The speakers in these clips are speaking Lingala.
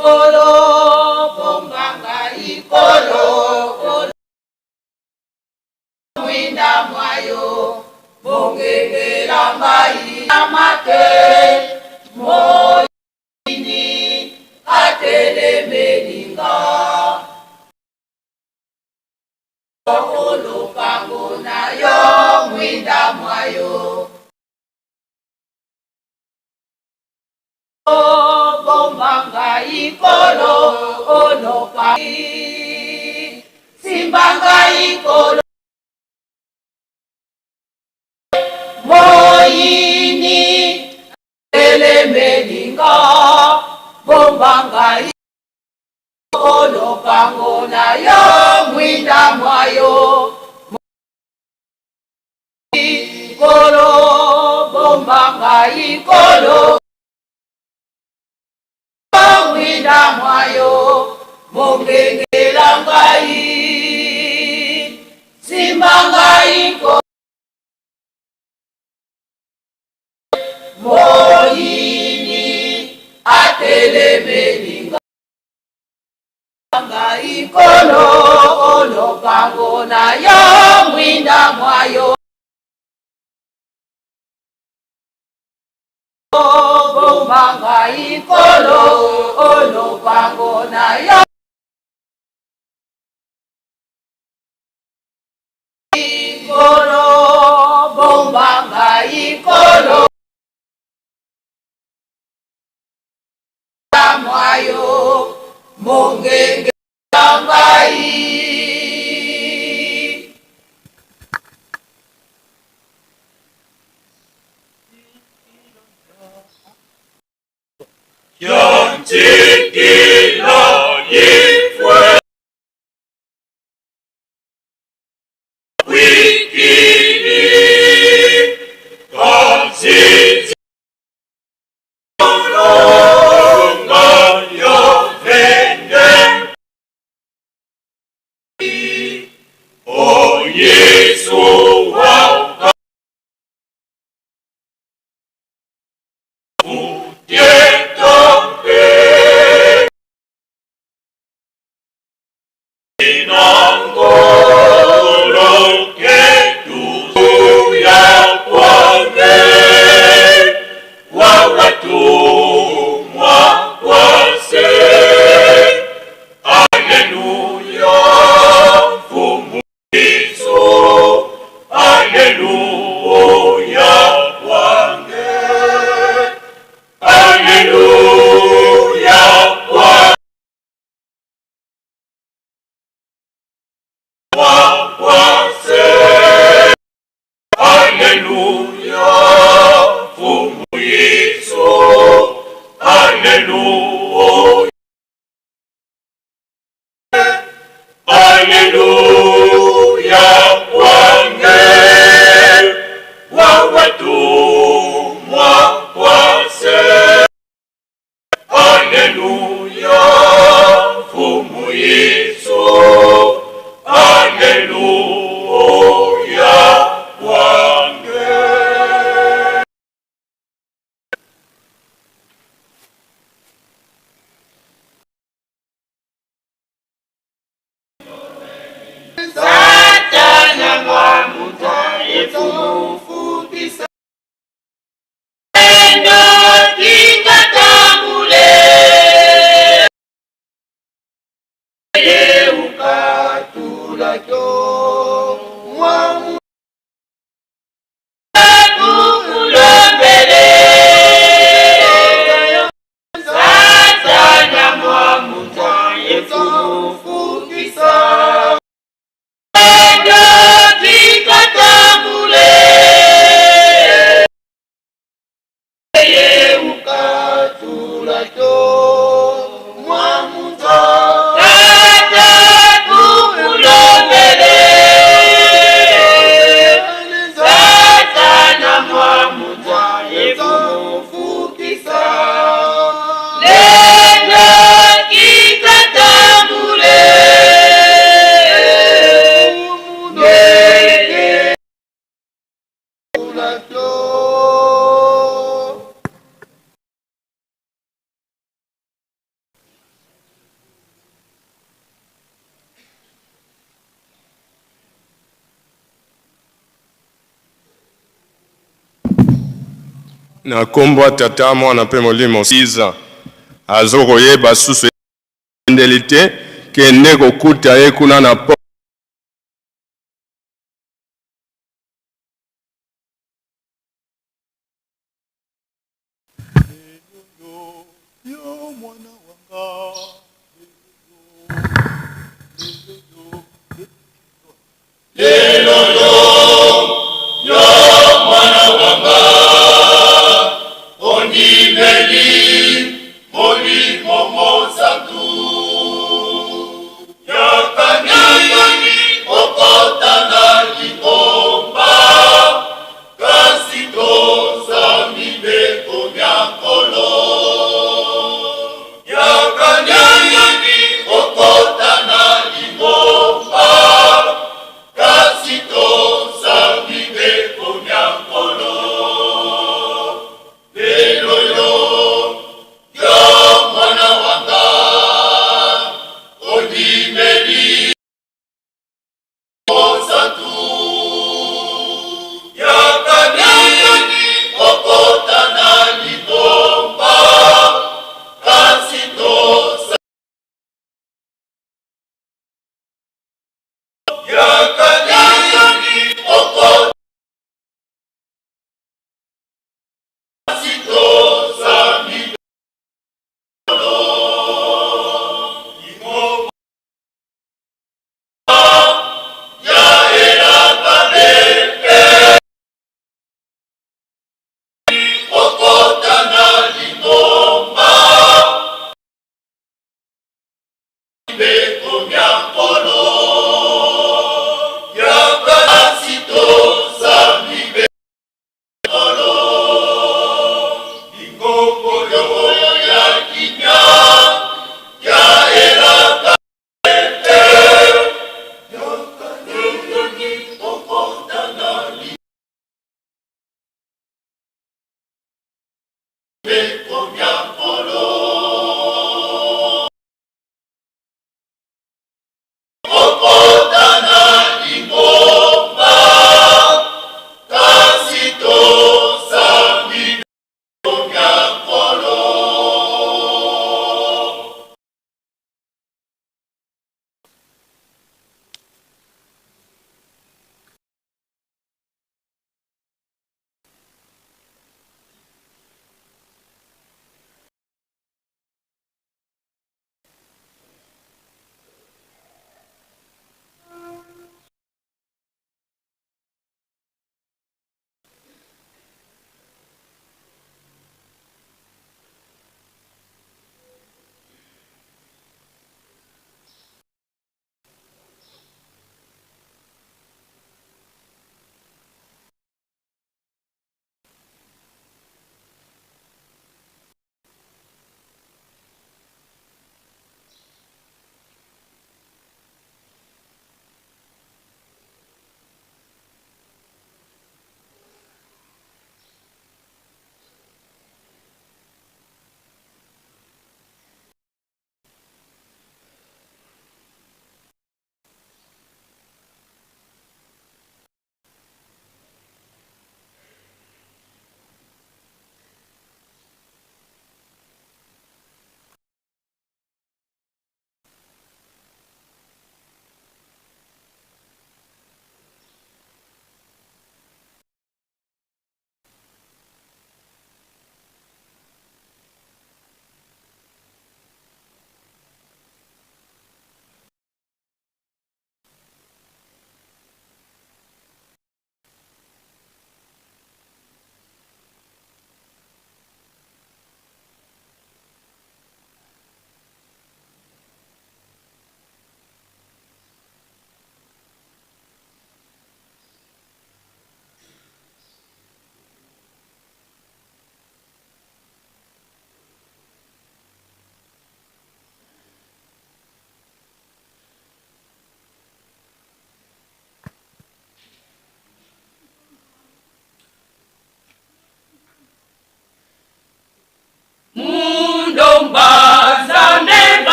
Nkolo, bomba ngai Nkolo, Mwinda mwa yo, bongengela ngai mate, moyini atelemeli nga. Olopango na yo, mwinda mwa yo. Bomba ngai Nkolo, olopa simba ngai Nkolo. Moyini elemeli nga, bomba ngai olopango na yo, mwinda mwa yo. Nkolo, bomba ngai Nkolo, mwinda mwa yo, mongengela ngai, simba ngai Nkolo. Moyini atelemeli ngai Nkolo, olopango na yo, mwinda mwa yo. Bomba ngai Nkolo, olopango na yo. Nkolo, bomba ngai Nkolo, mwa yo, mongenge ngai. Yantikila ifwe wikili kanzizi longa yo vende o Yesu wa Tietombe Alleluia, kwange. Alleluia, kwange. Wakwase. Alleluia, Mfumu Yesu. Alleluia. Alleluia, kwange. Wawatumwa kwase. Alleluia, Mfumu Yesu. Alleluia, kwange. Satana mwamuta ekumufukisa endo tingatambule yeukatulakyo mwamu kukulombele Satana mwamuta ekumufukisa endo tingatambule yeukatulakyo mwamuta Tata tukulombele Satana mwamuta ekumufukisa lendo kingatambule Ngeke Na nkombo ya Tata, Mwana mpe Molimo 6 azokoyeba susu endeli te, kende kokuta ye kuna na Lelo yo, yo mwana wanga, ondimeli Molimo Mosantu, yakani.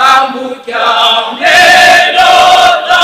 Sambukyane dotambula.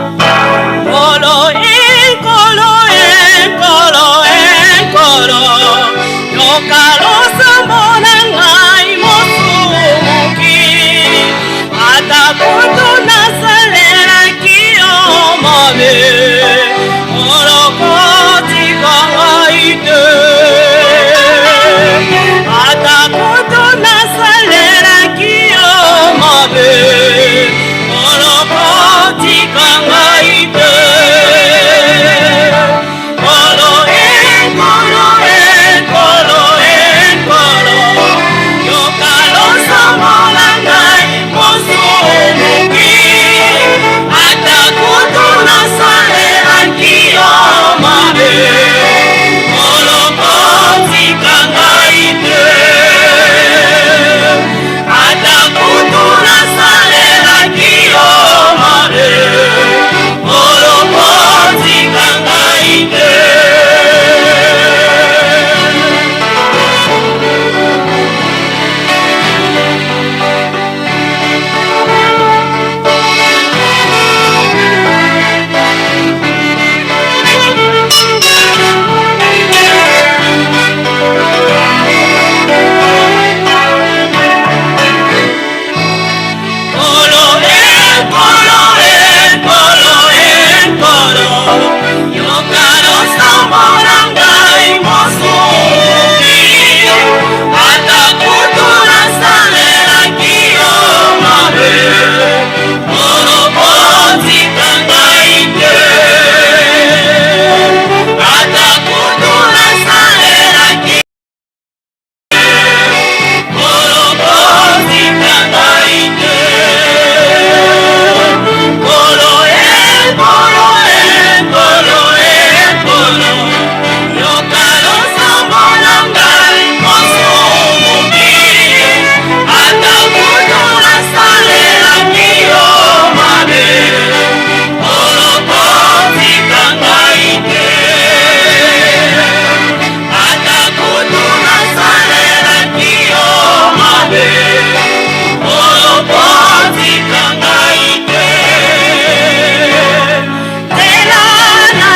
Nkolo enkolo enkolo enkolo yoka losambo na ngai mosumuki ata kutu nasalelaki yo mabe olokotika ngai te ata kutu nasalelaki yo mabe olokotika ngai te Nkolo enkolo enkolo enkolo yoka losambo na ngai mosumuki ata kutu nasalelaki yo mabe olokotika ngai te ata kutu nasalelaki yo mabe olokotika ngai te. Nkolo enkolo enkolo enkolo yoka losambo na ngai mosumuki ata kutu nasalelaki yo mabe Nkolo kotika ngai te ata kutu nasalelaki Nkolo kotika ngai te Nkolo enkolo enkolo enkolo yoka losambo na ngai mosumuki ata kutu nasalelaki yo mabe Nkolo kotika ngai te ata kutu nasalelaki yo mabe Nkolo kotika ngai te nzela na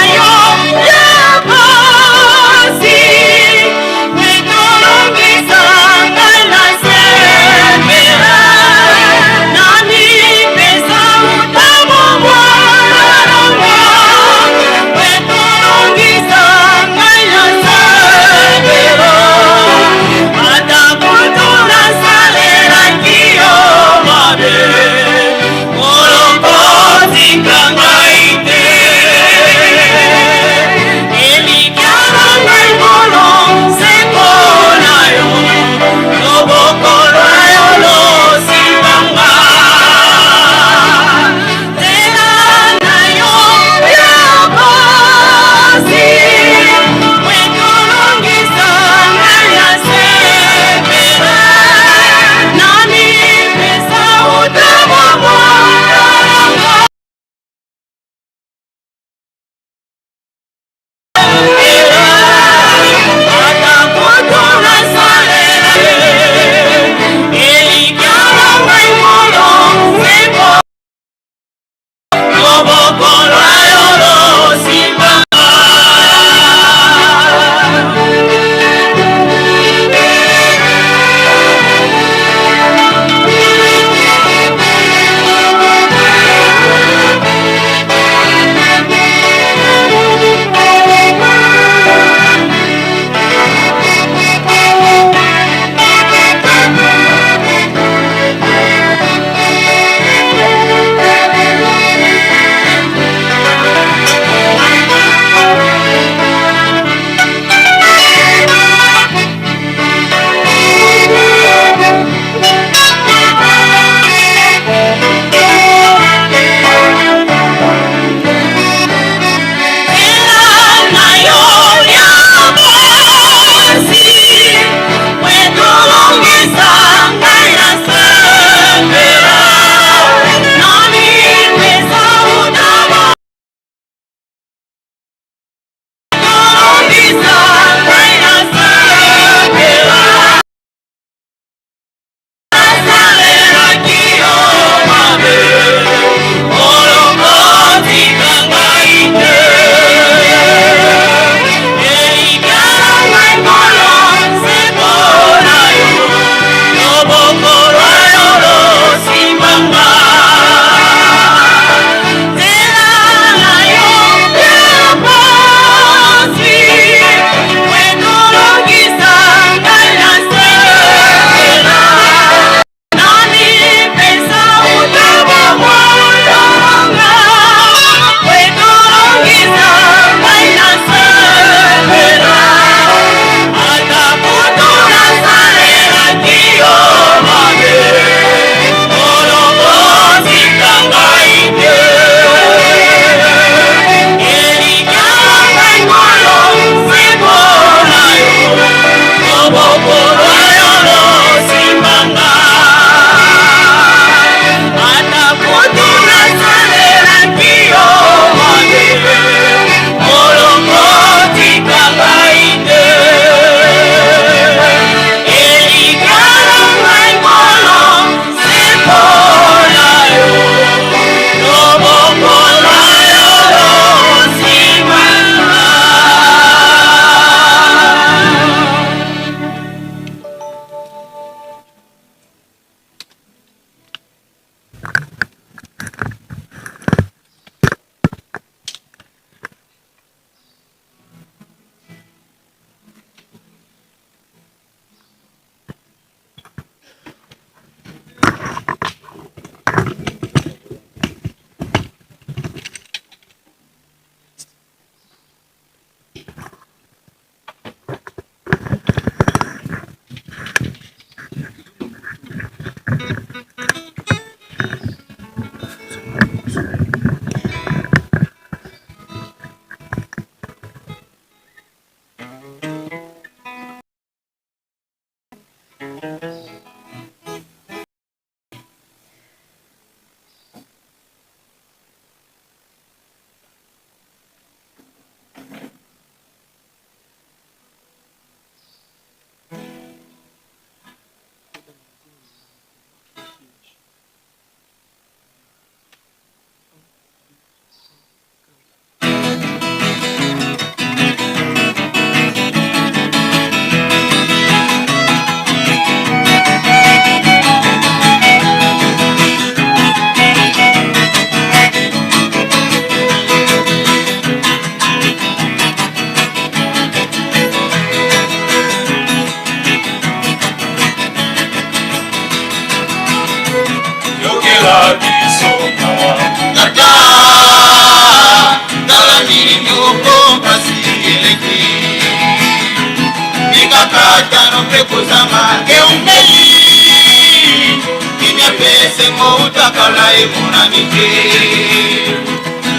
kala emonani te.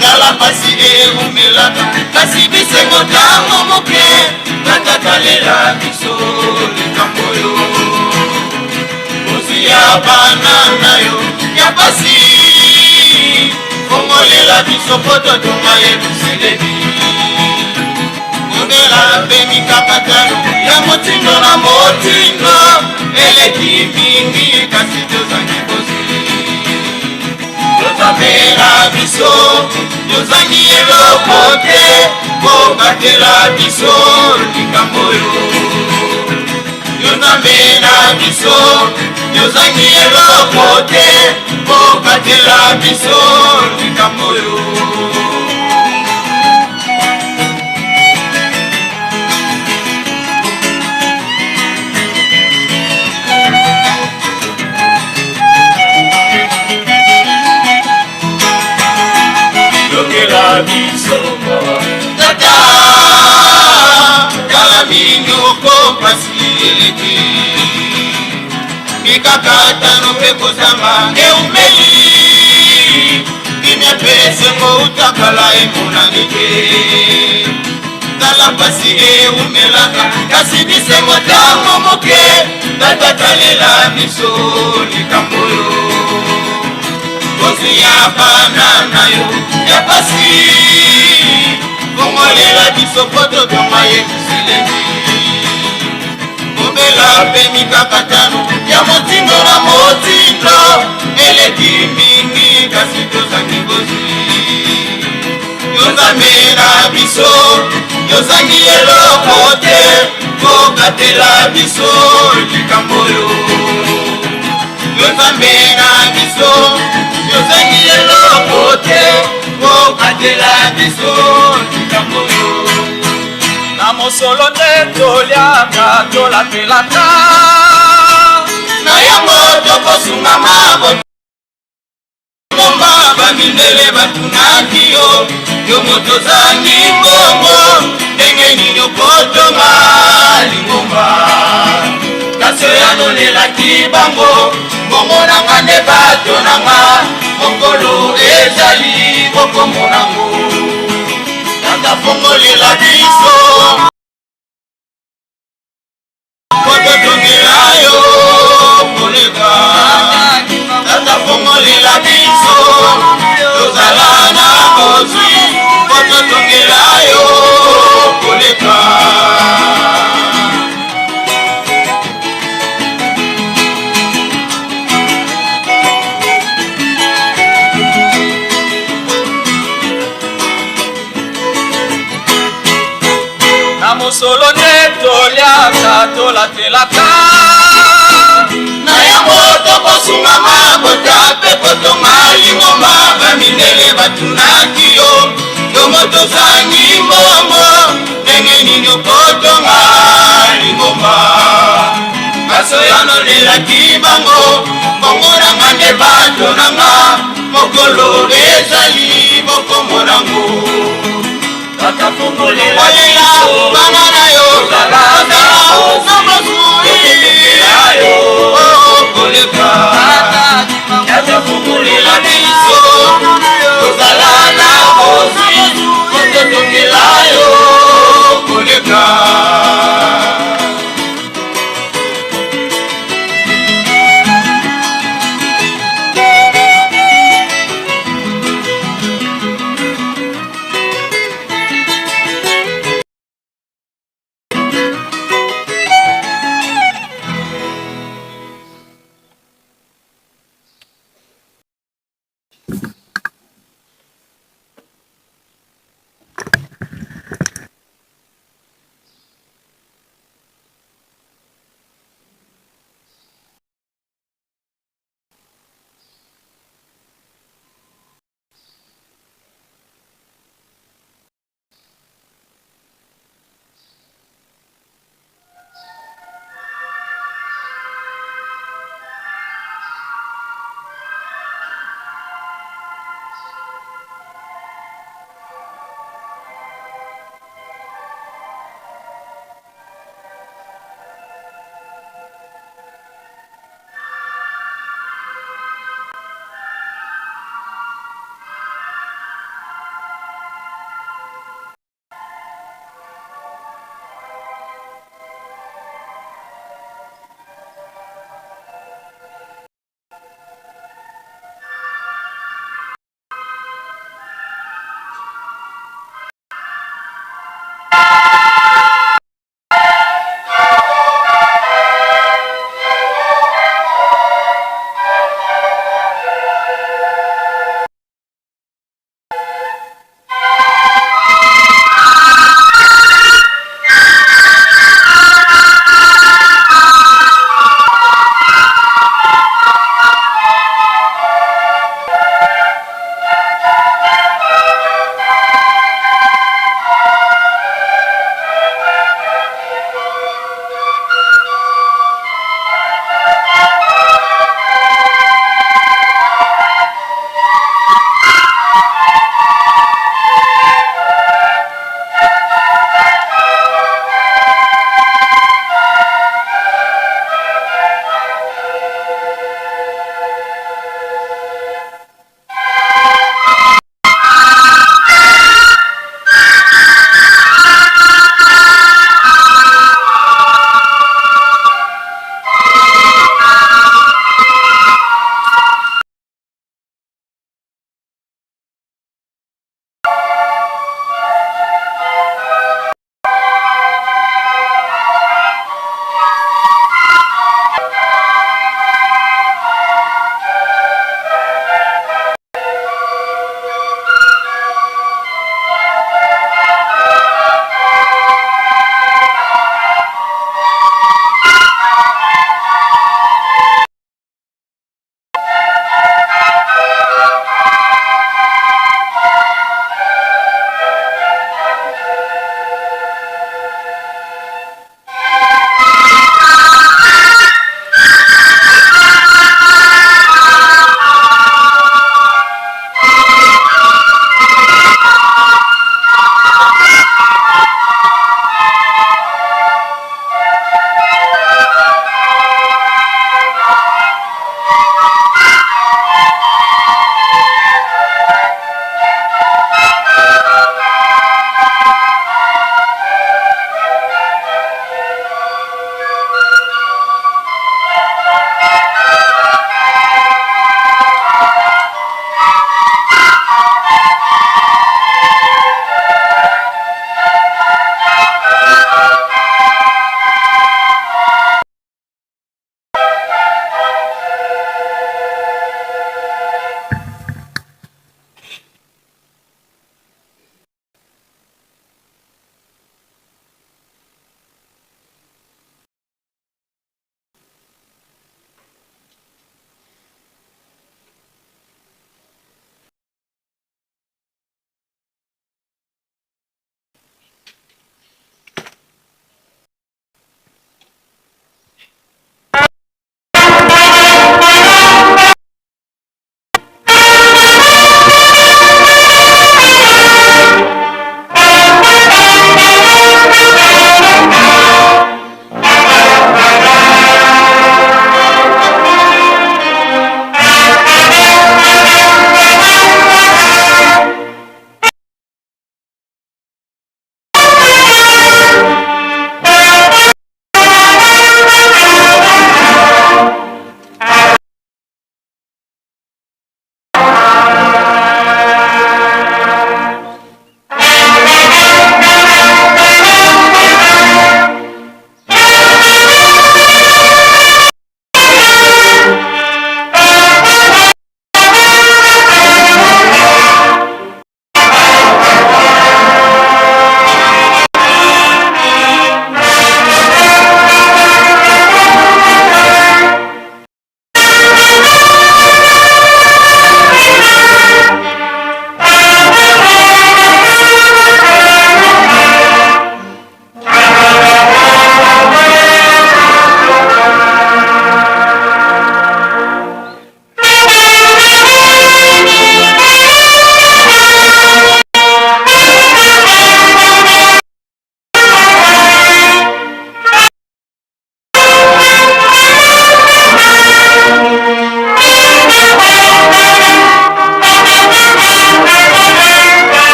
Tala pasi eumelaka, kasi bisengo ntango moke. Tata talela biso likambo oyo, ozwi ya bana na yo ya pasi, fongolela biso po totonga Yelusalemi. Kobela mpe mikakatano ya motindo na motindo eleki mingi, kasi tozangi bozwi. Tozambela biso, tozangi eloko te, kobatela biso likambo oyo. Yo Nzambe na biso, tozangi eloko te, kobatela biso likambo oyo. Yokela biso tata, tala mingi okompasi eleki, mikakatano mpe kozanga eumeli, kimia mpe esengo utakala emonani te. Tala mpasi eumelaka, kasi bisengo ntango moke. Tata talela biso likambo oyo, kozwi ya bana na yo ya pasi, kongolela biso po totonga Yelusalemi. Kobela mpe mikakatano ya motindo na motindo eleki mingi, kasi tozangi bozwi. Yo Nzambe na biso, tozangi eloko te, kokatela biso likambo oyo. Yo Nzambe na biso, tozangi eloko te, kokatela biso likambo oyo. Na mosolo nde toliaka, tolapelaka, na yango tokosunga mabota. Ngomba bamindele batunaki yo, yo moto ozangi mbongo, ndenge nini okotonga lingomba? Kasi oyanolelaki bango, mbongo nanga nde bato nanga, mokolo ezali bokomonango. Tata fongolela biso po totongela yo koleka. Tata fongolela biso, tozala na bozwi po totongela yo koleka. Na mosolo nde toliaka, tolatelaka, na yango tokosunga mabota mpe kotonga lingomba. Bamindele batunaki yo, yo moto ozangi mbongo, ndenge nini okotonga lingomba? Kasi oyanolelaki bango, mbongo nanga nde bato nanga, mokolo ezali bokomonango. Tata fongolela olela bana na yo, ozala na bozwi koleka. Tata fongolela biso, tozala na bozwi po totongela yo koleka.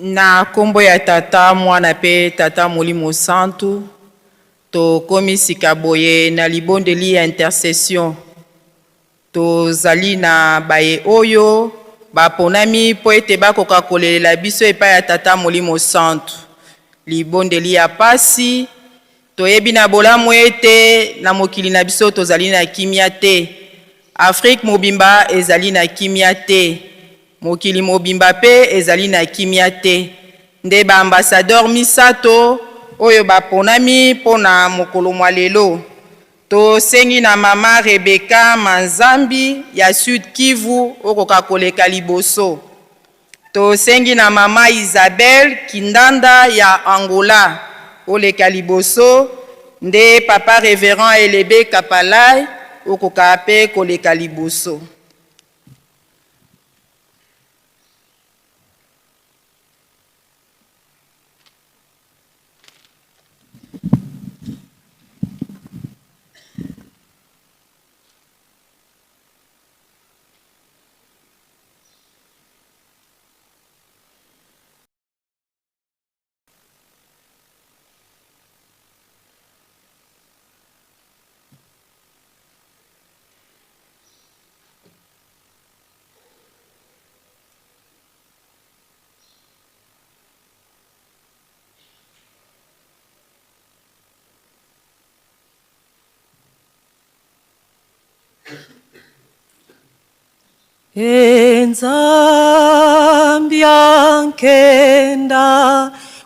Na kombo ya Tata, Mwana pe Tata Molimo Santu, tokomi sika boye na libondeli ya intercession. Tozali na baye oyo baponami mpo ete bakoka kolelela biso epai ya Tata Molimo Santu. Libondeli ya pasi, toyebi na bolamu ete na mokili na biso tozali na kimia te. Afrique mobimba ezali na kimia te. Mokili mobimba pe ezali na kimia te. Nde ba ambassadeurs misato oyo baponami mpo na mokolo mwa lelo. Tosengi na mama Rebecca Manzambi ya Sud Kivu okoka koleka liboso. Tosengi na mama Isabelle Kindanda ya Angola oleka liboso, nde papa Reverend Elebe Kapalay okoka pe koleka liboso. Enzambi ankenda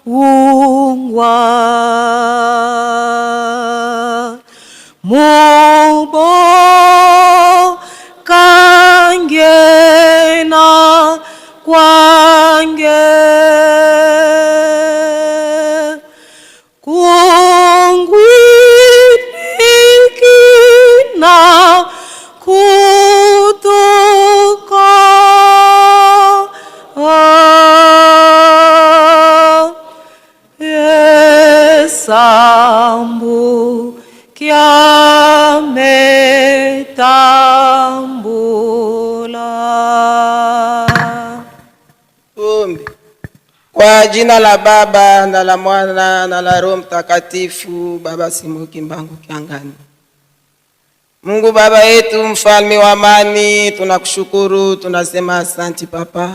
ungwa mubo kangena kwange kungwinikina kutuka esambu kyametambula. Tuombe. Kwa jina la Baba na la Mwana na la Roho Mtakatifu. Baba Simon Kimbangu Kiangani. Mungu Baba yetu, mfalme wa amani, tunakushukuru, tunasema asanti Papa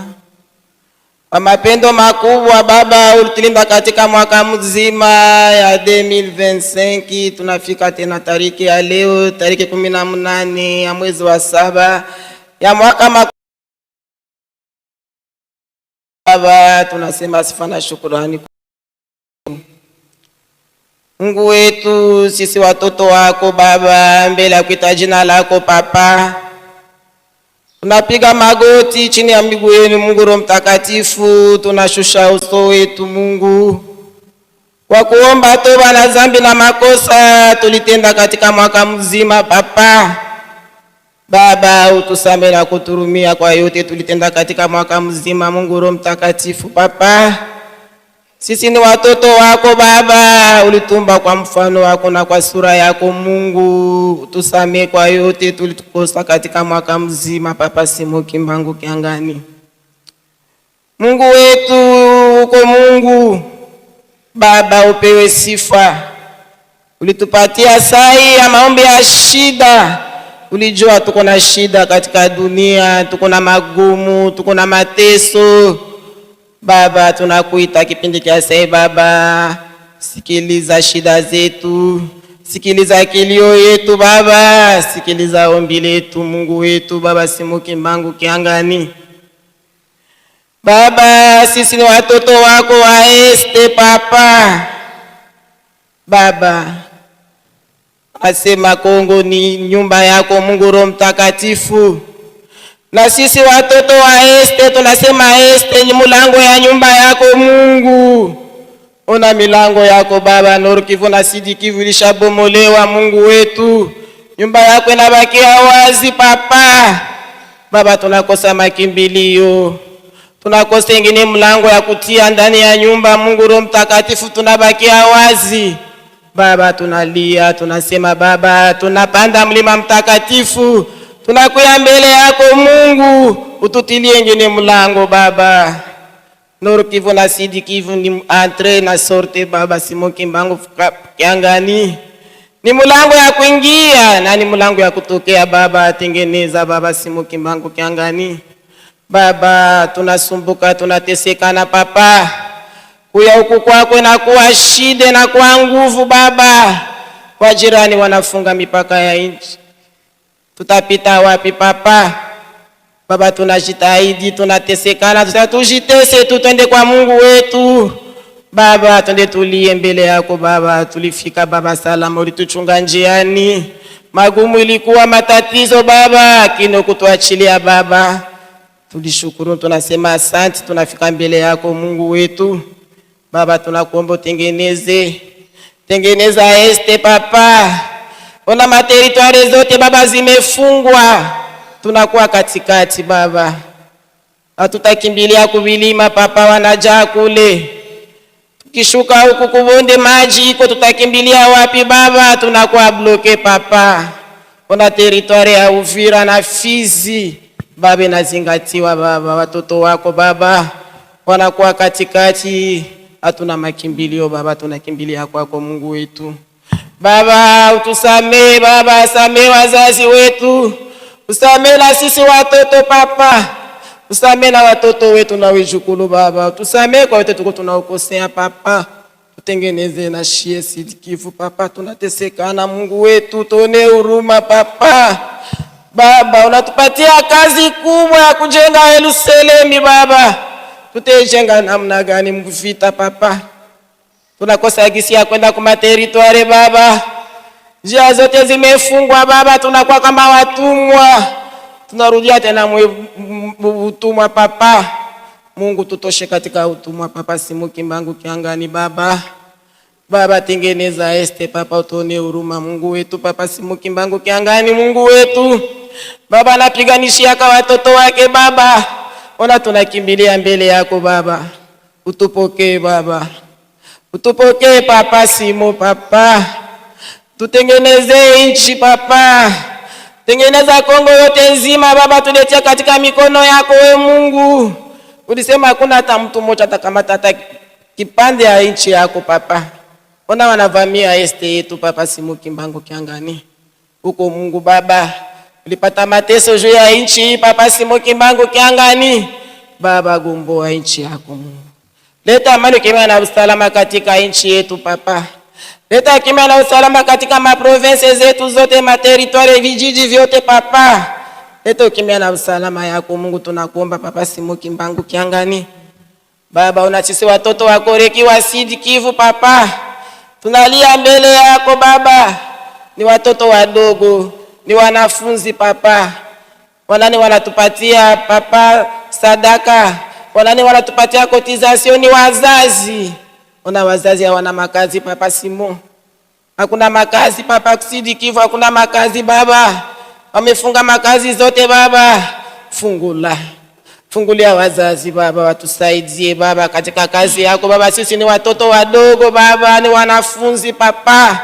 kwa mapendo makubwa Baba, ulitulinda katika mwaka mzima ya 2025. Tunafika tena tariki ya leo, tariki 18 ya mwezi wa saba ya mwaka Baba, tunasema sifa na shukurani. Mungu wetu, sisi watoto wako Baba, mbele ya kuita jina lako Papa, tunapiga magoti chini ya miguu yenu Mungu Roho Mtakatifu, tunashusha uso wetu Mungu kwa kuomba toba na dhambi na makosa tulitenda katika mwaka mzima Papa. Baba, utusamehe na kuturumia kwa yote tulitenda katika mwaka mzima Mungu Roho Mtakatifu Papa. Sisi ni watoto wako Baba, ulitumba kwa mfano wako na kwa sura yako Mungu, utusamehe kwa yote tulikosa katika mwaka mzima Papa Simon Kimbangu Kiangani. Mungu wetu uko Mungu Baba, upewe sifa. Ulitupatia sai ya maombi ya shida. Ulijua tuko na shida katika dunia, tuko na magumu, tuko na mateso. Baba, tunakuita kipindi cha sai Baba, sikiliza shida zetu, sikiliza kilio yetu Baba, sikiliza ombi letu Mungu wetu Baba Simon Kimbangu Kiangani. Baba, sisi ni watoto wako wa Este Papa. Baba, asema Kongo ni nyumba yako Mungu Roho Mtakatifu. Na sisi watoto wa Este tunasema Este ni mulango ya nyumba yako Mungu. Ona milango yako Baba, Nord Kivu na Sud Kivu ilishabomolewa Mungu wetu. Nyumba yako inabakia wazi Papa. Baba, tunakosa makimbilio, tunakosa ingine mlango ya kutia ndani ya nyumba Mungu Roho Mtakatifu, tunabakia wazi Baba, tunalia tunasema Baba, tunapanda mlima mtakatifu, tunakuya mbele yako Mungu, ututilie ingine mlango Baba. Nord Kivu na Sud Kivu ni entre na sorte Baba Simon Kimbangu Kiangani. Ni mulango ya kuingia na ni mulango ya kutokea Baba, tengeneza Baba Simon Kimbangu Kiangani. Baba, tunasumbuka tunatesekana Papa, kuya huku kwako inakuwa shida na kwa nguvu Baba, wajirani wanafunga mipaka ya nchi, tutapita wapi Papa? Baba, tunajitahidi tunatesekana, tujitese tu, twende kwa Mungu wetu Baba, twende tulie mbele yako Baba. Tulifika Baba salama, ulituchunga njiani, magumu ilikuwa matatizo Baba, kino kutuachilia Baba, tulishukuru, tunasema asante. Tunafika mbele yako Mungu wetu Baba, tunakuomba utengeneze, tengeneza este Papa. Ona materitware zote Baba zimefungwa, tunakuwa katikati Baba, hatutakimbilia kuvilima Papa, wanajaa kule. Tukishuka huku kubonde maji iko, tutakimbilia wapi Baba? Tunakuwa bloke Papa. Ona teritware ya Uvira na Fizi Baba inazingatiwa Baba, watoto wako Baba wanakuwa katikati, hatuna makimbilio Baba, tunakimbilia kwako Mungu wetu Baba. Utusamee Baba, samee wazazi wetu, usamee na sisi watoto Papa, usamee na watoto wetu na wijukulu Baba, utusamee kwa yote tuko tunaokosea Papa, tutengeneze na shie Sud Kivu Papa, tunatesekana Mungu wetu, tuone huruma Papa. Baba, unatupatia kazi kubwa ya kujenga Yerusalemu Baba, tutaijenga namna gani mvita Papa? Tunakosa gisi ya kwenda kuma territoire Baba, njia zote zimefungwa Baba, tunakuwa kama watumwa, tunarudia tena utumwa Papa. Mungu tutoshe katika utumwa Papa. Simon Kimbangu Kiangani Baba, Baba tengeneza este Papa, utuone huruma Mungu wetu Papa. Simon Kimbangu Kiangani Mungu wetu Baba, napiganishiaka watoto wake Baba, ona tunakimbilia mbele yako Baba, utupokee Baba, utupokee Papa Simo Papa, tutengeneze nchi Papa, tengeneza Kongo yote nzima Baba, tuletea katika mikono yako we Mungu. Ulisema hakuna hata mtu mmoja atakamata hata kipande ya nchi yako Papa. Ona wanavamia este yetu Papa Simon Kimbangu Kiangani huko Mungu Baba, ulipata mateso juu ya nchi Papa Simon Kimbangu Kiangani Baba, gomboa nchi yako Mungu, leta amani, kimya na usalama katika nchi yetu Papa. Leta kimya na usalama katika maprovince zetu zote, materitware, vijiji vyote Papa. Leta kimya na usalama yako Mungu, tunakuomba Papa Simon Kimbangu Kiangani Baba, una sisi watoto wa Koreki wa Sud Kivu Papa, tunalia mbele yako Baba, ni watoto wadogo, ni wanafunzi Papa, wanani wanatupatia Papa sadaka, wanani wanatupatia cotisation ni wazazi. Ona wazazi hawana makazi Papa Simon, hakuna makazi Papa Sud Kivu, hakuna makazi Baba, wamefunga makazi zote Baba, fungula fungulia wazazi Baba, watusaidie Baba katika kazi yako Baba. Sisi ni watoto wadogo Baba, ni wanafunzi Papa,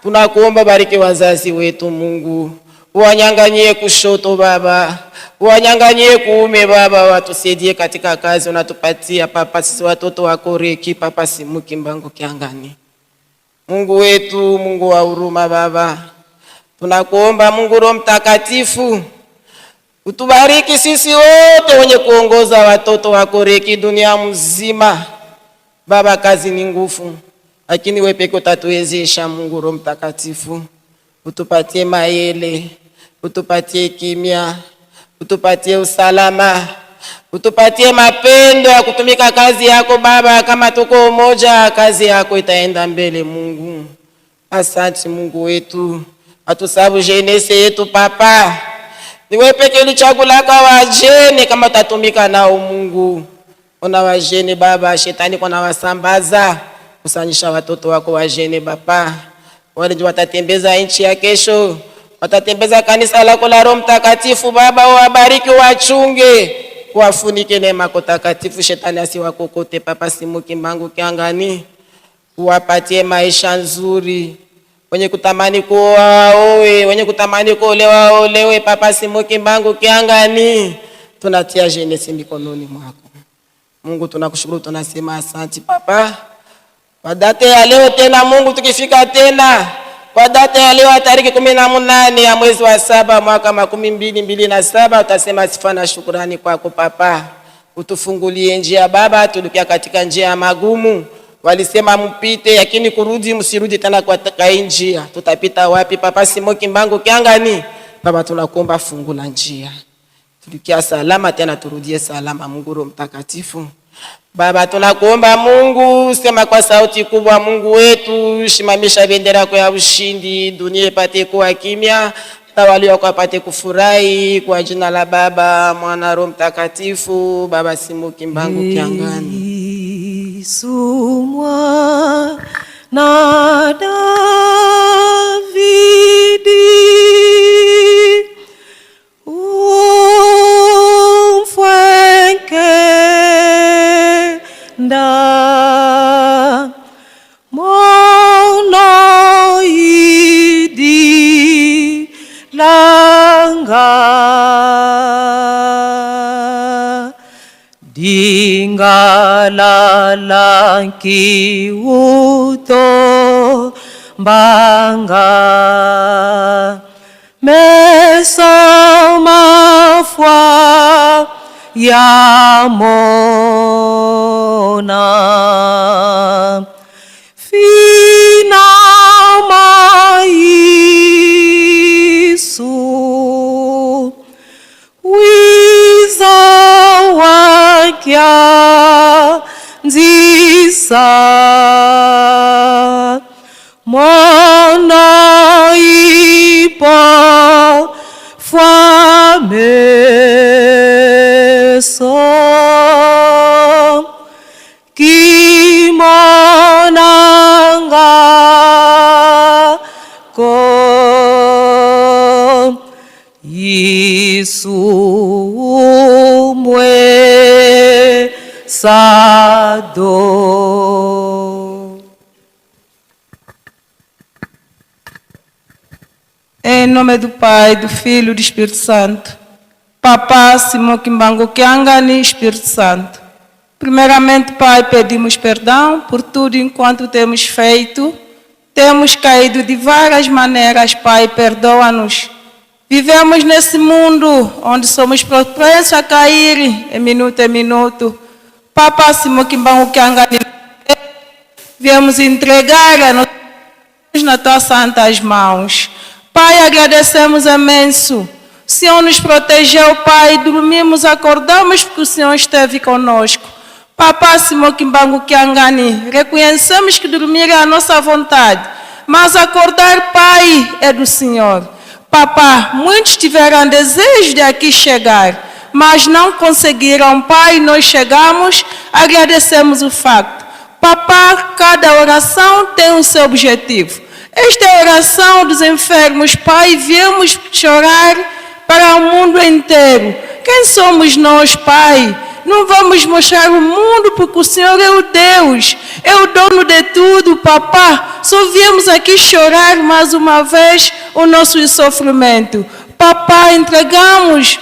tunakuomba bariki wazazi wetu Mungu, wanyanganyie kushoto Baba, wanyanganyie kuume Baba, watusaidie katika kazi unatupatia Papa. Sisi watoto wa Koreki Papa Simon Kimbangu Kiangani, Mungu wetu, Mungu wa huruma Baba, tunakuomba Mungu Roho Mtakatifu utubariki sisi wote wenye kuongoza watoto wa Koreki dunia mzima Baba. Kazi ni nguvu, lakini wewe peke utatuwezesha. Mungu Roho Mtakatifu, utupatie mayele, utupatie kimya, utupatie usalama, utupatie mapendo ya kutumika kazi yako Baba. Kama tuko umoja, kazi yako itaenda mbele. Mungu, asante Mungu wetu, atusabu jeunesse yetu Papa niwe peke ulichagulaka wajene kama utatumika nao Mungu. Ona wajene Baba, shetani kona wasambaza, kusanyisha watoto wako wajene Baba, wale ndio watatembeza nchi ya kesho, watatembeza kanisa lako la Roho Mtakatifu Baba. Wabariki, wachunge, wafunike neema yako takatifu, shetani asiwakokote Papa Simon Kimbangu Kiangani, uwapatie maisha nzuri wenye kutamani kuoa waoe, wenye kutamani kuolewa waolewe. Papa Simon Kimbangu Kiangani, tunatia jeunesse mikononi mwako. Mungu tunakushukuru, tunasema asanti Papa kwa date ya leo tena. Mungu tukifika tena kwa date ya leo ya tariki 18 ya mwezi wa saba mwaka 2027, utasema sifa na shukurani kwako Papa. Utufungulie njia Baba, tulikia katika njia ya magumu walisema mpite, lakini kurudi msirudi tena kwa hii njia. Tutapita wapi Papa Simon Kimbangu Kiangani? Baba, tunakuomba fungula njia, tulikia salama tena turudie salama. Mungu Roho Mtakatifu, Baba tunakuomba Mungu, sema kwa sauti kubwa, Mungu wetu, simamisha bendera yako ya ushindi, dunia ipate kuwa kimya, tawali wako apate kufurahi, kwa jina la Baba, Mwana, Roho Mtakatifu. Baba Simon Kimbangu Kiangani. Yesu mwana Davidi, umfwenkenda mono idi langa dingalalanki uto mbanga meso mafwa yamona fina maisu wiza wakya nzisa mwana ipo fwameso kimonanga ko Yesu mwe sado. Em nome do Pai, do Filho e do Espírito Santo. Papá Simão Kimbangu Kiangani, Espírito Santo. Primeiramente, Pai, pedimos perdão por tudo enquanto temos feito. Temos caído de várias maneiras, Pai, perdoa-nos. Vivemos nesse mundo onde somos propensos a cair em minuto em minuto. Papá Simão Kimbangu Kiangani, viemos entregar a nossa nas tuas santas mãos. Pai, agradecemos imenso. O Senhor nos protegeu, Pai. Dormimos, acordamos porque o Senhor esteve conosco. Papá Simão Kimbangu Kiangani, reconhecemos que dormir é a nossa vontade, mas acordar, Pai, é do Senhor. Papá, muitos tiveram desejo de aqui chegar, mas não conseguiram. Pai, nós chegamos, agradecemos o facto. Papá, cada oração tem o seu objetivo. Esta é a oração dos enfermos, Pai, viemos chorar para o mundo inteiro. Quem somos nós, Pai? Não vamos mostrar o mundo porque o Senhor é o Deus, é o dono de tudo, papá. Só viemos aqui chorar mais uma vez o nosso sofrimento. Papá, entregamos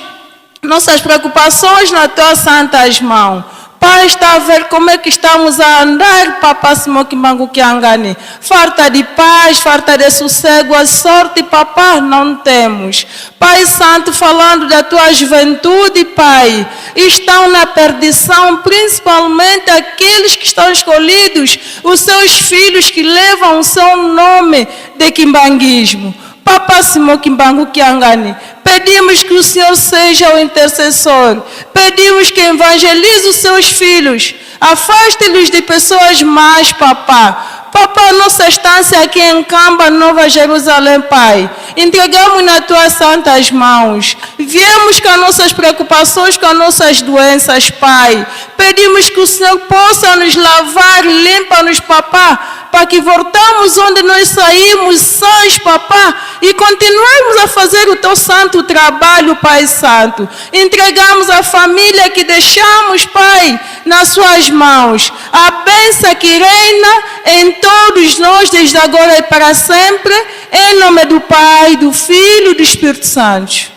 nossas preocupações nas tuas santas mãos. Pai, está a ver como é que estamos a andar, papá Simão Kimbangu Kiangani. Falta de paz, falta de sossego, a sorte, papá, não temos. Pai Santo, falando da tua juventude, Pai, estão na perdição, principalmente aqueles que estão escolhidos, os seus filhos que levam o seu nome de quimbanguismo. Papa Simão Kimbangu Kiangani, pedimos que o Senhor seja o intercessor, pedimos que evangelize os seus filhos, afaste-lhes de pessoas más, papá. Papá, nossa estância aqui em Camba, Nova Jerusalém, Pai, entregamos nas tuas santas mãos. Viemos com as nossas preocupações, com as nossas doenças, Pai. Pedimos que o Senhor possa nos lavar, limpa-nos, papá, para que voltamos onde nós saímos, sãos, papá, e continuarmos a fazer o teu santo trabalho, Pai Santo. Entregamos a família que deixamos, Pai, nas suas mãos. A bênção que reina em todos nós, desde agora e para sempre, em nome do Pai, do Filho e do Espírito Santo.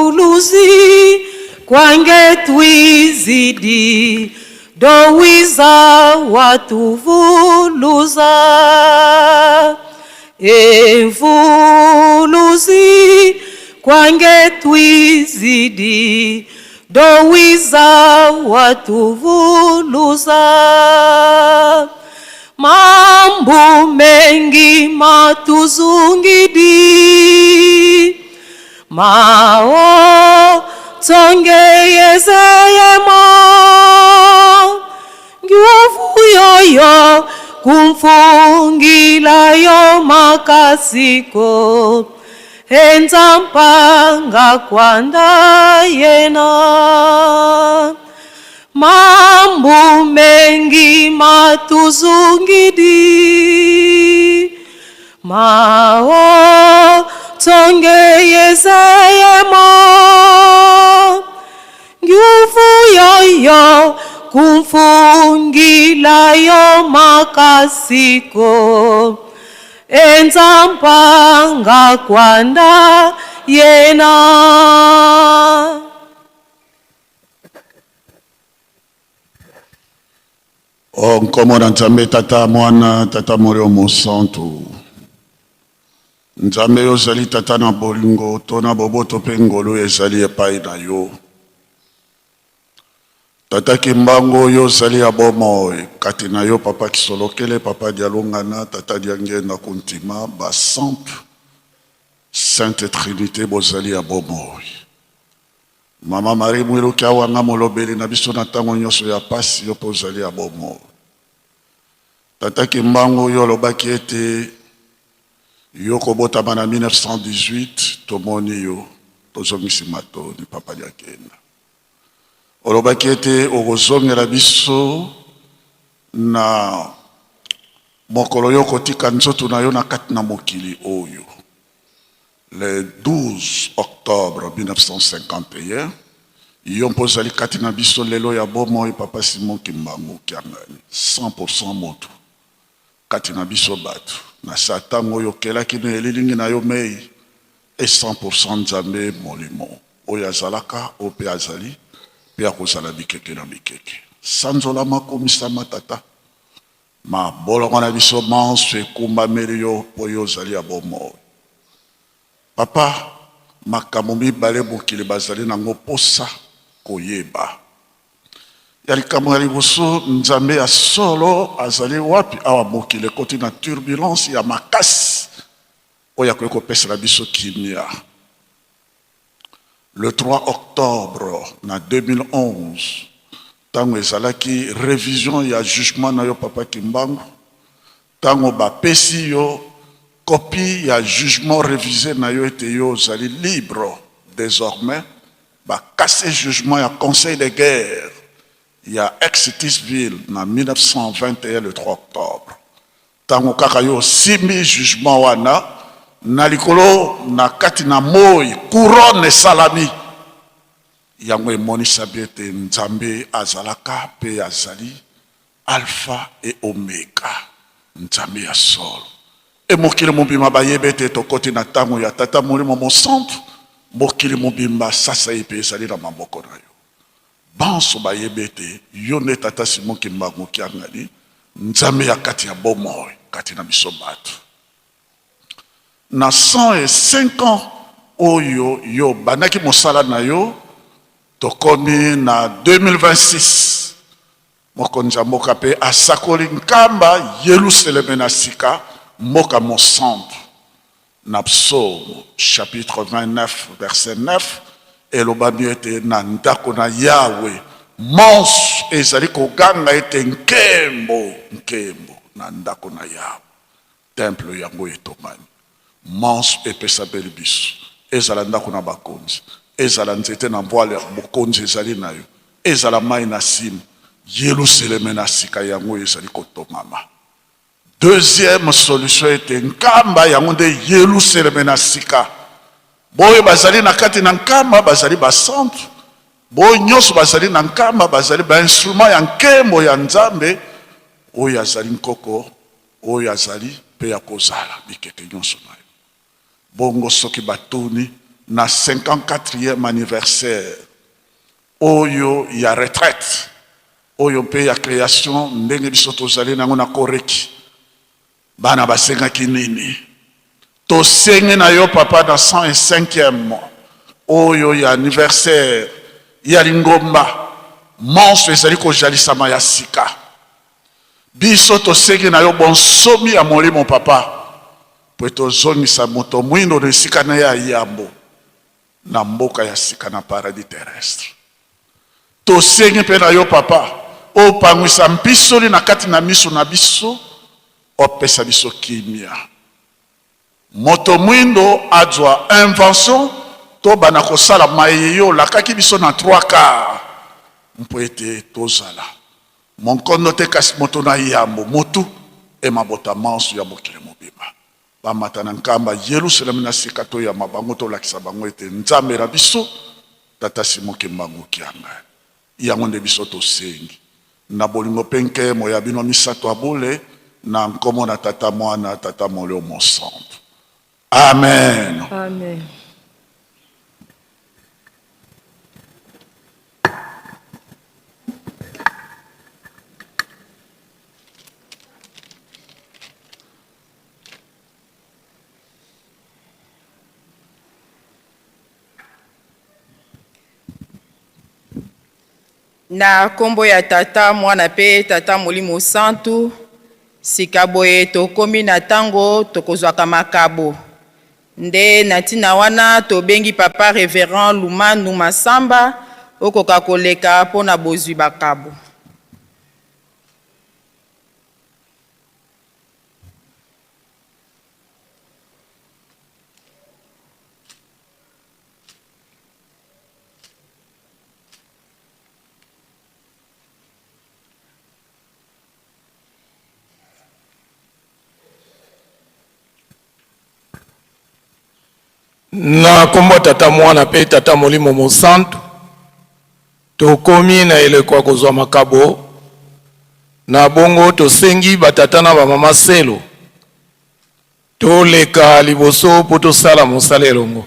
Evoluzi kwange twizidi dowiza watuvuluza evuluzi kwange twizidi dowiza watuvuluza mambo mengi matuzungidi mao tsongeyezeyemo ngiwovuyoyo kumfungilayo makasiko enza mpanga kwanda yena mambo mengi matuzungidi mao tsongeyezeyemo ngiuvuyoyo kumfungilayo makasiko enza mpanga kwanda yena. O nkombo na Nzambe Tata, Mwana, Tata Molimo Mosantu. Nzambe, yo ozali Tata na bolingo to na boboto mpe ngolu ezali epai na yo. Tata Kimbangu, yo ozali ya bomoi kati na yo, Papa Kisolokele, Papa Dialungana, Tata Diangenda Kuntima, basantu, Sainte Trinité, bozali ya bomoi. Mama Marie Mwiluki awanga molobeli na biso na ntango nyonso ya pasi, yo mpe ozali ya bomoi. Tata Kimbangu, yo olobaki ete yo kobotama na 1918, tomoni yo, tozongisi matoni. Papa Diakenda, olobaki ete okozongela biso na mokolo yo kotika nzoto na yo na kati na mokili oyo, le 12 octobre 1951. Yo mpo ozali kati na biso lelo ya bomoi. Papa Simon Kimbangu Kiangani, 100 moto kati na biso bato na sa ntango oyo okelaki na elilingi na yo mei, e 100 Nzambe molimo oyo azalaka, oyo mpe azali mpe akozala bikeke na bikeke. Sanzolama, komisama Tata, mabolongo na biso manso ekumbameli yo mpo yo ozali ya bomoi. Papa, makambo mibale mokili bazali nango posa koyeba. Ya likambo ya liboso, Nzambe ya solo azali wapi awa mokili ekoti na turbulence ya makasi oyo akoki kopesela biso kimia? Le 3 octobre na 2011, ntango ezalaki révision ya jugement na yo, Papa Kimbangu, ntango bapesi yo copie ya jugement révisé na yo ete yo ozali libre désormais, bakase jugement ya conseil de guerre ya ex-Thysville na 1921, le 3 octobre, ntango kaka yo osimbi jugement wana na likolo na kati na moi, couronne esalami. Yango emonisami ete Nzambe azalaka mpe azali Alpha et Omega, Nzambe ya solo. E mokili mobimba bayebi ete tokoti na ntango ya Tata Molimo Mosantu. Mokili mobimba sasa ye mpe ezali na maboko na yo. Banso bayebi ete yo nde Tata Simon Kimbangu Kiangani, Nzambe ya kati ya bomoi kati na biso bato. Na 105 ans oyo yo obandaki mosala na yo, tokomi na 2026. Mokonzi ya mboka mpe asakoli Nkamba, Yelusaleme na sika, mboka mosantu. Na Psaume chapitre 29 verset 9 elobami ete na ndako na Yawe monso ezali koganga ete nkembo, nkembo na ndako na Yawe. Temple yango etongami, manso epesameli biso, ezala ndako na bakonzi, ezala nzete na mbwale ya bokonzi ezali na yo, ezala mai na nsima. Yelusaleme na sika yango ezali kotongama. Deuxième solution ete Nkamba yango nde Yelusaleme na sika. Boyo bazali na kati na Nkamba bazali basantu, boyo nyonso bazali na Nkamba bazali bainstrument ya nkembo ya Nzambe oyo azali nkoko, oyo azali mpe ya kozala bikeke nyonso na yo. Bongo soki batuni na 54e anniversaire oyo ya retraite oyo mpe ya creation ndenge biso tozali nango na koreki. Bana basengaki nini? Tosengi na yo papa na 105e oyo ya anniversaire ya lingomba monstre ezali kozalisama ya sika. Biso tosengi na yo bonsomi ya molimo papa, po ete ozongisa moto mwindo na esika na ye ya yambo na mboka ya sika na paradis terrestre. Tosengi mpe na yo papa, opangwisa mpisoli na kati na miso na biso, opesa biso kimia. Moto mwindo azwa invention tobanda kosala maye yo olakaki biso na 3 quarts, mpo ete tozala monkondo te kasi moto na yambo, motu e mabota manso ya mokili mobimba bamata na nkamba Yelusalemi na sika, toyamba bango, tolakisa bango ete Nzambe na biso Tata Simon Kimbangu Kiangani. Yango nde biso tosengi na bolingo mpe nkemo ya bino misato ya bule, na nkombo na Tata Mwana, Tata Molimo Mosantu. Amen. Amen. Na nkombo ya Tata, Mwana mpe Tata Molimo Santu. Sika boye tokomi na ntango tokozwaka makabo. Nde na ntina wana tobengi papa révérend Lumanu Masamba okoka koleka mpo na bozwi bakabo. Na nkombo ya Tata, Mwana mpe Tata Molimo Mosantu, tokomi na eleko ya kozwa makabo. Na bongo tosengi batata na bamama selo toleka liboso mpo tosala mosala elongo.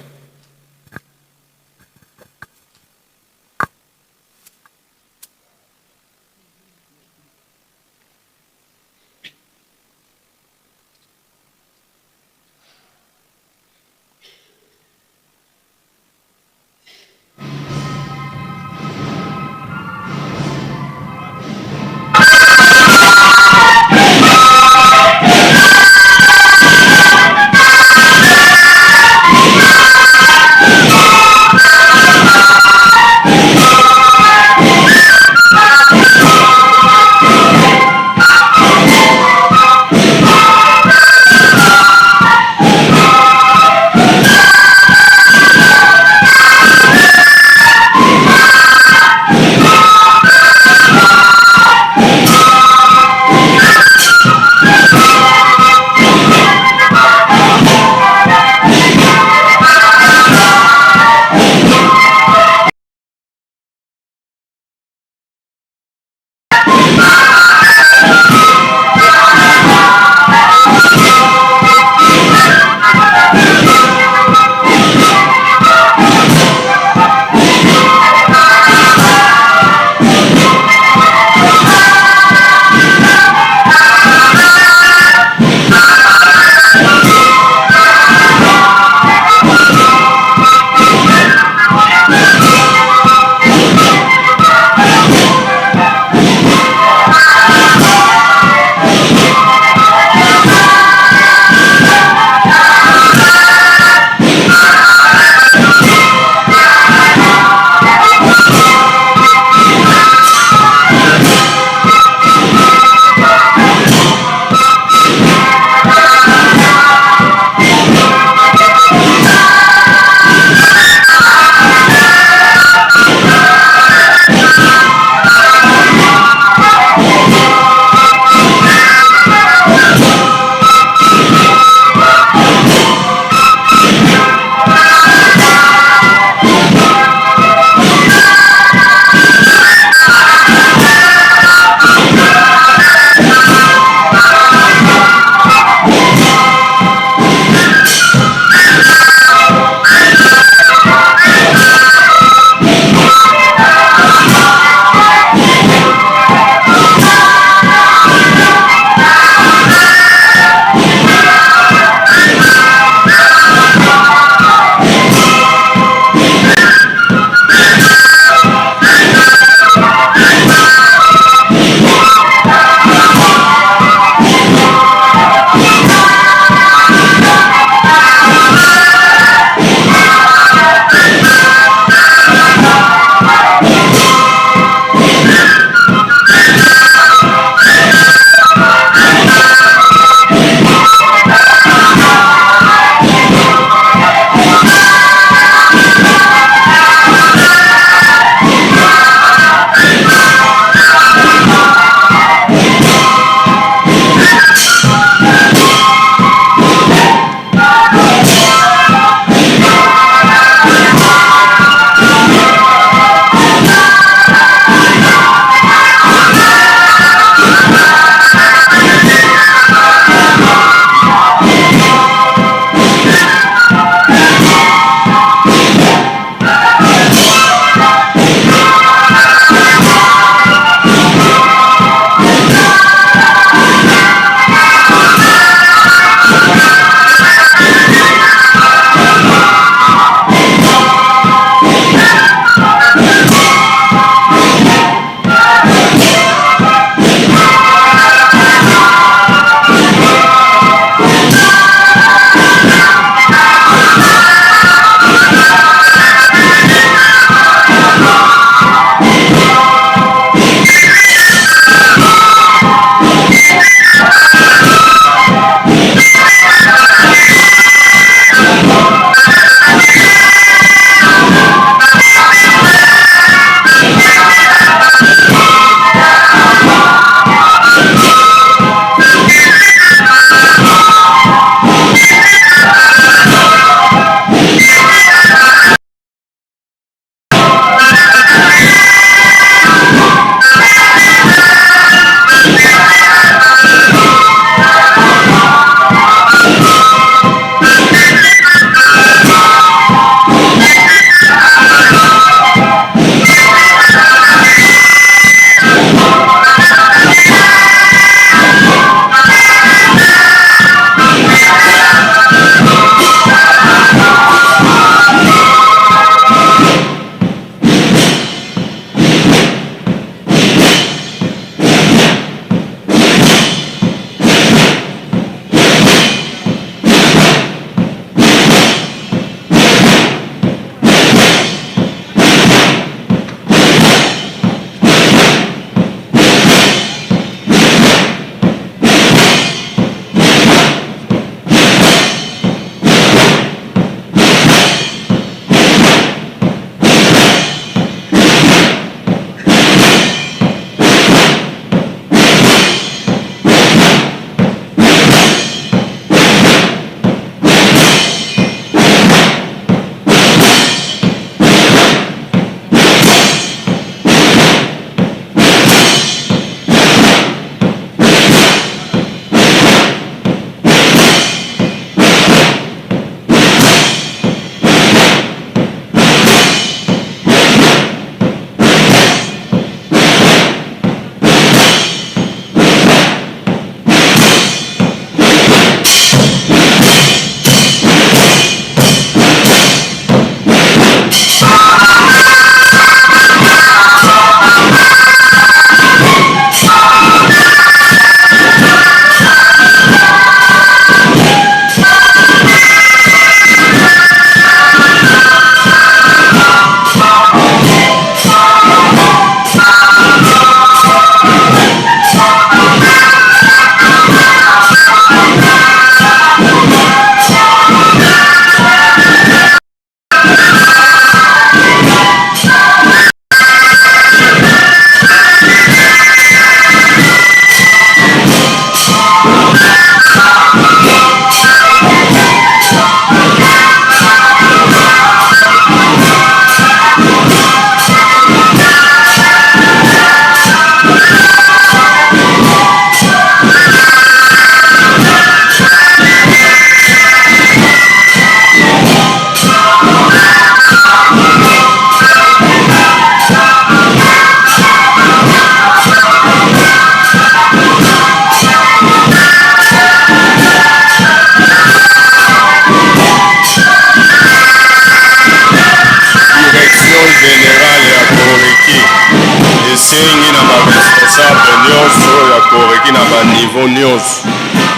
Nasengi na ba responsable nyonso ya koreki na ba niveau nyonso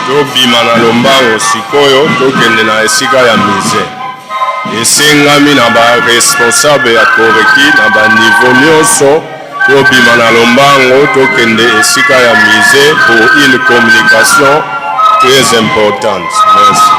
tobima na lombango sikoyo tokende na esika ya musee. Esengami na ba responsable ya koreki na ba niveau nyonso tobima na lombango tokende esika ya musee pour une communication très importante. Merci.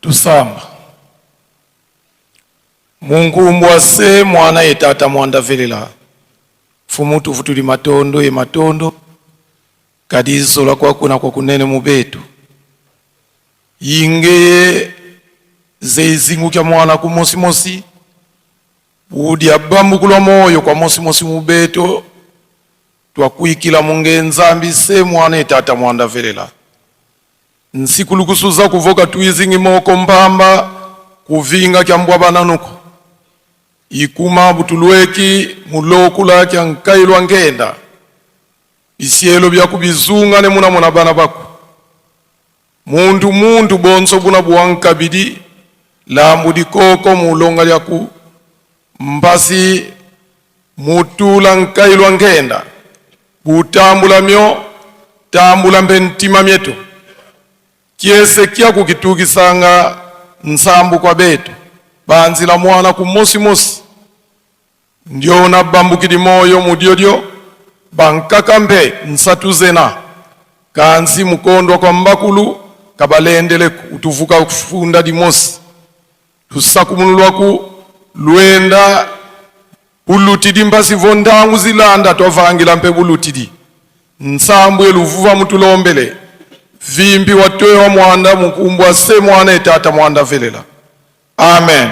Tusamba. Munkumbwa se mwana ye tata mwanda velela. Fumu tuvutuli matondo ye matondo. Kadizola kwakuna kwa kunene mubetu. Yingeye zeizingu kya mwana ku mosimosi. Budi abambukulwa moyo kwa mosimosi mubeto. Twakuikila munge nzambi se mwana ye tata mwanda velela. Nsikulukusuza kuvoka tuizingi moko mbamba kuvinga kya mbwa bananuko. Ikuma butulweki mulokula kya nkailwa ngenda. Bisielo bya kubizunga ne muna muna bana bako. Muntu muntu bonso buna buwankabidi lambu dikoko mulonga lyaku mbasi mutula nkailwa ngenda butambula myo tambula mbe ntima myetu kiese kya kukitukisanga nsambu kwa betu banzila mwana ku mosimosi ndyona bambukili moyo mudyodyo bankaka mbe nsatu zena kanzi mukondwa kwa mbakulu kabalendele utuvuka kufunda dimosi tusakumululwaku lwenda bulutidi mbasi vondangu zilanda twavangila mpe bulutidi nsambu eluvuva mutulombele vimbi watwewa mwanda mukumbwa se mwana etata mwanda velela amen.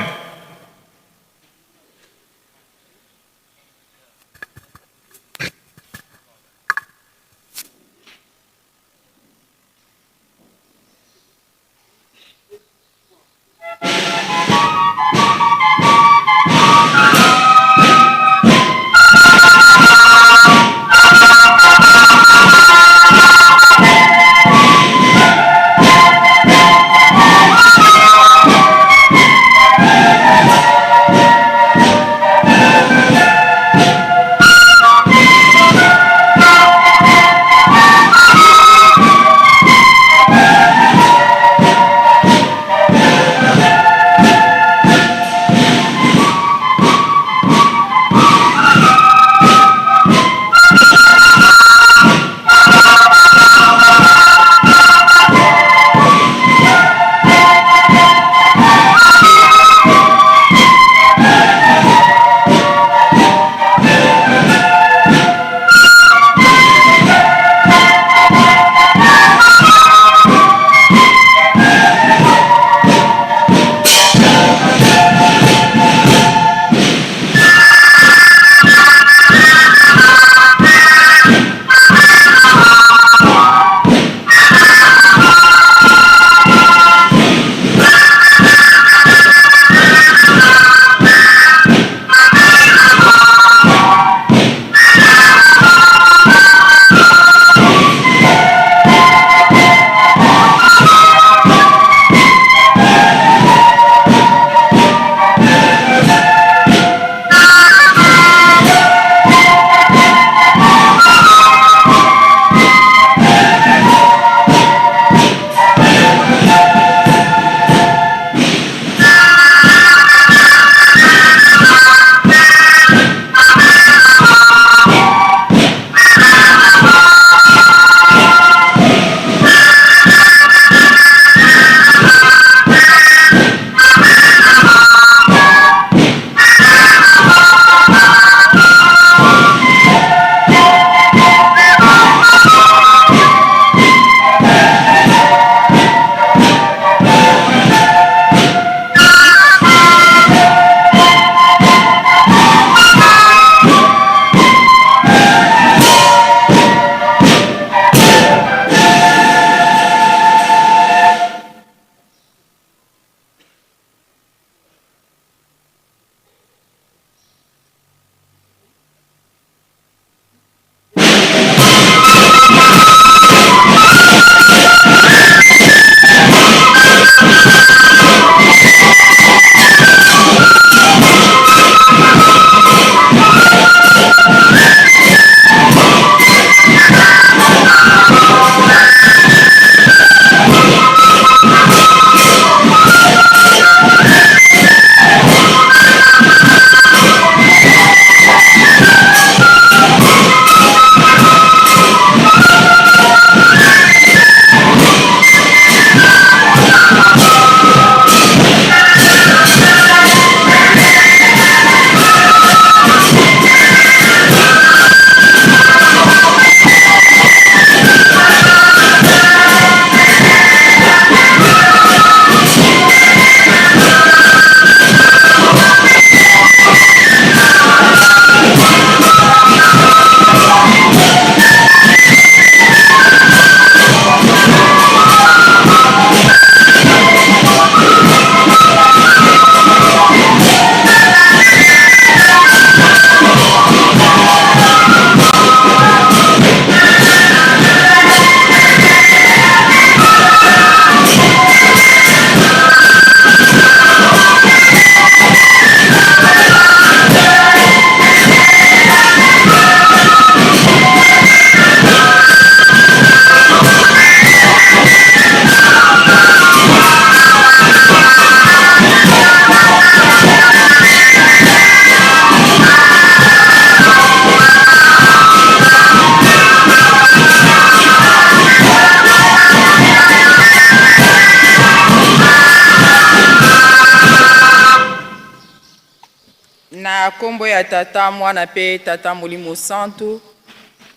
Na kombo ya Tata, Mwana mpe Tata Molimo Santu,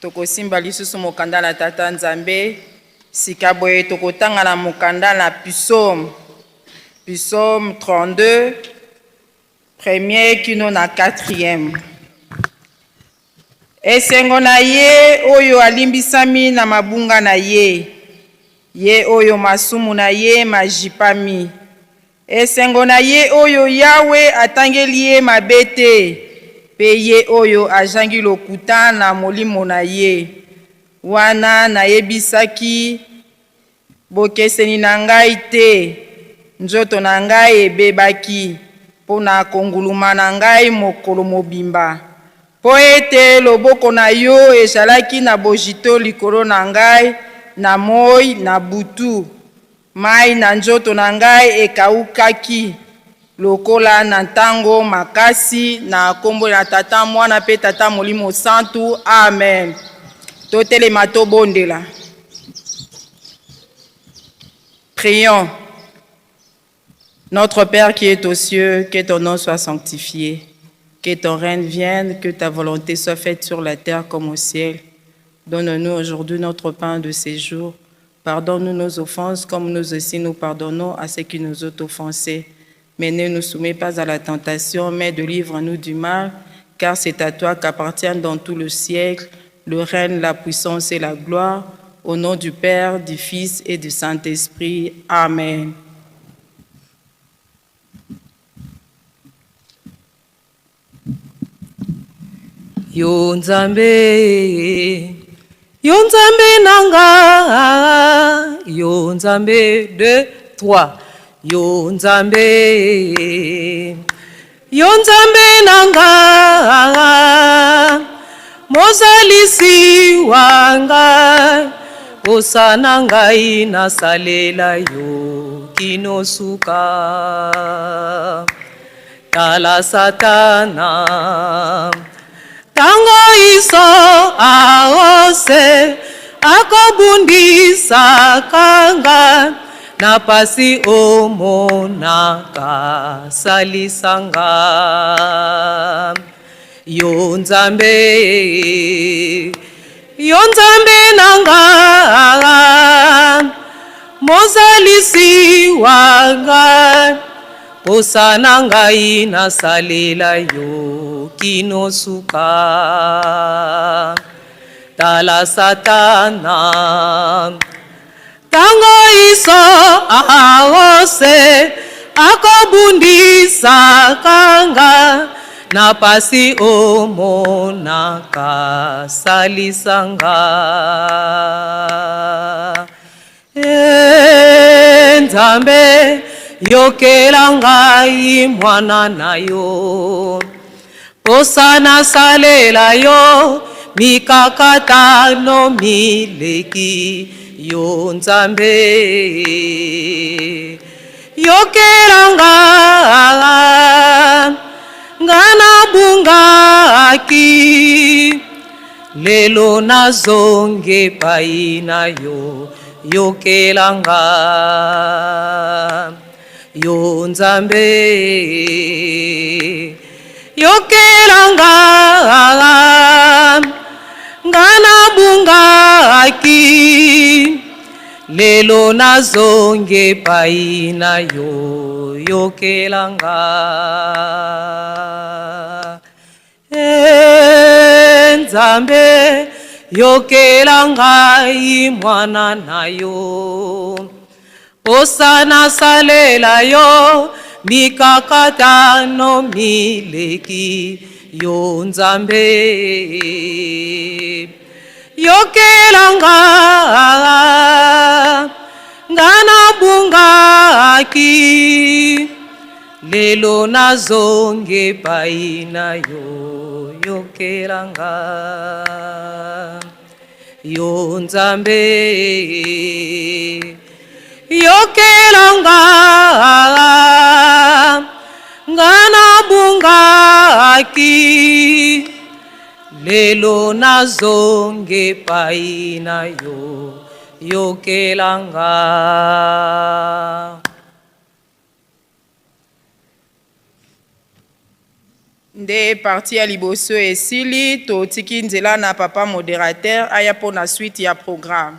tokosimba lisusu mokanda na Tata Nzambe. Sika boye tokotanga na mokanda na Psaume, Psaume 32, premier kino na quatrième. Esengo na ye oyo alimbisami na mabunga na ye, ye oyo masumu na ye majipami. Esengo na ye oyo Yawe atangeli ye mabe te, mpe ye oyo azangi lokuta na molimo na ye. Wana nayebisaki bokeseni na ngai te, nzoto na ngai ebebaki mpo na konguluma na ngai mokolo mobimba. Mpo ete loboko na yo ezalaki na bozito likolo na ngai na moi na butu. Mai na nzoto na ngai ekaukaki lokola na ntango makasi. Na nkombo na Tata, Mwana mpe Tata Molimo Santu, amen. Totelema tobondela. Prions. Notre Père qui est aux cieux, que ton nom soit sanctifié, que ton règne vienne, que ta volonté soit faite sur la terre comme au ciel. Donne-nous aujourd'hui notre pain de ces jours. Pardonne-nous nos offenses comme nous aussi nous pardonnons à ceux qui nous ont offensés. Mais ne nous soumets pas à la tentation, mais délivre-nous du mal, car c'est à toi qu'appartiennent dans tout le siècle le règne, la puissance et la gloire. Au nom du Père, du Fils et du Saint-Esprit. Amen. Yo Nzambe, yo Nzambe nanga, yo Nzambe, 2, 3. Yo Nzambe, yo Nzambe nanga, mozalisi wanga, posa na ngai nasalela yo kino suka. Tala Satana, tango iso aose akobundisaka nga na pasi omonaka salisanga. Yo Nzambe, yo Nzambe nanga, mozalisi wanga, posa na ngai nasalela yo kino suka. Tala Satana, tango iso aose akobundisaka nga na pasi omonaka salisanga. E Nzambe, yokela ngai mwana na yo, posa nasalela yo mikakatano mileki. Yo Nzambe, yokela nga, nga nabungaki, lelo nazonge epai na yo, yokela nga. Yo Nzambe, yokela nga, nga nabungaki, lelo nazonge epai na yo, yokela nga. E Nzambe, yokela ngai mwana na yo, posa nasalela yo mikakatano mileki. Yo Nzambe, yokela nga, nga nabungaki, lelo nazonge epai na yo, yokela nga. Yo Nzambe, yokela nga, nga nabungaki, lelo nazonge epai na yo, yokela nga. Nde partie ya liboso esili, totiki nzela na papa moderateur aya mpo na suite ya programme.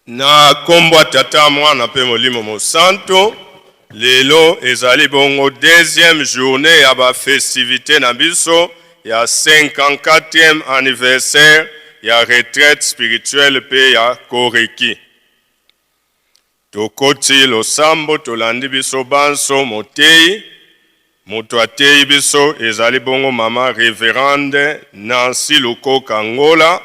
Na nkombo ya Tata, Mwana mpe Molimo Mosantu, lelo ezali bongo deuxième journée ya ba festivités na biso ya 54e anniversaire ya retraite spirituelle mpe ya Koreki. Tokoti losambo, tolandi biso banso moteyi. Moto ateyi biso ezali bongo mama Reverende Nancy Lukoka Ngola,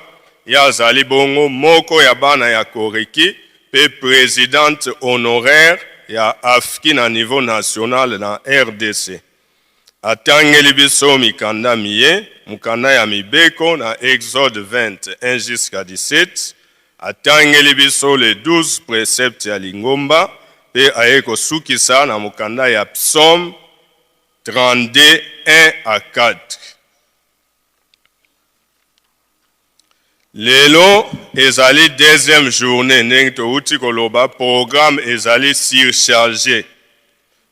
ye azali bongo moko ya bana ya Koreki mpe presidente honoraire ya AFKI na niveau national na rdc. Atangeli biso mikanda miye, mokanda ya mibeko na Exode 20, 1 jusqu'à 17, atangeli biso les 12 preceptes ya lingomba mpe aye kosukisa na mokanda ya Psaume 32, 1 à 4. Lelo ezali deuxième journée, ndenge towuti koloba programme ezali surcharge,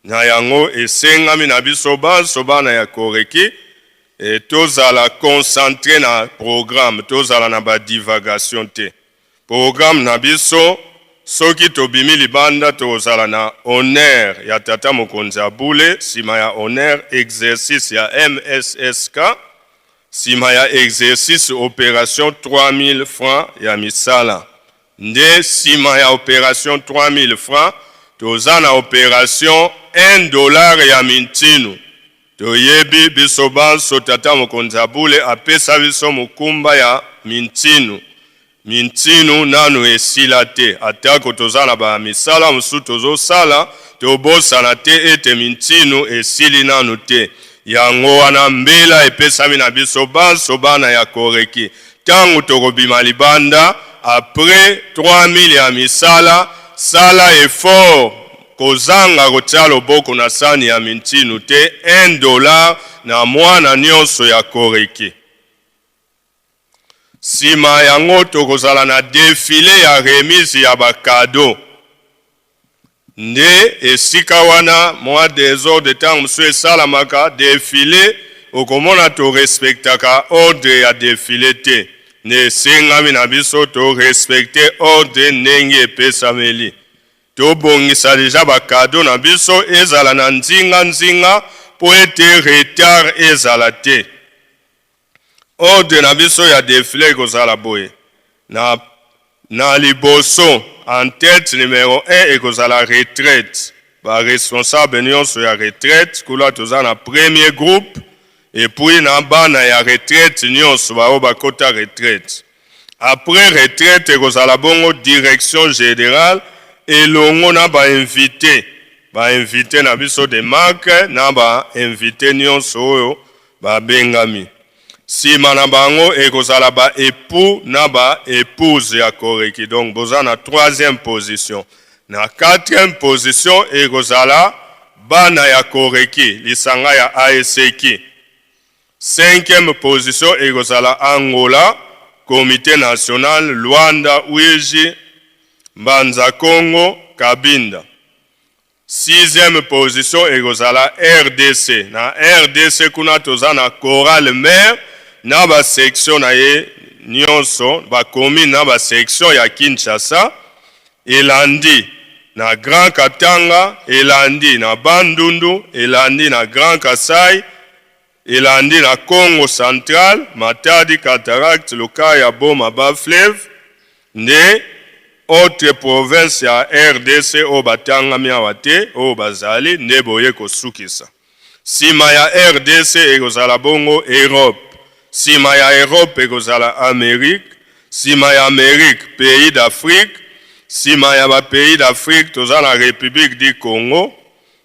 na yango esengami na biso banso bana ya Koreki E tozala concentre na programme, tozala na ba divagation te. Programme na biso, soki tobimi libanda tokozala na honneur ya tata mokonzi ya bule, sima ya honneur exercice ya MSSK, sima ya exercice operation 3000 francs ya misala. Nde sima ya operation 3000 francs toza na operation un dollar ya mintinu. Toyebi biso banso tata mokonzi ya bule apesa biso mokumba ya mintinu. Mintinu nanu esila te, atako toza na ba misala mosusu tozosala, tobosana te ete mintinu esili nanu te. Yango wana mbela epesami na biso banso bana ya Koreki, tango tokobima libanda après 3000 ya misala, sala effort kozanga kotia loboko na sani ya mintinu te, un dollar na mwana nionso ya Koreki. Sima yango tokozala na defile ya remise ya ba cadeaux. Nde esika wana mua desordre tango mosusu esalamaka, defile okomona to respectaka ordre ya defile te. Nde esengami na biso to respecter ordre ndenge epesameli. Tobongisa dejà ba cadeaux na biso ezala na nzinga nzinga mpo ete retard ezala te. Ordre na biso ya defile ekozala boye, na na liboso, en tete numero un ekozala retraite, ba responsables nionso ya retraite, kuna toza na premier groupe, et puis na bana ya retraite nionso ba oyo bakota retraite. Après retraite ekozala bongo direction generale elongo na ba invites, ba invites na biso de marque na ba invites nionso oyo Babengami. Sima na bango ekozala ba epoux na ba epouses ya Koreki. Donc boza na troisième position. Na quatrième position ekozala bana ya Koreki, lisanga ya AECQ. Cinquième position ekozala Angola, Comite national, Luanda, Uige, Mbanza Kongo, Cabinda. Sixième position ekozala rdc. Na rdc kuna toza na chorale mère na ba sections na ye nionso, ba communes na ba sections ya Kinshasa, elandi na Grand Katanga, elandi na Bandundu, elandi na Grand Kasai, Elandi na Kongo central, Matadi, Cataractes, Lukaya, Boma, Bas fleuve nde autres provinces ya rdc oyo batangami awa te oyo bazali nde boye kosukisa. Sima ya rdc ekozala bongo Europe, sima ya Europe ekozala Amerique, sima ya Amerique pays d'Afrique, sima ya ba pays d'Afrique toza na Republique du Congo,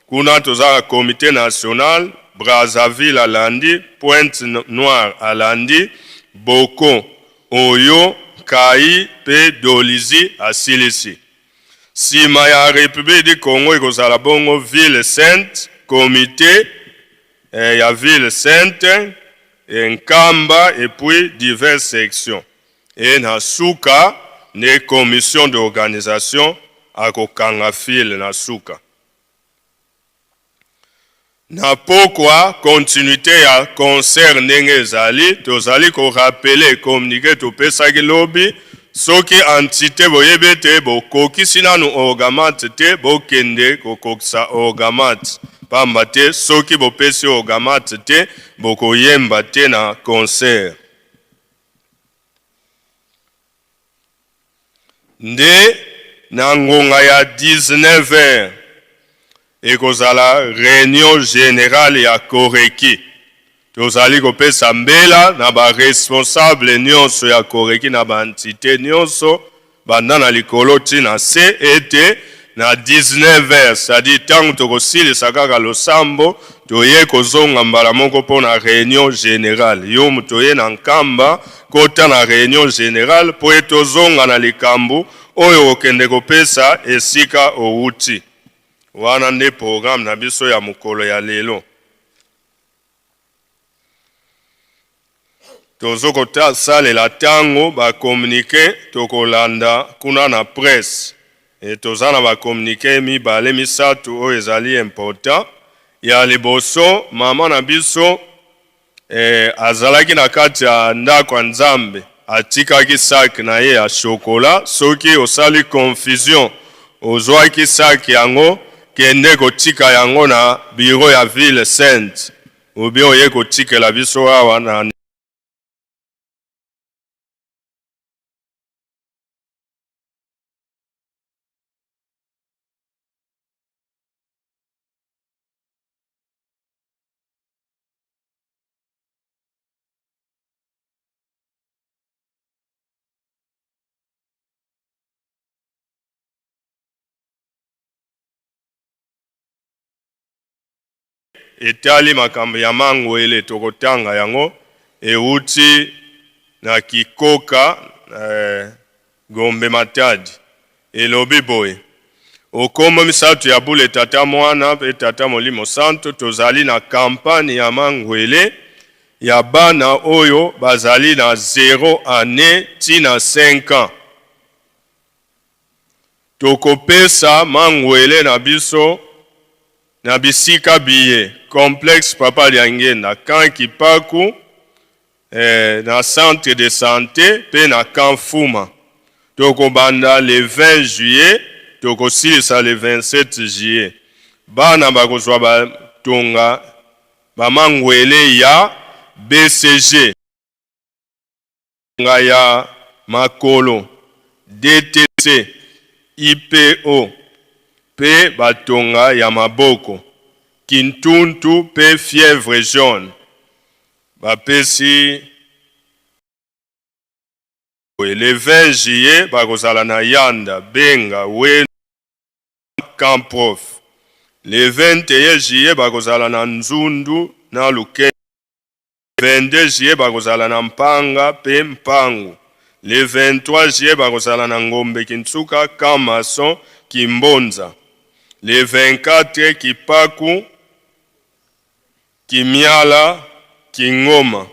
Kuna toza na comite national, Brazzaville alandi, Pointe Noire alandi, Boko, Oyo, Nkayi pe Dolisie asilisi. Sima ya Republique du Congo ekozala bongo ville sainte, comite ya ville sainte, Nkamba et puis diverses sections. Et na suka nde commission d'organisation akokanga file na suka. Na pokwa, continuite ya concert ndenge ezali, tozali ko rappeler communique topesaki lobi, soki entite boyebi ete bokokisi nanu orgamat te, bokende kokokisa orgamat, pamba te soki bopesi orgamat te, bokoyemba te na concert. Nde na ngonga ya 19 heures, ekozala reunion generale ya Koreki. Tozali kopesa mbela na ba responsables nionso ya Koreki na ba entites nionso banda na likolo ti na se ete na 19 heures, c'est-à-dire tango tokosilisa kaka losambo, toye kozonga mbala moko mpo na reunion generale. Yo moto oye na Nkamba, kota na reunion generale mpo ete ozonga na likambo oyo okokende kopesa esika owuti. Wana nde programme na biso ya mokolo ya lelo. Tozo kosalela tango ba communique tokolanda kuna na presse et toza na ba communique mibale misatu oyo ezali important. Ya liboso mama na biso. Eh, azalaki na kati ya ndako ya Nzambe, atikaki sac na ye ya chocolat. Soki osali confusion, ozwaki sac yango, kende kotika yango na bureau ya ville sainte, ou bien oye kotikela biso awa na Etali makambo ya mangwele, tokotanga yango ewuti na Kikoka, eh, Gombe Matadi. Elobi boye, O kombo misatu ya bule Tata, Mwana mpe Tata Molimo Santu, tozali na campagne ya mangwele ya bana oyo bazali na 0 annee ti na 5 ans. Tokopesa mangwele na biso na bisika biye, Complexe Papa Diangienda, Camp Kipaku, eh, na centre de sante mpe na Camp Fuma. Tokobanda le 20 juillet, tokosilisa le 27 juillet. Bana bakozwa batonga ba mangwele ya BCG. Nga ya makolo, DTC, IPO, mpe batonga ya maboko, kintuntu mpe fièvre jaune. Bapesi boye, le 20 juillet bakozala na Yanda, Benga, Weno, Camp Prof. Le 21 juillet bakozala na Nzundu na Lukemba. 22 juillet bakozala na Mpanga pe Mpangu. Le 23 juillet bakozala na Ngombe Kintsuka, Camp Maçon, Kimbonza. Le 24 Kipaku, Kimiala, Kingoma.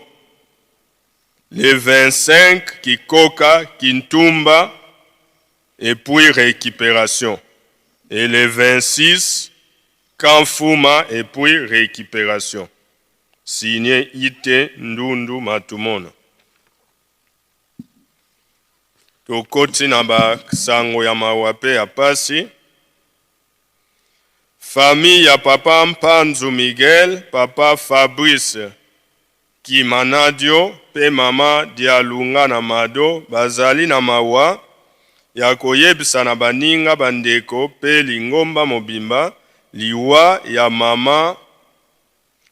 Le 25 Kikoka, Kintumba et puis recuperation. Et le 26 Camp Fuma et puis recuperation. Signe IT Ndundu Matumona. Tokoti na ba sango ya mawa pe ya pasi. Famille ya papa Mpanzu Miguel, papa Fabrice Kimanadio pe mama Dialunga na Mado bazali na mawa ya koyebisa na baninga, bandeko pe lingomba mobimba liwa ya mama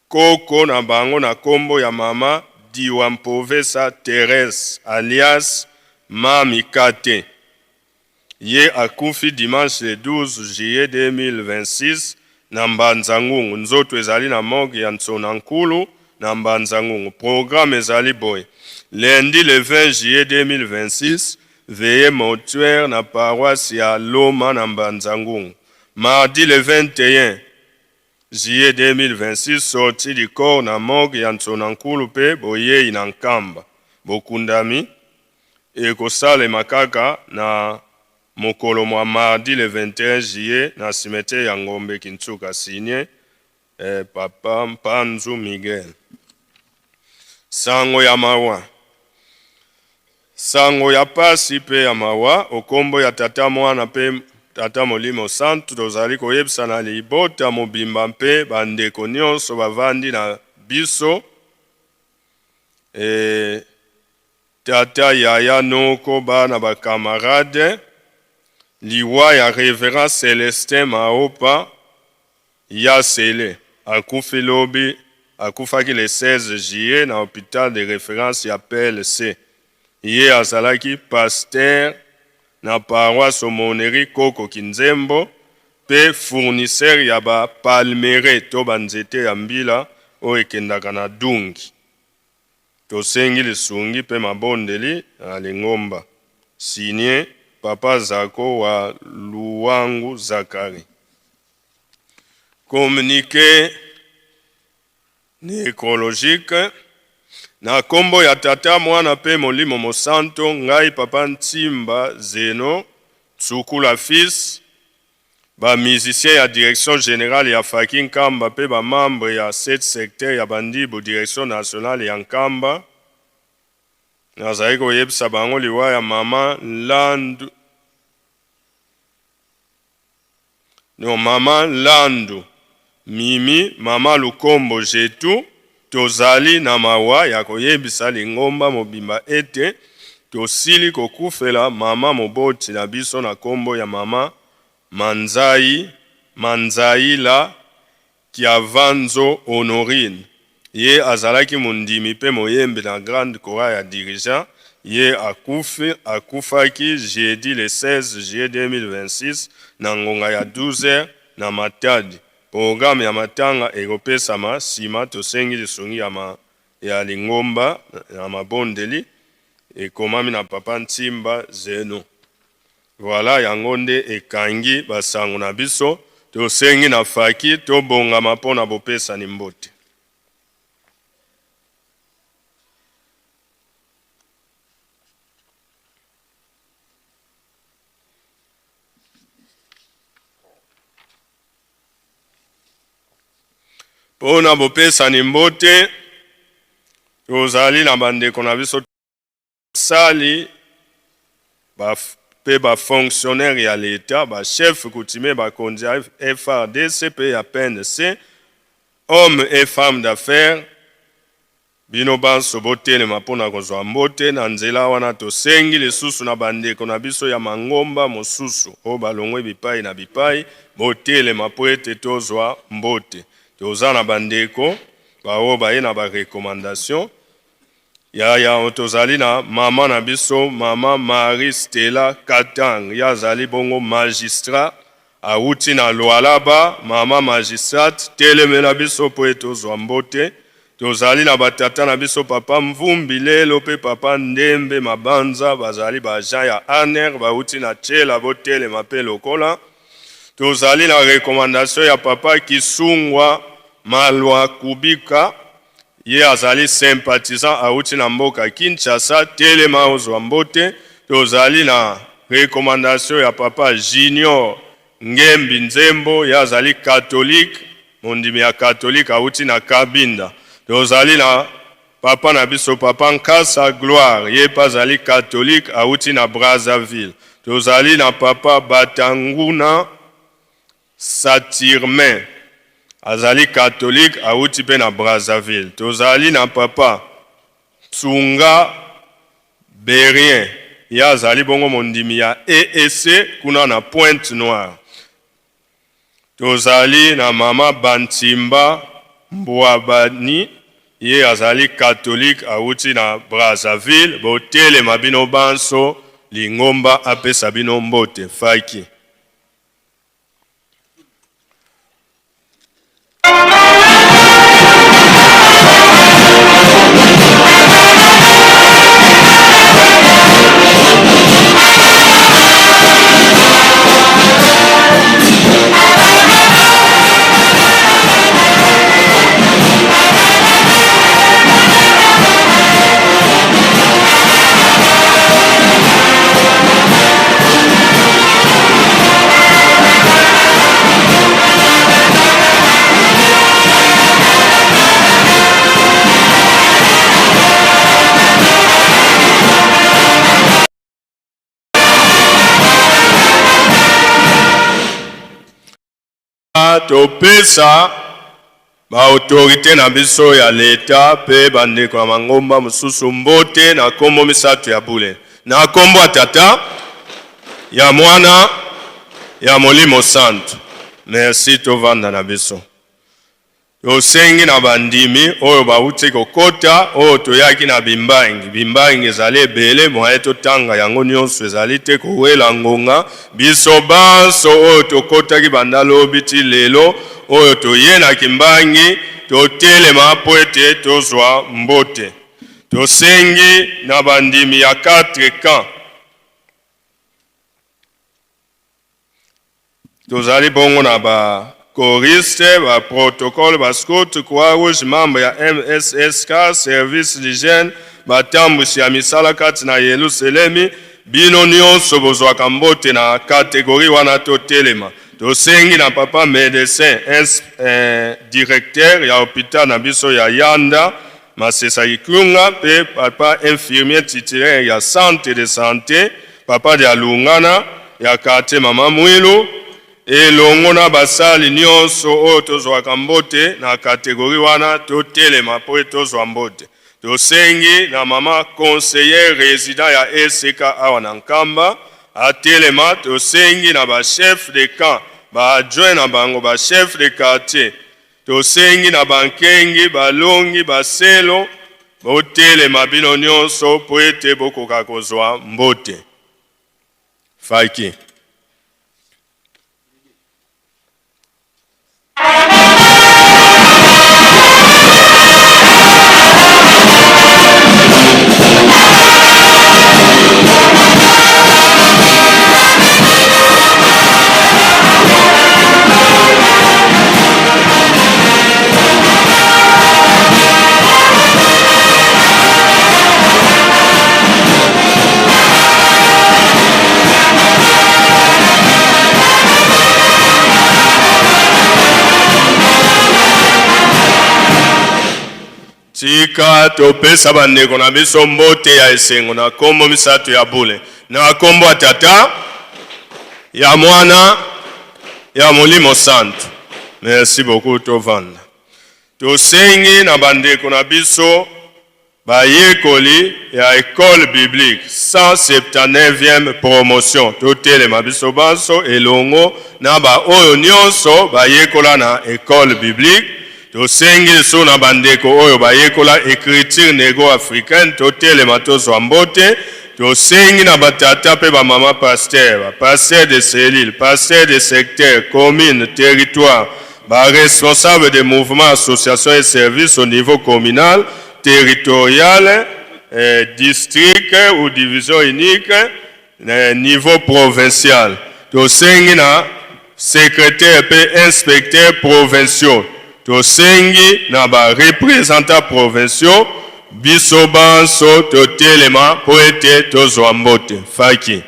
Koko na bango na kombo ya mama Diwa Mpovesa Therèse alias Ma Mikate. Ye akufi dimanche le 12 juillet 2026 na Mbanza Ngungu. Nzoto ezali na morgue ya Nsona Nkulu na Mbanza Ngungu. Programme ezali boye, lundi le 20 juillet 2026, veillee mortuaire na paroisse ya Loma na Mbanza Ngungu. Mardi le 21 Juillet 2026, sortie du corps na morgue ya Nsona Nkulu mpe boyei na Nkamba. Bokundami ekosalema kaka na mokolo mwa mardi le 21 juillet na cimetière ya Ngombe Kintsuka. Signé Papa Mpanzu Miguel. Sango ya mawa. Sango ya pasi pe ya mawa, o kombo ya Tata, Mwana pe Tata Molimo Santu, tozali koyebisa na libota mobimba mpe ba ndeko nionso bavandi na biso, e tata, yaya, noko, bana, ba camarades, liwa ya Reverend Celestin Maopa Ya Sele akufi lobi, akufaki le 16 juillet na hopital de reference ya PLC. Ye azalaki pasteur na paroisse Aumonerie Koko Kinzembo pe fournisseur ya ba palmeraies to ba nzete ya mbila oyo ekendaka na Dungi. Tosengi lisungi pe mabondeli na lingomba. Signe, Papa Zako wa Luwangu Zacharie. Communique necrologique Na kombo ya Tata, Mwana pe Molimo Mosanto, ngai Papa Ntimba Zeno Tsukula fils, Ba musiciens ya direction generale ya Faki Nkamba mpe ba membres ya 7 secteurs ya Bandibu direction nationale ya Nkamba, nazali koyebisa bango liwa ya mama Landu, no, mama Landu Mimi, mama Lukombo Jetu. Tozali na mawa ya koyebisa lingomba mobimba ete tosili kokufela mama moboti na biso na kombo ya mama Manzai, Manzaila Kiavanzo Honorine. Ye azalaki mondimi mpe moyembi na Grande Chorale ya dirigeant. Ye akufi, akufaki jeudi le 16 juillet 2026 na ngonga ya 12h na Matadi. Programme ya matanga ekopesama sima. Tosengi lisungi ya ma ya lingomba na mabondeli. Ekomami na Papa Ntimba Zeno. Voilà, yango nde ekangi basango na biso. Tosengi na faki tobongama mpo na bopesani mbote. Mpo na bopesani mbote, tozali na bandeko na biso basali mpe ba fonctionnaires ya l'Etat, ba chefs coutumiers, bakonzi ya FARDC mpe ya PNC, hommes et femmes d'affaires. Bino banso botelema mpo na kozwa mbote. Na nzela wana tosengi lisusu na bandeko na biso ya mangomba mosusu oyo balongwe bipai na bipai, botelema mpo ete tozwa mbote. Toza na bandeko baoyo baye na ba recommandations. Yaya, tozali na mama na biso, mama Marie Stella Katang, ye azali bongo magistrat, awuti na Lualaba. Mama magistrate, telemela biso mpo ete ozwa mbote. Tozali na batata na biso, papa Mvumbi Lelo mpe papa Ndembe Mabanza, bazali ba agent ya ANR, bawuti na Tshela, botelema mpe lokola. Tozali na recommandation ya papa Kisungwa Malwa Kubika, ye azali sympathisant, awuti na mboka Kinshasa, telema ozwa mbote. Tozali na recommandation ya papa Junior Ngembi Nzembo, ye azali catholique, mondimi ya catholique, awuti na Kabinda. Tozali na papa na biso, papa Nkasa Gloire, ye mpe azali catholique, awuti na Brazzaville. Tozali na papa Batanguna Saturmin, azali catholique, awuti mpe na Brazzaville. Tozali na papa Tsunga Berien, ye azali bongo mondimi ya EEC kuna na Pointe Noire. Tozali na mama Bantimba Mbwabani, ye azali catholique, awuti na Brazzaville. Botelema bino banso, lingomba apesa bino mbote. Faki. Topesa ba autorite na biso ya leta mpe bandeko ya mangomba mosusu mbote na nkombo misato ya bule, na nkombo ya Tata, ya Mwana, ya Molimo Santu. Merci, tovanda na biso. Tosengi na bandimi oyo bauti kokota, oyo toyaki na bimbangi. Bimbangi ezali ebele, moye totanga yango nyonso ezali te, kowela ngonga. Biso banso oyo tokotaki banda lobi ti lelo, oyo toye na Kimbangi, totelema mpo ete tozwa mbote. Tosengi na bandimi ya 4 camps. Tozali bongo na ba choristes, ba protocole, ba scout, croix rouge, membre ya MSSK, service d'hygiène, batambwisi ya misala kati na Yelusalemi. Bino nyonso bozwaka mbote na categorie wana, totelema. Tosengi na papa medecin ins, eh, directeur ya hopital na biso ya Yanda Masesa Ikunga mpe papa infirmier titulaire ya centre de sante papa Dialungana ya quartier Mama Mwilu elongo na basali nyonso oyo tozwaka mbote na kategori wana, totelema mpo tozwa mbote. Tosengi na mama conseiller resident ya ECK awa na Nkamba atelema. Tosengi na ba chef de camp, ba adjoint na bango, ba chef de quartier, tosengi na bankengi, balongi, baselo, botelema bino nyonso mpo ete bokoka kozwa mbote. Faki. Tika topesa bandeko na biso mbote ya esengo na kombo misato ya bule, na kombo ya Tata, ya Mwana, ya Molimo Santu. Merci beaucoup, tovanda. Tosengi na bandeko na biso bayekoli ya Ecole Biblique 179e promotion totelema biso banso elongo na baoyo nyonso bayekola na Ecole Biblique. Tosengi lisusu na bandeko oyo bayekola Ecriture Negro-Africaine totelema tozwa mbote. Tosengi na batata mpe bamama pasteur, ba pasteur de cellule, pasteur de secteur, commune, territoire, ba responsable de mouvement, association et service au niveau communal, territorial, eh, district ou division unique, eh, niveau provincial. Tosengi na secrétaire mpe inspecteur provinciaux, tosengi na ba représentants provinciaux, biso banso totelema mpo ete tozwa mbote. Faki.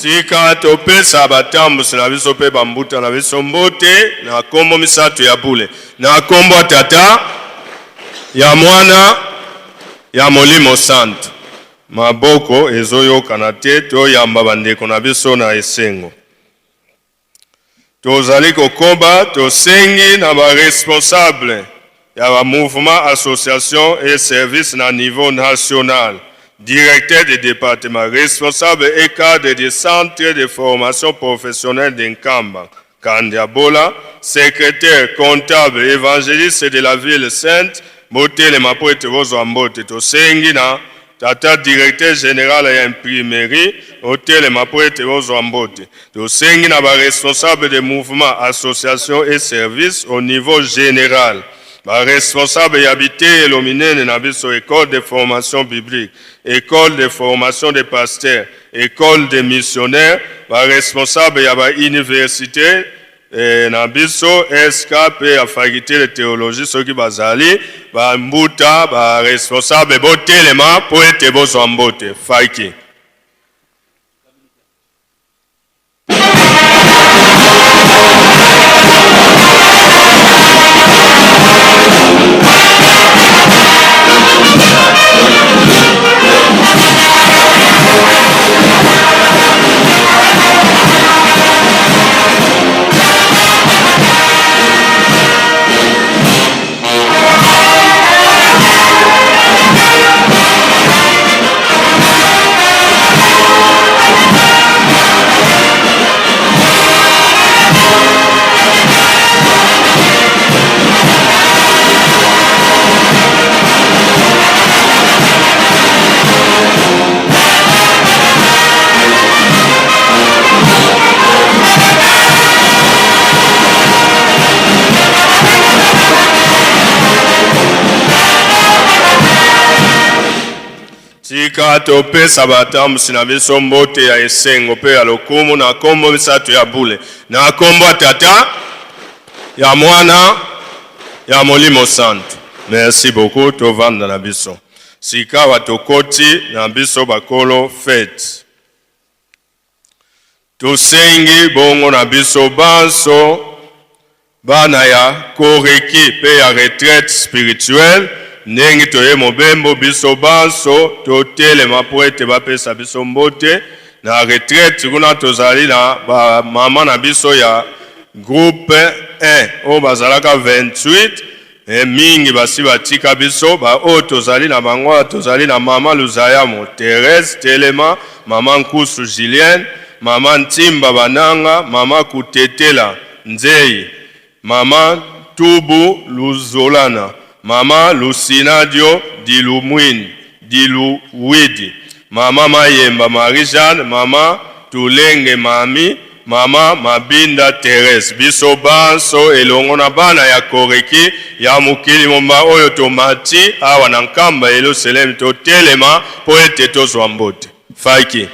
Tika topesa batambusi na biso mpe bambuta na biso mbote na kombo misato ya bule, na kombo ya Tata, ya Mwana, ya Molimo Santu. Maboko ezoyokana te, toyamba bandeko na biso na esengo. Tozali kokoba, tosengi na ba responsable ya ba mouvement, association et service na niveau national, directeur de département, responsable et cadre de centre de formation professionnelle de Nkamba, Kandiabola, secrétaire, comptable, évangéliste de la ville sainte, botelema mpo ete bozwa mbote. Tosengi na tata directeur général ya imprimerie otelema mpo ete bozwa mbote. Tosengi na ba responsable de mouvement, association et service au niveau général, ba responsable ya biteyelo minene na biso, école de formation biblique, école de formation de pasteurs, école de missionnaires, ba responsable ya ba université na biso SK mpe ya faculté de théologie, soki bazali bambuta ba responsable botelema mpo ete bozwa mbote. Faki. Tika topesa batambusi na biso mbote ya esengo mpe ya lokumu na nkombo misato ya bule, na nkombo ya Tata, ya Mwana, ya Molimo Santu. Merci beaucoup, tovanda na biso. Sikawa tokoti na biso bakolo fete. Tosengi bongo na biso banso bana ya Koreki mpe ya retraite spirituelle, ndenge toye mobembo, biso banso totelema mpo ete bapesa biso mbote na retraite. Kuna tozali na ba mama na biso ya groupe 1 oyo bazalaka 28 e mingi basi batika biso. Baoyo tozali na bango awa, tozali na mama Luzayamo Therese Telema, mama Nkusu Julienne, mama Ntimba Bananga, mama Kutetela Nzeyi, mama Tubu Luzolana, mama Lucinadio Dilumwini Diluwidi, mama Mayemba Marie-Jeanne, mama Tulenge Mami, mama Mabinda Therese. Biso banso elongo na bana ya Koreki ya mokili momba oyo tomati awa na Nkamba Yelusalemi, totelema mpo ete tozwa mbote. Faki.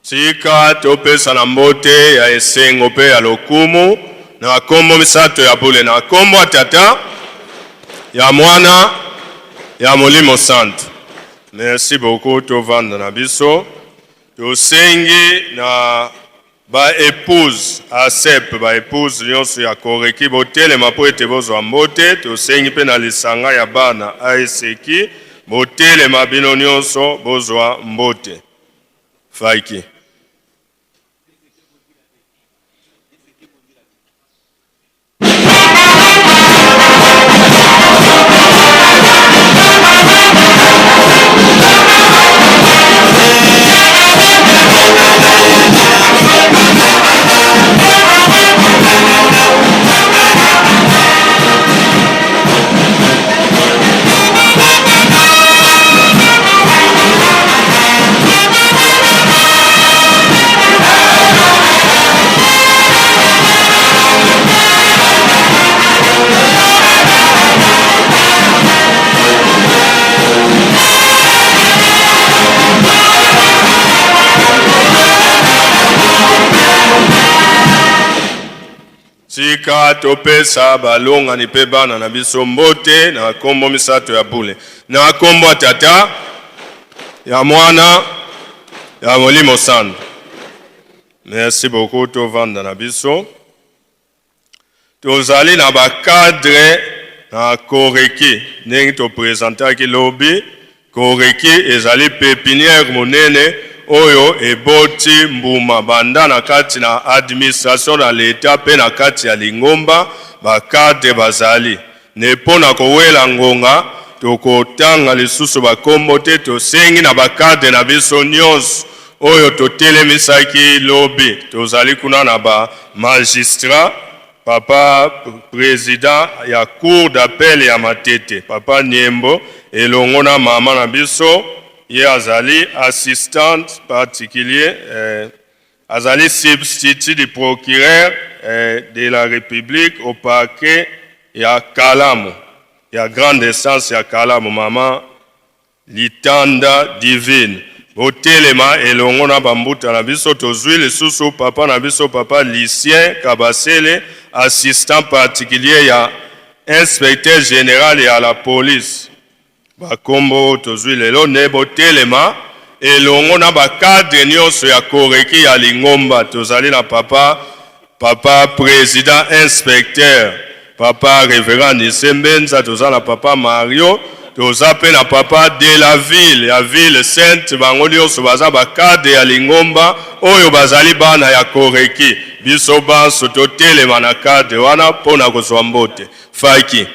Tika topesana mbote ya esengo mpe ya lokumu na nkombo misato ya bule, na nkombo ya Tata, ya Mwana, ya Molimo Santu. Merci beaucoup, tovanda na biso. Tosengi na ba epouse ACEP, ba epouse nyonso ya Koreki botelema mpo ete bozwa mbote. Tosengi mpe na lisanga ya bana ASEKI botelema bino nyonso bozwa mbote. Faiki. Tika topesa balongani mpe bana na biso mbote na nkombo misato ya bule, na nkombo ya Tata, ya Mwana, ya Molimo Santu. Merci beaucoup, tovanda na biso. Tozali na ba cadre na Koreki ndenge to presentaki lobi. Koreki ezali pepinière monene oyo eboti mbuma banda na kati na administration na l'etat mpe na kati ya lingomba ba cadre bazali ne mpo na kowela ngonga tokotanga lisusu ba kombo te. Tosengi na ba cadre na biso nionso oyo totelemisaki lobi, tozali kuna na ba magistrats, papa president ya cour d'appel ya Matete, papa Niembo, elongo na mama na biso, ye azali assistante particulier, azali substitut du procureur de la Republique au parquet ya Kalamu. ya grande instance ya Kalamu, mama Litanda Divine. Botelema elongo na bambuta na biso. Tozwi lisusu papa na biso, papa Lucien Kabasele, assistant particulier ya inspecteur général ya la police. Bakombo oyo tozwi lelo nde botelema elongo na bacadre nyonso ya koreki ya lingomba. Tozali na papa papa président inspecteur, papa révérend Nise Mbenza, toza na papa Mario, toza mpe na papa de la ville ya ville sainte. Bango nyonso baza bacadre ya lingomba oyo bazali bana ya koreki. Biso banso totelema na cadre wana mpo na kozwa mbote faki.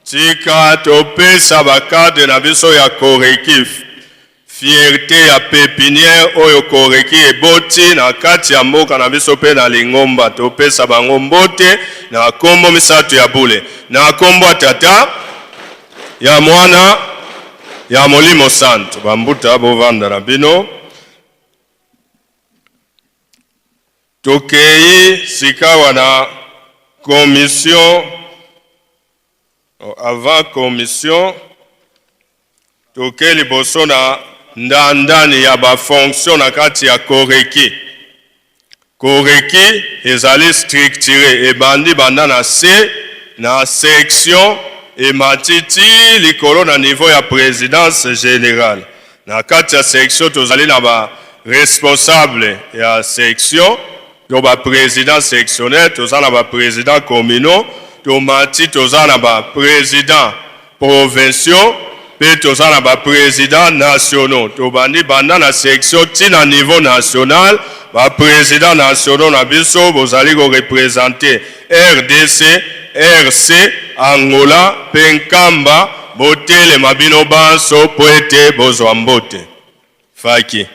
Tika topesa bacadre na biso ya Korekif fierté ya pépinière oyo Koreki eboti na kati ya mboka na biso mpe na lingomba. Topesa bango mbote na kombo misato ya bule, na kombo ya Tata, ya Mwana, ya Molimo Santo. Bambuta bovanda na bino. Tokei sikawa na commission. Avant commission, toke liboso na ndandani ya bafonction na kati ya Koreki. Koreki ezali structure ebandi banda na se na section, emati ti likolo na niveau ya présidence générale. Na kati ya section tozali na ba responsable ya section to ba président sectionnaire, toza na ba président communaux, tomati toza na ba président provinciaux mpe toza na ba président nationaux. Tobandi banda na section ti na niveau national. Ba président nationaux na biso bozali koreprésenter RDC, RC, Angola mpe Nkamba. Botelema bino banso mpo ete bozwa mbote faki.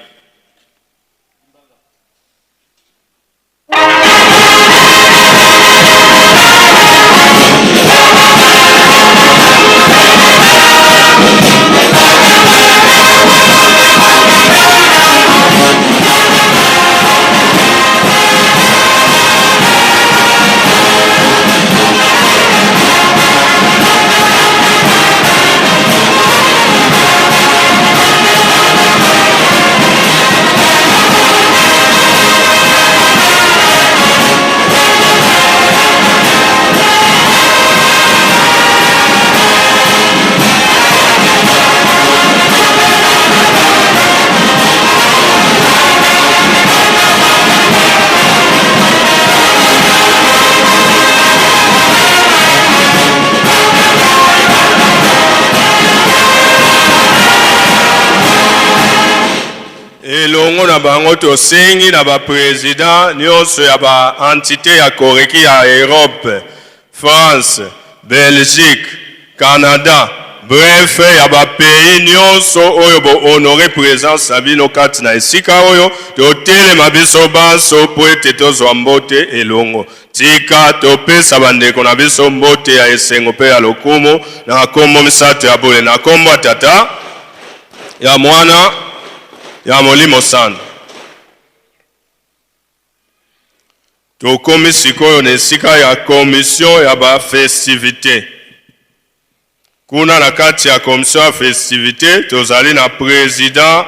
Elongo na bango, tosengi na baprésident nyonso ya baentité ya Koreki ya Europe, France, Belgique, Canada, bref ya bapays nyonso oyo bohonorer présence na bino kati na esika oyo. Totelema biso banso mpo ete tozwa mbote elongo. Tika topesa bandeko na biso mbote ya esengo mpe ya lokumu na kombo misato ya bule, na kombo ya Tata, ya Mwana, ya Molimo Santo. Tokomi sikoyo na esika ya commission ya bafestivité. Kuna na kati ya commission ya festivité tozali na président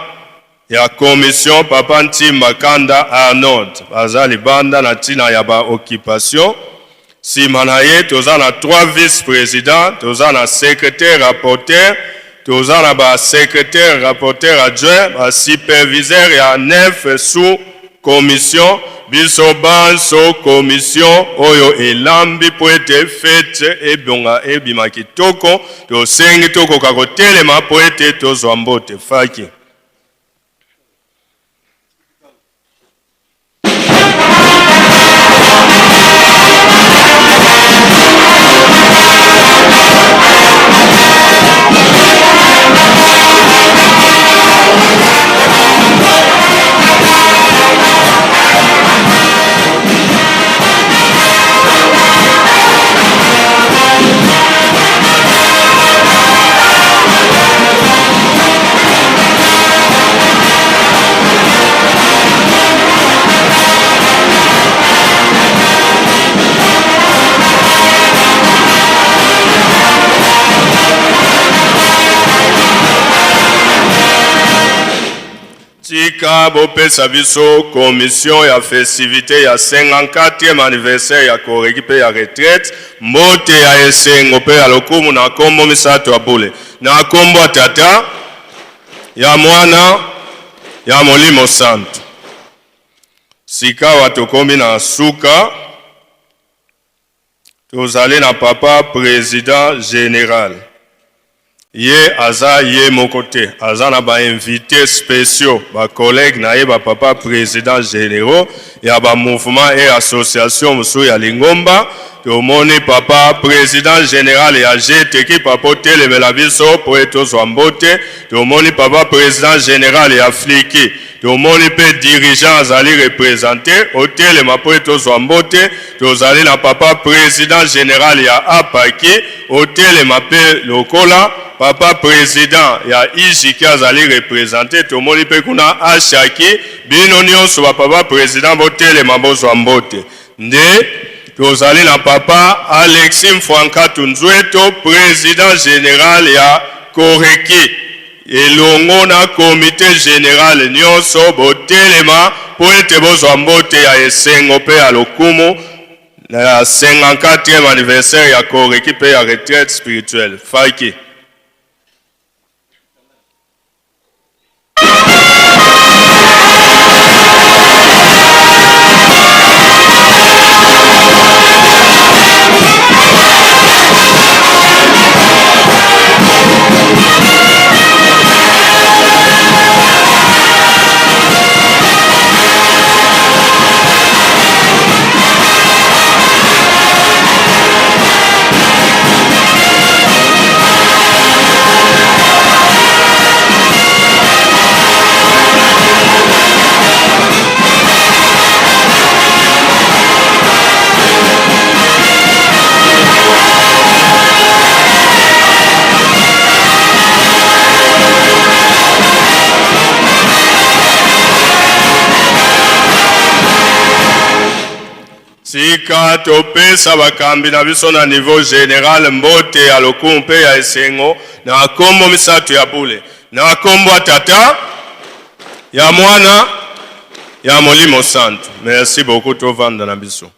ya commission, papa Ntimba Kanda Arnold, aza libanda na ntina ya baoccupation. Nsima na ye toza na trois vice président, toza na secrétaire rapporteur, toza na basecrétaire rapporteur adjoint, basuperviseur ya 9 sous. Commission, biso banso commission oyo elambi mpo ete fete ebonga ebima kitoko, tosengi tokoka kotelema mpo ete tozwa mbote. Faki. Tika bopesa biso commission ya festivite ya 54e anniversaire ya Koreki mpe ya retraite mbote ya esengo mpe ya lokumu na kombo misato ya bule, na kombo ya Tata, ya Mwana, ya Molimo Santu. Sikawa tokomi na suka. Tozali na papa president general. Ye aza ye moko te, aza na ba invites speciaux, ba collègues na ye ba papa presidents generaux ya ba mouvements et associations mosusu ya lingomba. Tomoni papa president general ya GTK, papa otelemela biso po ete tozwa mbote. Tomoni papa president general ya Fliki, Tomoni pe dirigeant azali represente, otelema po ete ozwa mbote. Tozali na papa president general ya APAKI, otelema pe lokola. Papa president ya IJIKI azali represente, tomoni pe kuna ASHAKI. Bino nionso ba papa president botelema bozwa mbote. Nde tozali na papa Alexis Mfuankatu Nzueto, president general ya Koreki. Elongo na comite general nionso, botelema mpo ete bozwa mbote ya esengo mpe ya lokumu na ya 54e anniversaire ya Koreki mpe ya retraite spirituelle. Faki. Tika topesa bakambi na biso na niveau general mbote ya lokumu mpe ya esengo na kombo misato ya bule, na kombo ya Tata, ya Mwana, ya Molimo Santu. Merci beaucoup, tovanda na biso.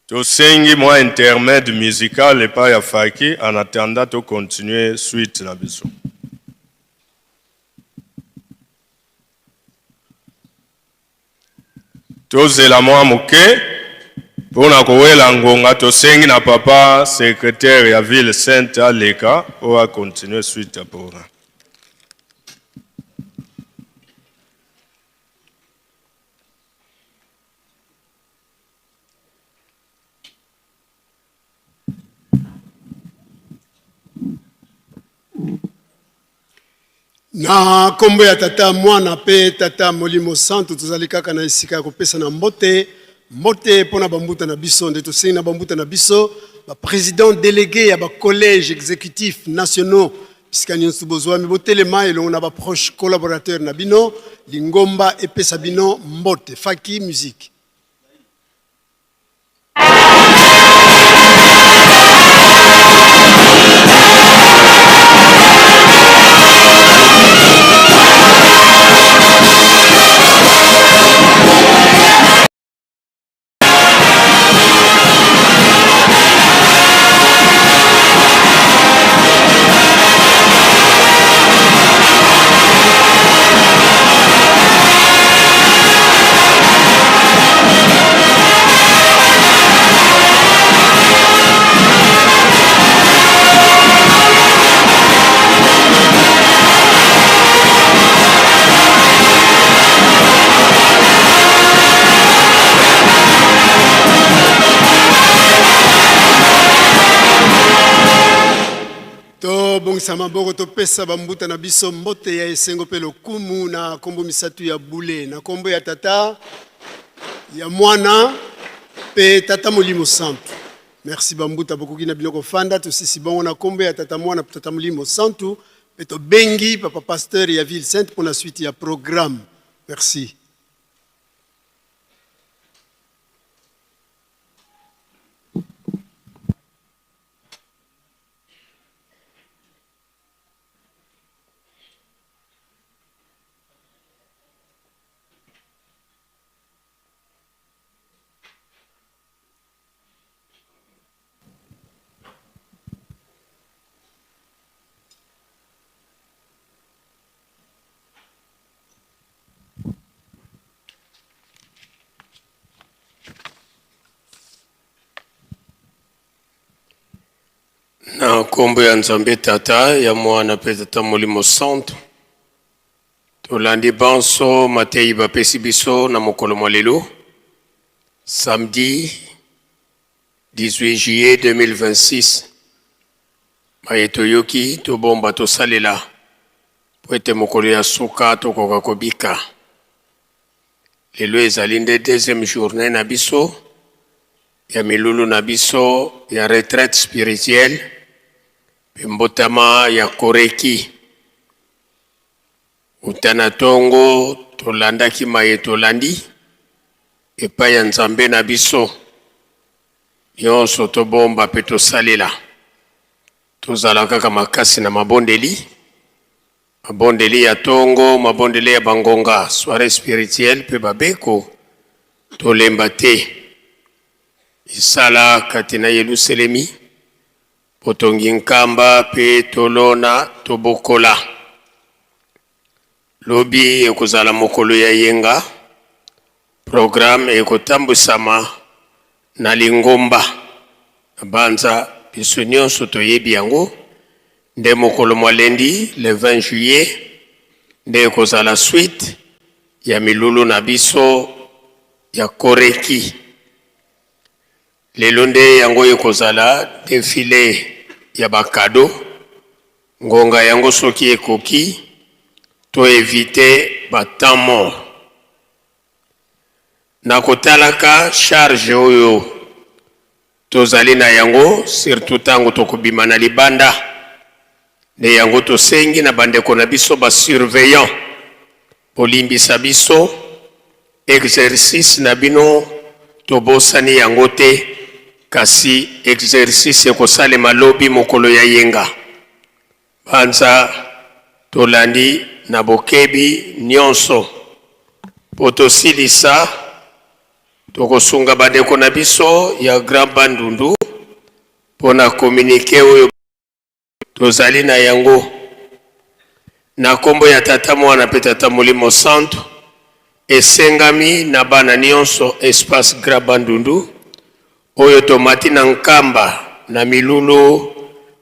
Tosengi mwa intermède musical epai ya Faki en attendant to continuer suite na biso. Tozela mwa moke mpo na kowela ngonga, tosengi na papa secretaire ya ville sainte aleka mpo a continuer suite ya programme. Na nkombo ya Tata, Mwana mpe Tata Molimo Santu, tozali kaka na esika ya kopesa na mbote mbote mpo na bambuta na biso. Nde tosengi na bambuta na biso ba president delegue ya ba collège executif nationaux bisika nyonso bozwami, botelema elongo na ba proche collaborateur na bino. Lingomba epesa bino mbote. Faki musique. Tobongisa maboko topesa bambuta na biso mbote ya esengo mpe lokumu na kombo misatu ya bule, na kombo ya Tata, ya Mwana mpe Tata Molimo Santu. Merci bambuta, bokoki na bino kofanda. Tosisi bongo na kombo ya Tata, Mwana mpe Tata Molimo Santu, mpe tobengi papa pasteur ya Ville Sainte mpo na suite ya programme. Merci. Na nkombo ya Nzambe Tata, ya Mwana mpe Tata Molimo Santu, tolandi banso mateyi bapesi biso na mokolo mwa lelo, samedi 18 juillet 2026. Maye toyoki tobomba tosalela mpo ete mokolo ya suka tokoka kobika. Lelo ezali nde deuxième journée na biso ya milulu na biso ya retraite spirituelle mpe mbotama ya Koreki. Uta na tongo tolandaki maye tolandi epai ya Nzambe na biso. Nyonso tobomba mpe tosalela. Tozala kaka makasi na mabondeli. Mabondeli ya tongo, mabondeli ya bangonga, soiree spirituelle mpe babeko, tolemba te. Misala kati na Yeluselemi, botongi nkamba mpe tolona tobokola. Lobi ekozala mokolo ya yenga, programme ekotambwisama na lingomba. Nabanza biso nionso toyebi yango. Nde mokolo mwa lundi le 20 juillet nde ekozala suite ya milulu na biso ya Koreki. Lelo nde yango ekozala defile ya ba cadeaux. Ngonga yango soki ekoki, to eviter ba temps morts. Na kotalaka charge oyo tozali na yango, surtout tango tokobima na libanda, nde yango tosengi na bandeko na biso ba surveillants, bolimbisa biso, exercice na bino tobosani yango te, kasi exercice ekosalema lobi mokolo ya yenga. Banza tolandi na bokebi nionso mpo tosilisa, tokosunga bandeko na biso ya Grand Bandundu mpo na communique oyo tozali na yango. Na kombo ya Tata, Mwana mpe Tata Molimo Santu, esengami na bana nionso Espace Grand Bandundu oyo tomati na Nkamba na milulu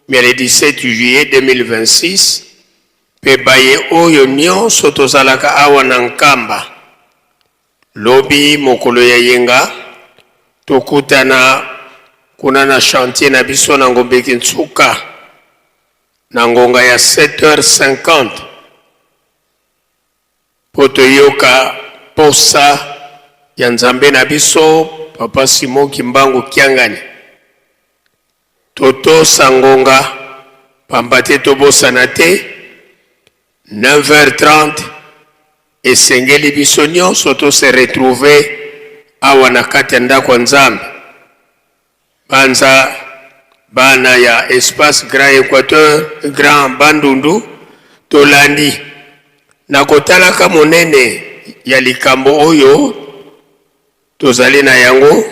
mya le 17 juillet 2026 mpe baye oyo nionso tozalaka awa na Nkamba, lobi mokolo ya yenga tokutana kuna na chantier na biso na Ngombe Kinsuka na ngonga ya 7h50 mpo toyoka posa ya Nzambe na biso Papa Simon Kimbangu Kiangani. Totosa ngonga pamba te tobosana te 9h30 esengeli biso nionso to se retrouver awa na kati ya ndako ya Nzambe. Banza bana ya espace Grand Equateur, Grand Bandundu tolandi na kotalaka monene ya likambo oyo tozali na yango.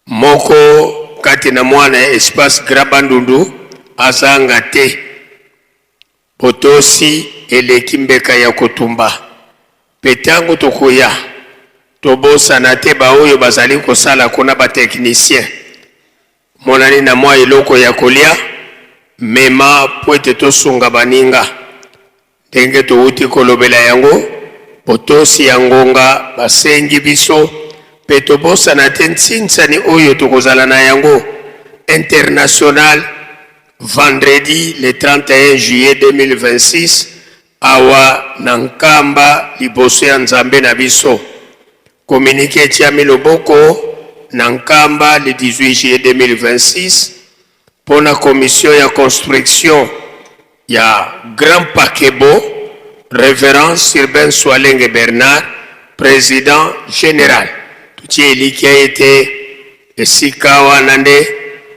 Moko kati na mwana ya espace Grand Bandundu azanga te. Botosi eleki mbeka ya kotumba. Mpe tango tokoya, tobosana te baoyo bazali kosala kuna ba techniciens. Omonani na mwa eloko ya kolia, mema mpo ete tosunga baninga. Ndenge towuti kolobela yango, botosi ya ngonga basengi biso, mpe tobosana te nsinsani oyo tokozala na yango. internationale vendredi le 31 juillet 2026 awa na Nkamba liboso ya Nzambe na biso. Communiqué etiami loboko na Nkamba le 18 juillet 2026 mpo na commission ya construction ya Grand Paquebot, Reverend Sylvain Swalenge Bernard, president general. Totie elikya ete esika wana nde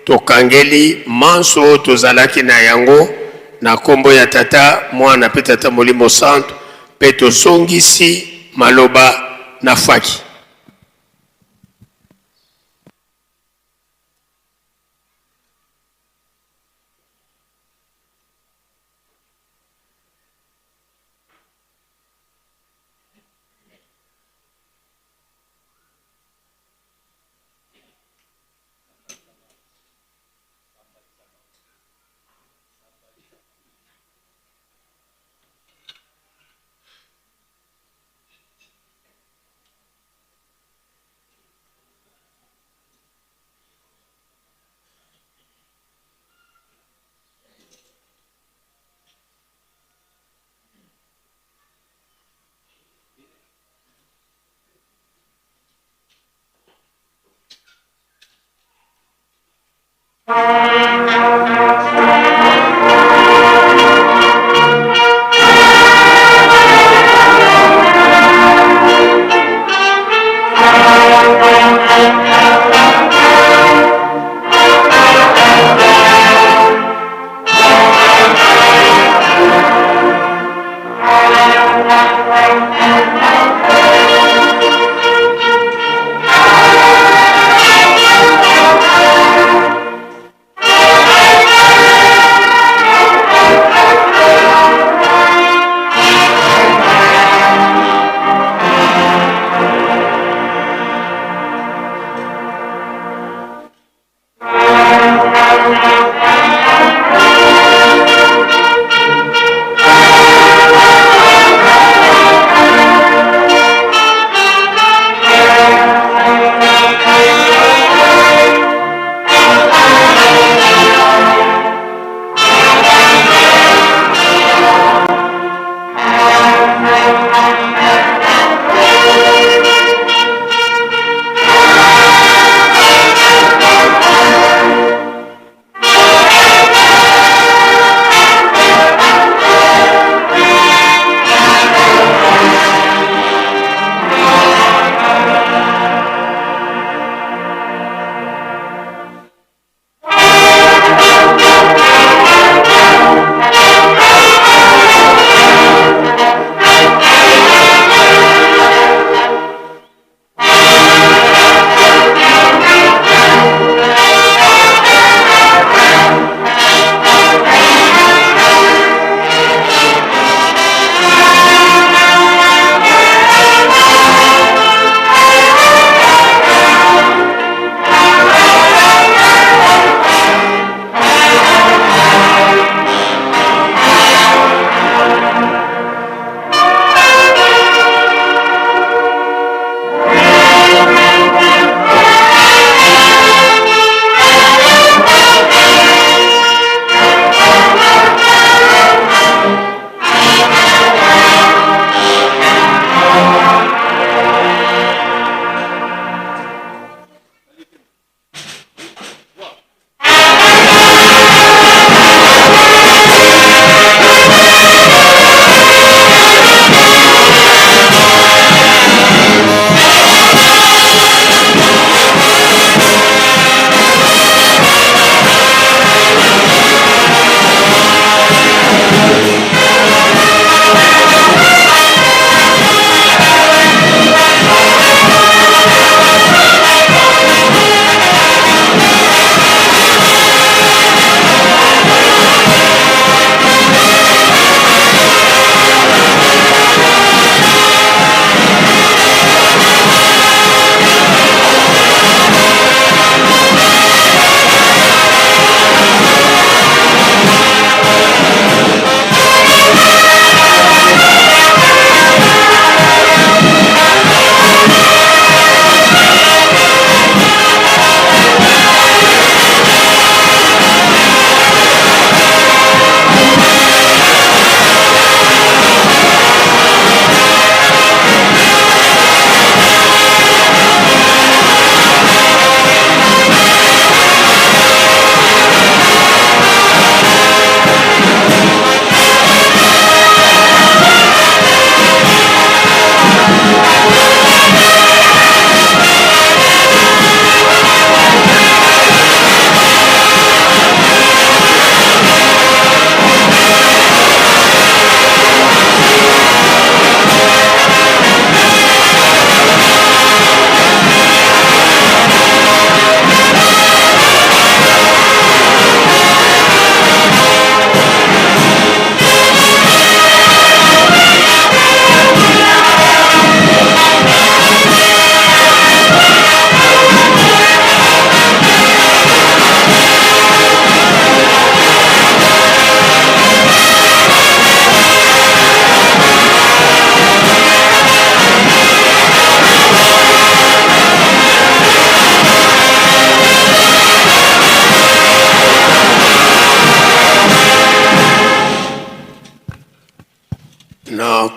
tokangeli manso oyo tozalaki na yango na kombo ya Tata, Mwana mpe Tata Molimo Santu, mpe tozongisi maloba na faki.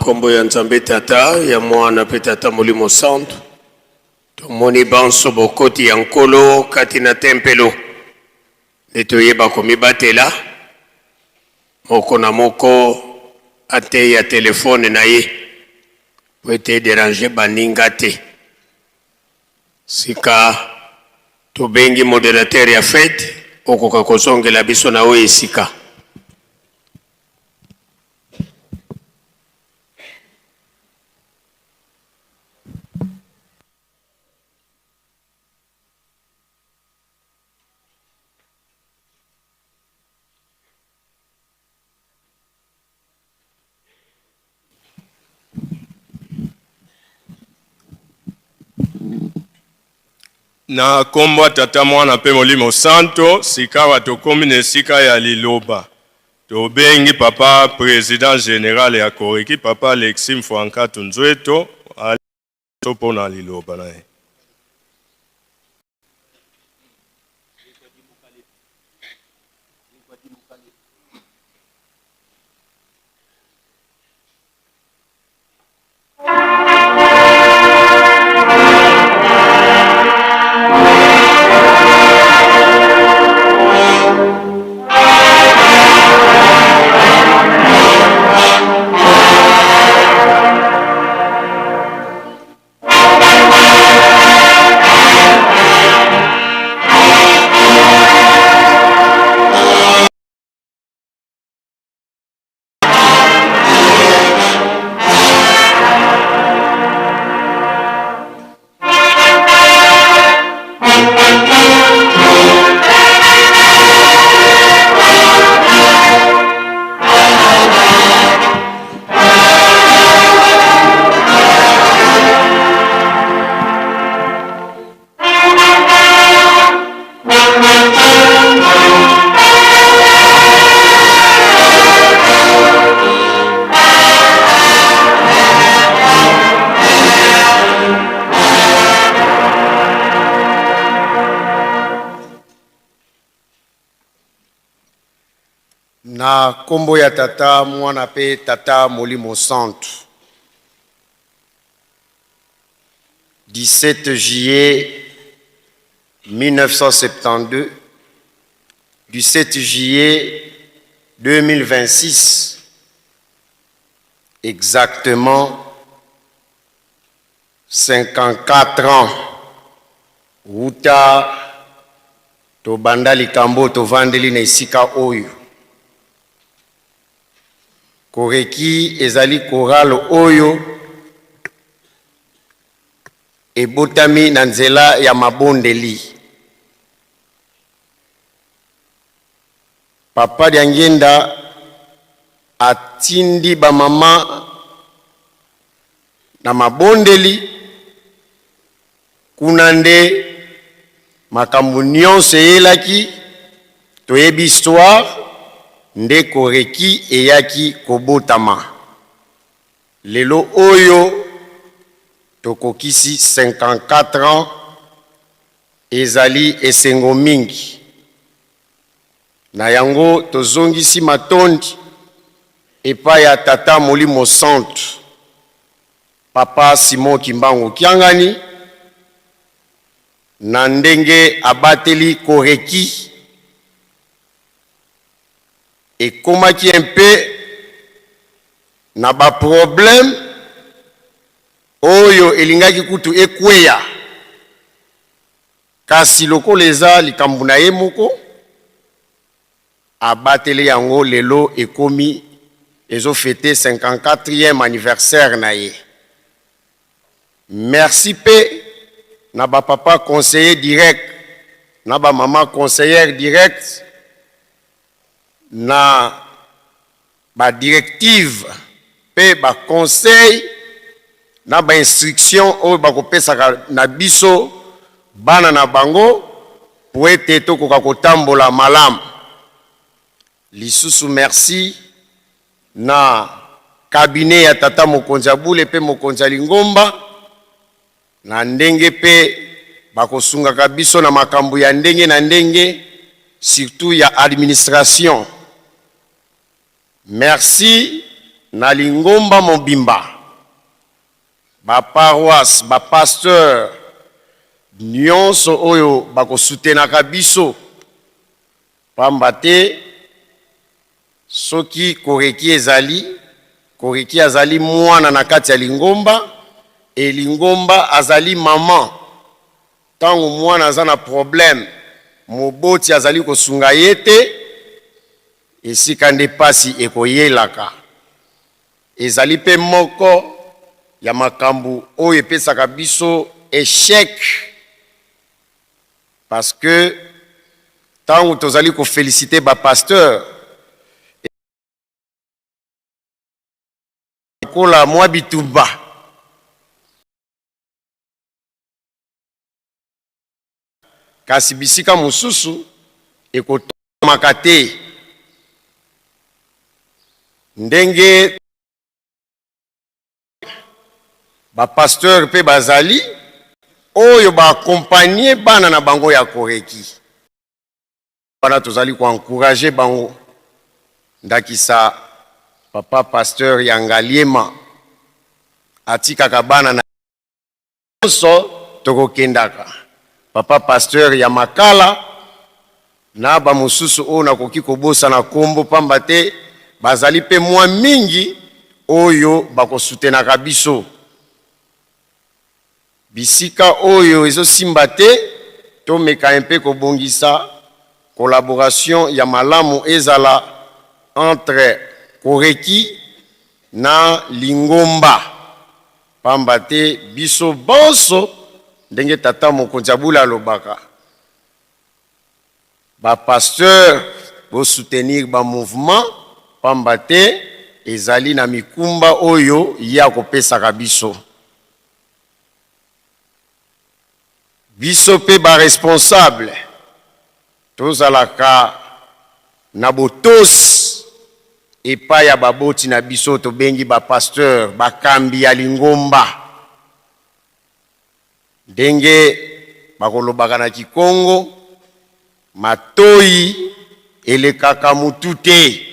Nkombo ya Nzambe Tata, ya Mwana mpe Tata Molimo Santu, tomoni banso bokoti ya Nkolo kati na tempelo, nde toyeba komibatela, moko na moko ateya telefone na ye mpo ete ederange baninga te. Sika tobengi moderateur ya fete, okoka kozongela biso na oyo esika. Na nkombo ya Tata, Mwana mpe Molimo Santo, sikawa tokomi na esika ya liloba. Tobengi Papa President General ya Koreki, Papa Alexis Mfuankatu Nzueto, to mpo na liloba na ye. Na kombo ya Tata, Mwana pe Tata Molimo Santu. 17 juillet 1972, 17 juillet 2026, exactement 54 ans wuta tobanda likambo tovandeli na esika oyo. Koreki ezali chorale oyo ebotami na nzela ya mabondeli. Papa Diangienda atindi ba mama na mabondeli, kuna nde makambo nionso eyelaki, toyebi histoire, nde Koreki eyaki kobotama. Lelo oyo tokokisi 54 ans, ezali esengo mingi. Na yango tozongisi matondi epai ya Tata Molimo Santu, Papa Simon Kimbangu Kiangani, na ndenge abateli Koreki. Ekomaki un peu na ba problèmes oyo elingaki kutu ekweya. Kasi lokola eza likambo na ye moko, abateli yango lelo ekomi ezo feter 54 ième anniversaire na ye. Merci pe na ba papa conseiller direct na ba mama conseillère direct na ba directives pe ba conseils na ba instructions oyo bakopesaka na biso bana na bango po ete tokoka kotambola malamu. Lisusu merci na cabinet ya tata mokonzi ya bule pe mokonzi ya lingomba na ndenge pe bakosungaka biso na makambo ya ndenge na ndenge surtout ya administration. Merci. na lingomba mobimba, ba paroisses, ba pasteurs nionso oyo bako soutenaka biso pamba te soki Koreki ezali, Koreki azali mwana na kati ya lingomba et lingomba azali maman. Tango mwana aza na problème, moboti azali kosunga ye te, esika nde pasi ekoyelaka. Ezali mpe moko ya makambo oyo epesaka biso echec parce que tango tozali ko feliciter ba pasteurs, lokola mwa bitumba. Kasi bisika mosusu ekotongamaka te ndenge ba pasteurs pe bazali oyo ba accompagner bana na bango ya koreki. Wana tozali ko encourager bango, ndakisa papa pasteur ya Ngaliema atikaka bana na Nionso tokokendaka, papa pasteur ya Makala na ba mosusu oyo nakoki kobosana kombo pamba te bazali pe mua mingi oyo bako soutenaka biso. Bisika oyo ezo simba te, tomeka un peu kobongisa collaboration ya malamu ezala entre Koreki na lingomba. Pamba te biso banso, ndenge tata mokonzi ya bule alobaka, ba pasteurs bo soutenir ba mouvements pamba te ezali na mikumba oyo ye akopesaka biso. Biso pe ba responsables tozalaka na botosi epai ya baboti na biso oyo tobengi ba pasteurs, bakambi ya lingomba. Ndenge bakolobaka na Kikongo, matoyi elekaka mutu te.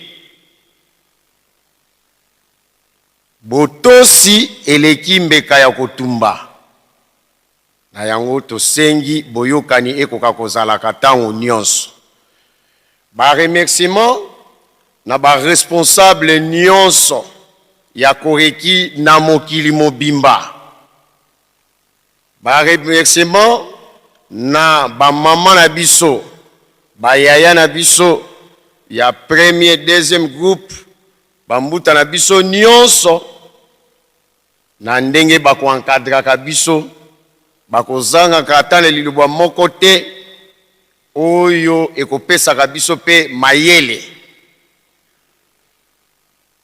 Botosi eleki mbeka ya kotumba. Na yango, tosengi boyokani ekoka kozalaka tango nionso. Ba remerciements na ba responsables nionso ya Koreki na mokili mobimba. Ba remerciements na ba mamans na biso, ba yaya na biso ya premier, deuxième groupe, ba mbuta na biso nionso Na ndenge ba ko encadraka biso, bakozangaka ata na liloba moko te oyo ekopesaka biso pe mayele.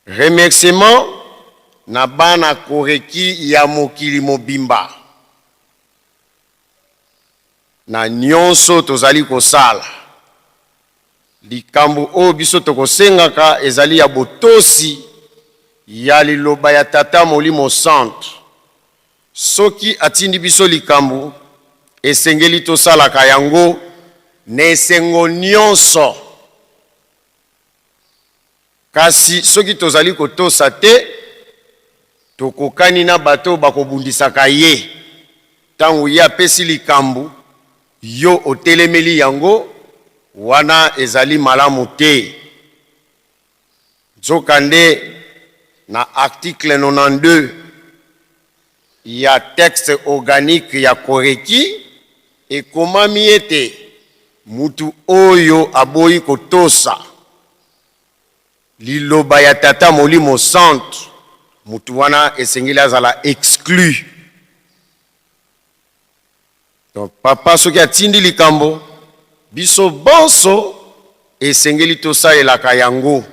Remerciement na bana Koreki ya mokili mobimba na nionso tozali kosala. Likambo oyo biso tokosengaka ezali ya botosi ya liloba ya Tata Molimo Santu. Soki atindi biso likambo, esengeli tosalaka yango na esengo nionso. Kasi soki tozali kotosa te, tokokani na bato oyo bakobundisaka ye. Ntango ye apesi likambo, yo otelemeli yango, wana ezali malamu te. Nzokande, na article 92 ya texte organique ya Koreki, ekomami ete mutu oyo aboyi kotosa liloba ya Tata Molimo Santu, mutu wana esengeli azala exclu. Donc papa soki atindi likambo, biso bonso esengeli tosalelaka yango.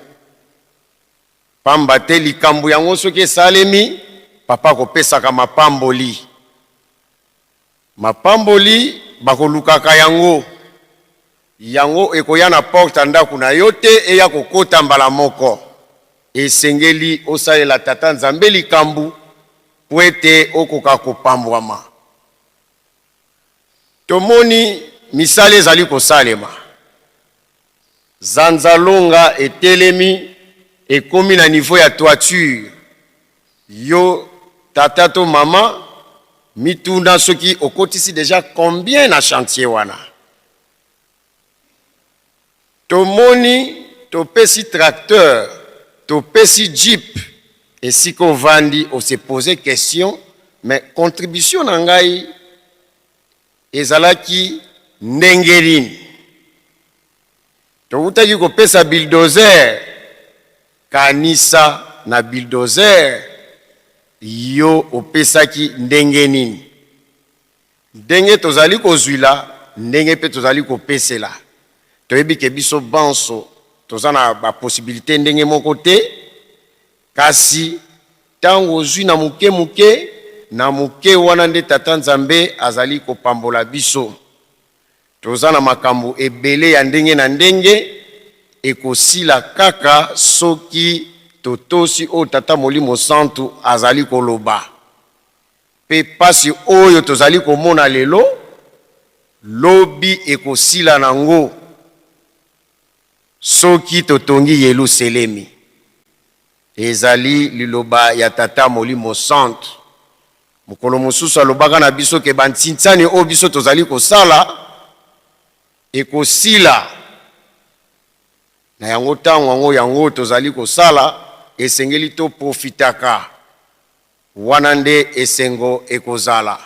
Pamba te likambo yango soki esalemi, papa akopesaka mapamboli. Mapamboli bakolukaka yango. Yango ekoya na porte ya ndako na yo te, eya kokota mbala moko. Esengeli osalela Tata Nzambe likambo mpo ete okoka kopambwama. Tomoni misala ezali kosalema. Zanza-Longa etelemi. Ekomi na niveau ya toiture. Yo tata to mama mituna soki okotisi dejà combien na chantier wana. Tomoni topesi tracteur, topesi jeep, esika ovandi o se poser question mais contribution na ngai ezalaki ndenge nini? Towutaki kopesa bulldozer, kanisa na bulldozer yo opesaki ndenge nini? Ndenge tozali kozwila, ndenge mpe tozali kopesela. Toyebi ke biso banso toza na ba possibilites ndenge moko te, kasi tango ozwi na moke moke, na moke wana nde Tata Nzambe azali kopambola biso. Toza na makambo ebele ya ndenge na ndenge, ekosila kaka soki totosi oyo Tata Molimo Santu azali koloba. Pe pasi oyo tozali komona lelo, lobi ekosila nango soki totongi Yeluselemi. Ezali liloba ya Tata Molimo Santu. Mokolo mosusu alobaka na biso ke ba ntsinsani oyo biso tozali kosala ekosila. Na yango tango yango yango tozali kosala, esengeli to profitaka. Wana nde esengo ekozala.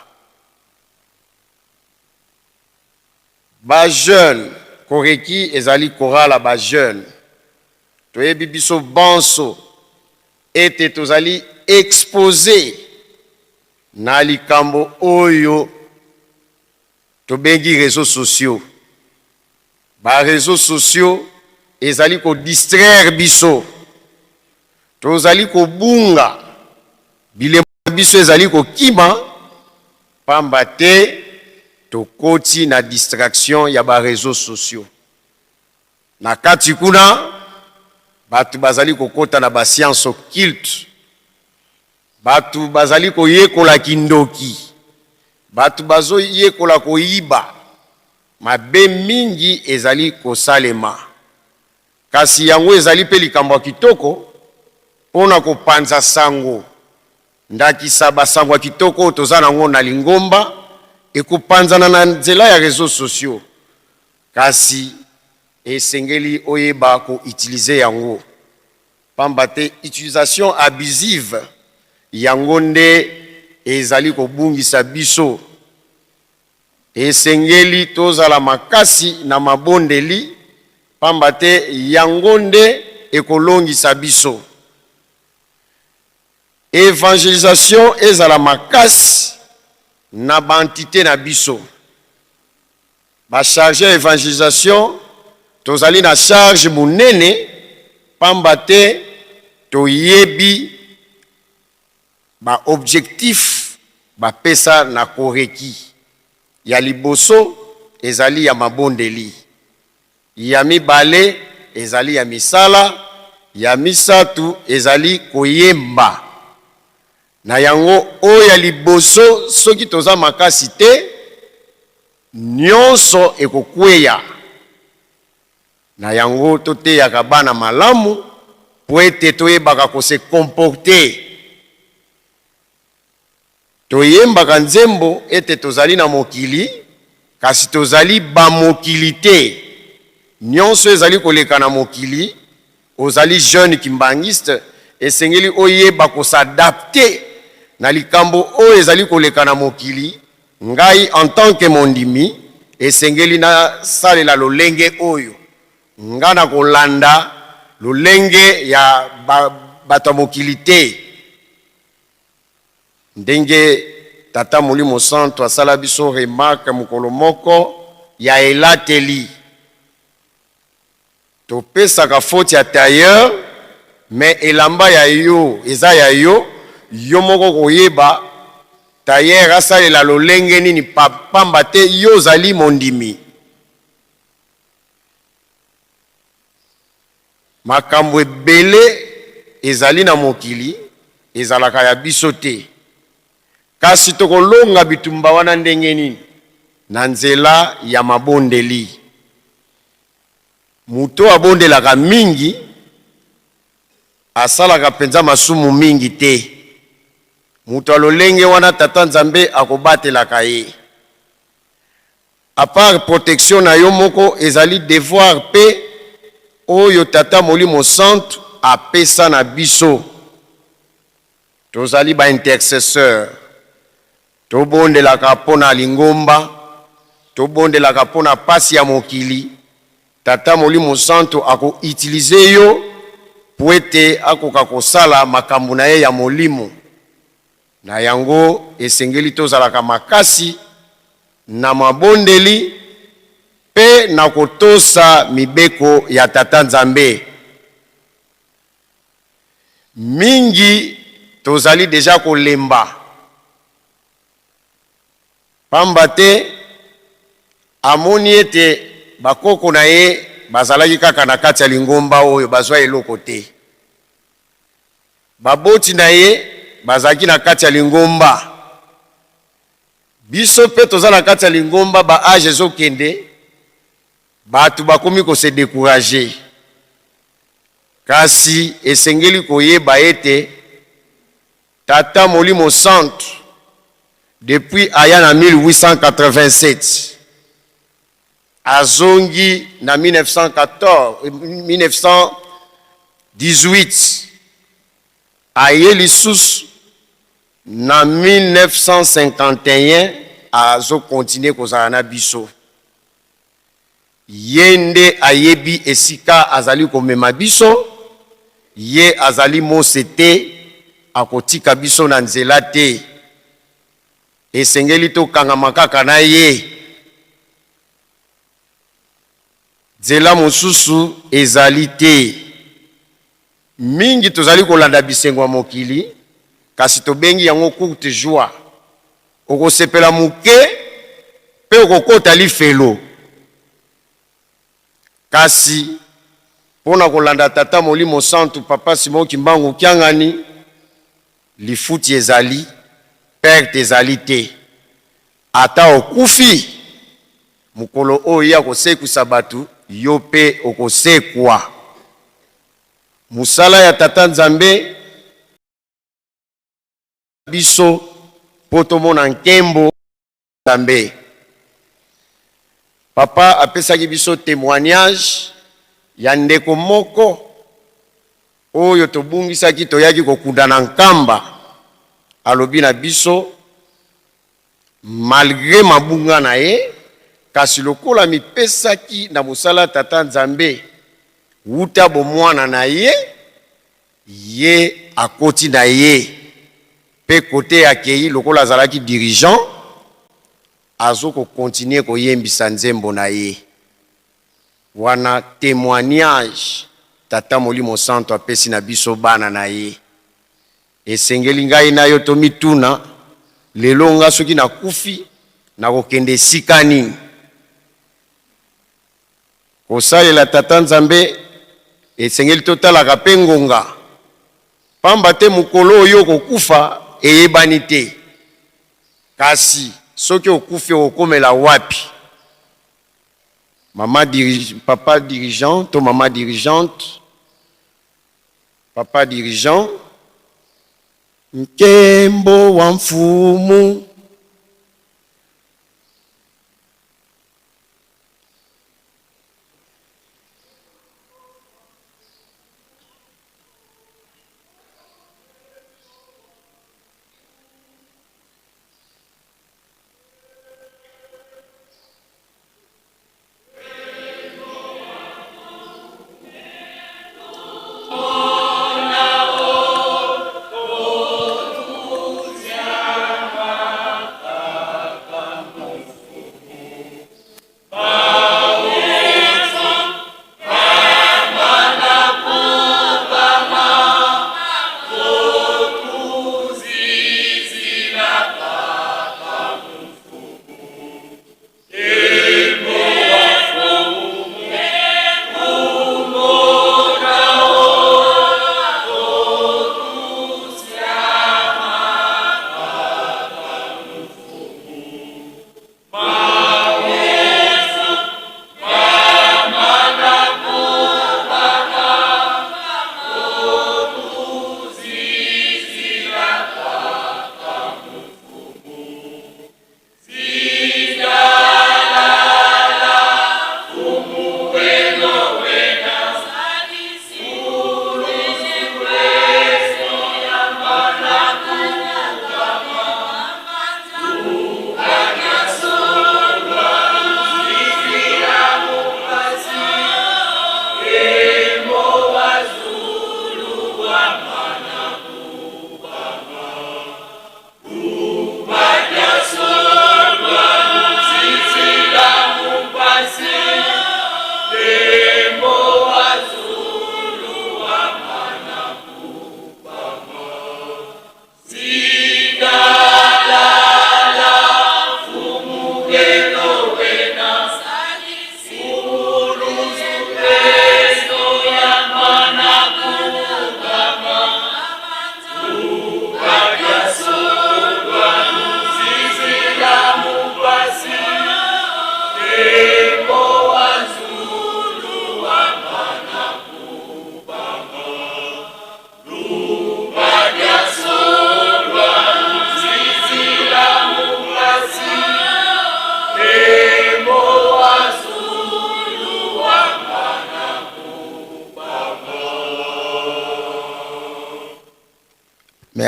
Ba jeunes, Koreki ezali chorale ya ba jeunes. Toyebi biso banso ete tozali expose na likambo oyo tobengi reseaux sociaux. Ba reseaux sociaux ezali ko distraire biso. Tozali kobunga, bilembo na biso ezali kokima pamba te tokoti na distraction ya ba reseaux sociaux. Na kati kuna, bato bazali kokota na ba sciences occultes, bato bazali koyekola kindoki, bato bazoyekola koyiba. Mabe mingi ezali kosalema. Kasi yango ezali mpe likambo ya kitoko mpo na kopanza sango. Ndakisa, basango ya kitoko oyo toza na yango na lingomba ekopanzana na nzela ya reseaux sociaux. Kasi esengeli oyeba ko utiliser yango, pamba te utilisation abusive yango nde ezali kobungisa biso. Esengeli tozala makasi na mabondeli, pamba te yango nde ekolongisa biso. Evangelisation ezala makasi na ba entites na biso. Ba charges ya evangelisation, tozali na charge monene, pamba te toyebi Ba objectifs bapesa na Koreki, ya liboso ezali ya mabondeli, ya mibale ezali ya misala, ya misatu ezali koyemba. Na yango oyo ya liboso soki toza makasi te, nionso ekokweya. Na yango toteyaka bana malamu mpo ete toyebaka ko se comporter. Toyembaka nzembo ete tozali na mokili, kasi tozali ba mokili te. Nionso ezali koleka na mokili, ozali jeune kimbanguiste, esengeli oyeba ko s'adapter na likambo oyo ezali koleka na mokili. Ngai en tant que mondimi, esengeli nasalela lolenge oyo. Nga nakolanda lolenge ya bato ya mokili te. Ndenge Tata Molimo Santu asala biso remarque mokolo moko ya elateli. Topesaka faute ya tailleur mais elamba ya yo eza ya yo, yo moko okoyeba tailleur asalela lolenge nini pamba te yo ozali mondimi. Makambo ebele ezali na mokili ezalaka ya biso te. Kasi tokolonga bitumba wana ndenge nini? Na nzela ya mabondeli. Moto oyo abondelaka mingi Asalaka mpenza masumu mingi te. Moto ya lolenge wana Tata Nzambe akobatelaka ye. A part protection na yo moko ezali devoir pe oyo Tata Molimo Santu apesa na biso. Tozali ba intercesseurs. Tobondelaka mpo na lingomba, tobondelaka mpo na pasi ya mokili. Tata Molimo Santu ako utiliser yo mpo ete akoka kosala makambo na ye ya molimo. Na yango, esengeli tozalaka makasi na mabondeli mpe na kotosa mibeko ya Tata Nzambe. Mingi tozali dejà kolemba, pamba te amoni ete bakoko na ye bazalaki kaka na kati ya lingomba oyo bazwa eloko te. Baboti na ye bazalaki na kati ya lingomba. Biso mpe toza na kati ya lingomba, ba age ezokende, bato bakomi ko se decourager. Kasi esengeli koyeba ete Tata Molimo Santu depuis aya na 1887 azongi na 1914, 1918 aye lisusu na 1951 azo continuer kozala na biso. Ye nde ayebi esika azali komema biso, ye azali Mose te, akotika biso na nzela te. Esengeli tokangama kaka na ye. Nzela mosusu ezali te. Mingi tozali kolanda bisengo ya mokili, kasi tobengi yango courte joie. Okosepela moke mpe okokota lifelo. Kasi mpo na kolanda Tata Molimo Santu Papa Simon Kimbangu Kiangani, lifuti ezali, perte ezali te. Ata okufi, mokolo oyo ye akosekwisa bato, yo mpe okosekwa. Mosala ya Tata Nzambe biso mpo tomona nkembo Nzambe. Papa apesaki biso temoignage ya ndeko moko oyo tobungisaki, toyaki kokunda na Nkamba. Alobi na biso malgre mabunga na ye, kasi lokola amipesaki na mosala Tata Nzambe wuta bomwana na ye, ye akoti na ye pe cote akeyi lokola azalaki dirigeant azo ko continuer koyembisa nzembo na ye. Wana temoignage Tata Molimo Santu apesi na biso bana na ye. Esengeli ngai na yo tomituna, lelo nga soki nakufi nakokende esika nini? Kosalela Tata Nzambe, esengeli totalaka pe ngonga, pamba te mokolo oyo okokufa eyebani te. Kasi soki okufi okokomela wapi? Mama dirige, papa dirigeant to mama dirigeante, papa dirigeant, nkembo wa mfumu.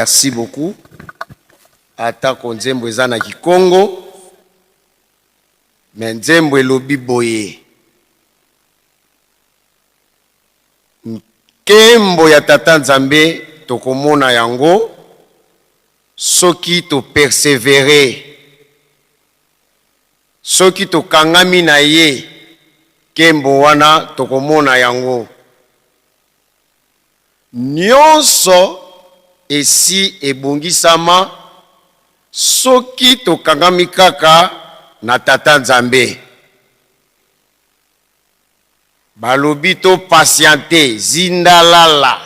Merci beaucoup. Atako nzembo eza na kikongo, mais nzembo elobi boye: nkembo ya Tata Nzambe tokomona yango soki topersévérer, soki tokangami na ye. Nkembo wana tokomona yango. Nyonso esi ebongisama soki tokangami kaka na Tata Nzambe. Balobi topatienter, zindalala.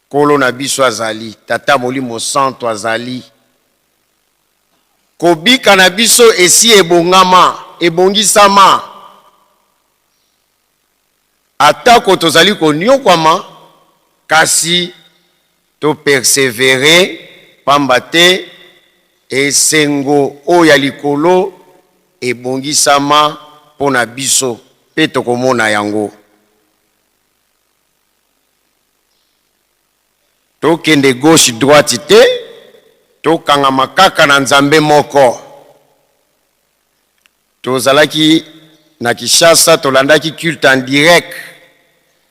Nkolo na biso azali, Tata Molimo Santo azali. Kobika na biso esi ebongama, ebongisama. Atako tozali koniokwama, kasi topersévérer, pamba te esengo oyo ya likolo ebongisama mpo na biso mpe tokomona yango. Tokende gauche droite te, tokangama kaka na Nzambe moko. Tozalaki na Kinshasa, tolandaki culte en direct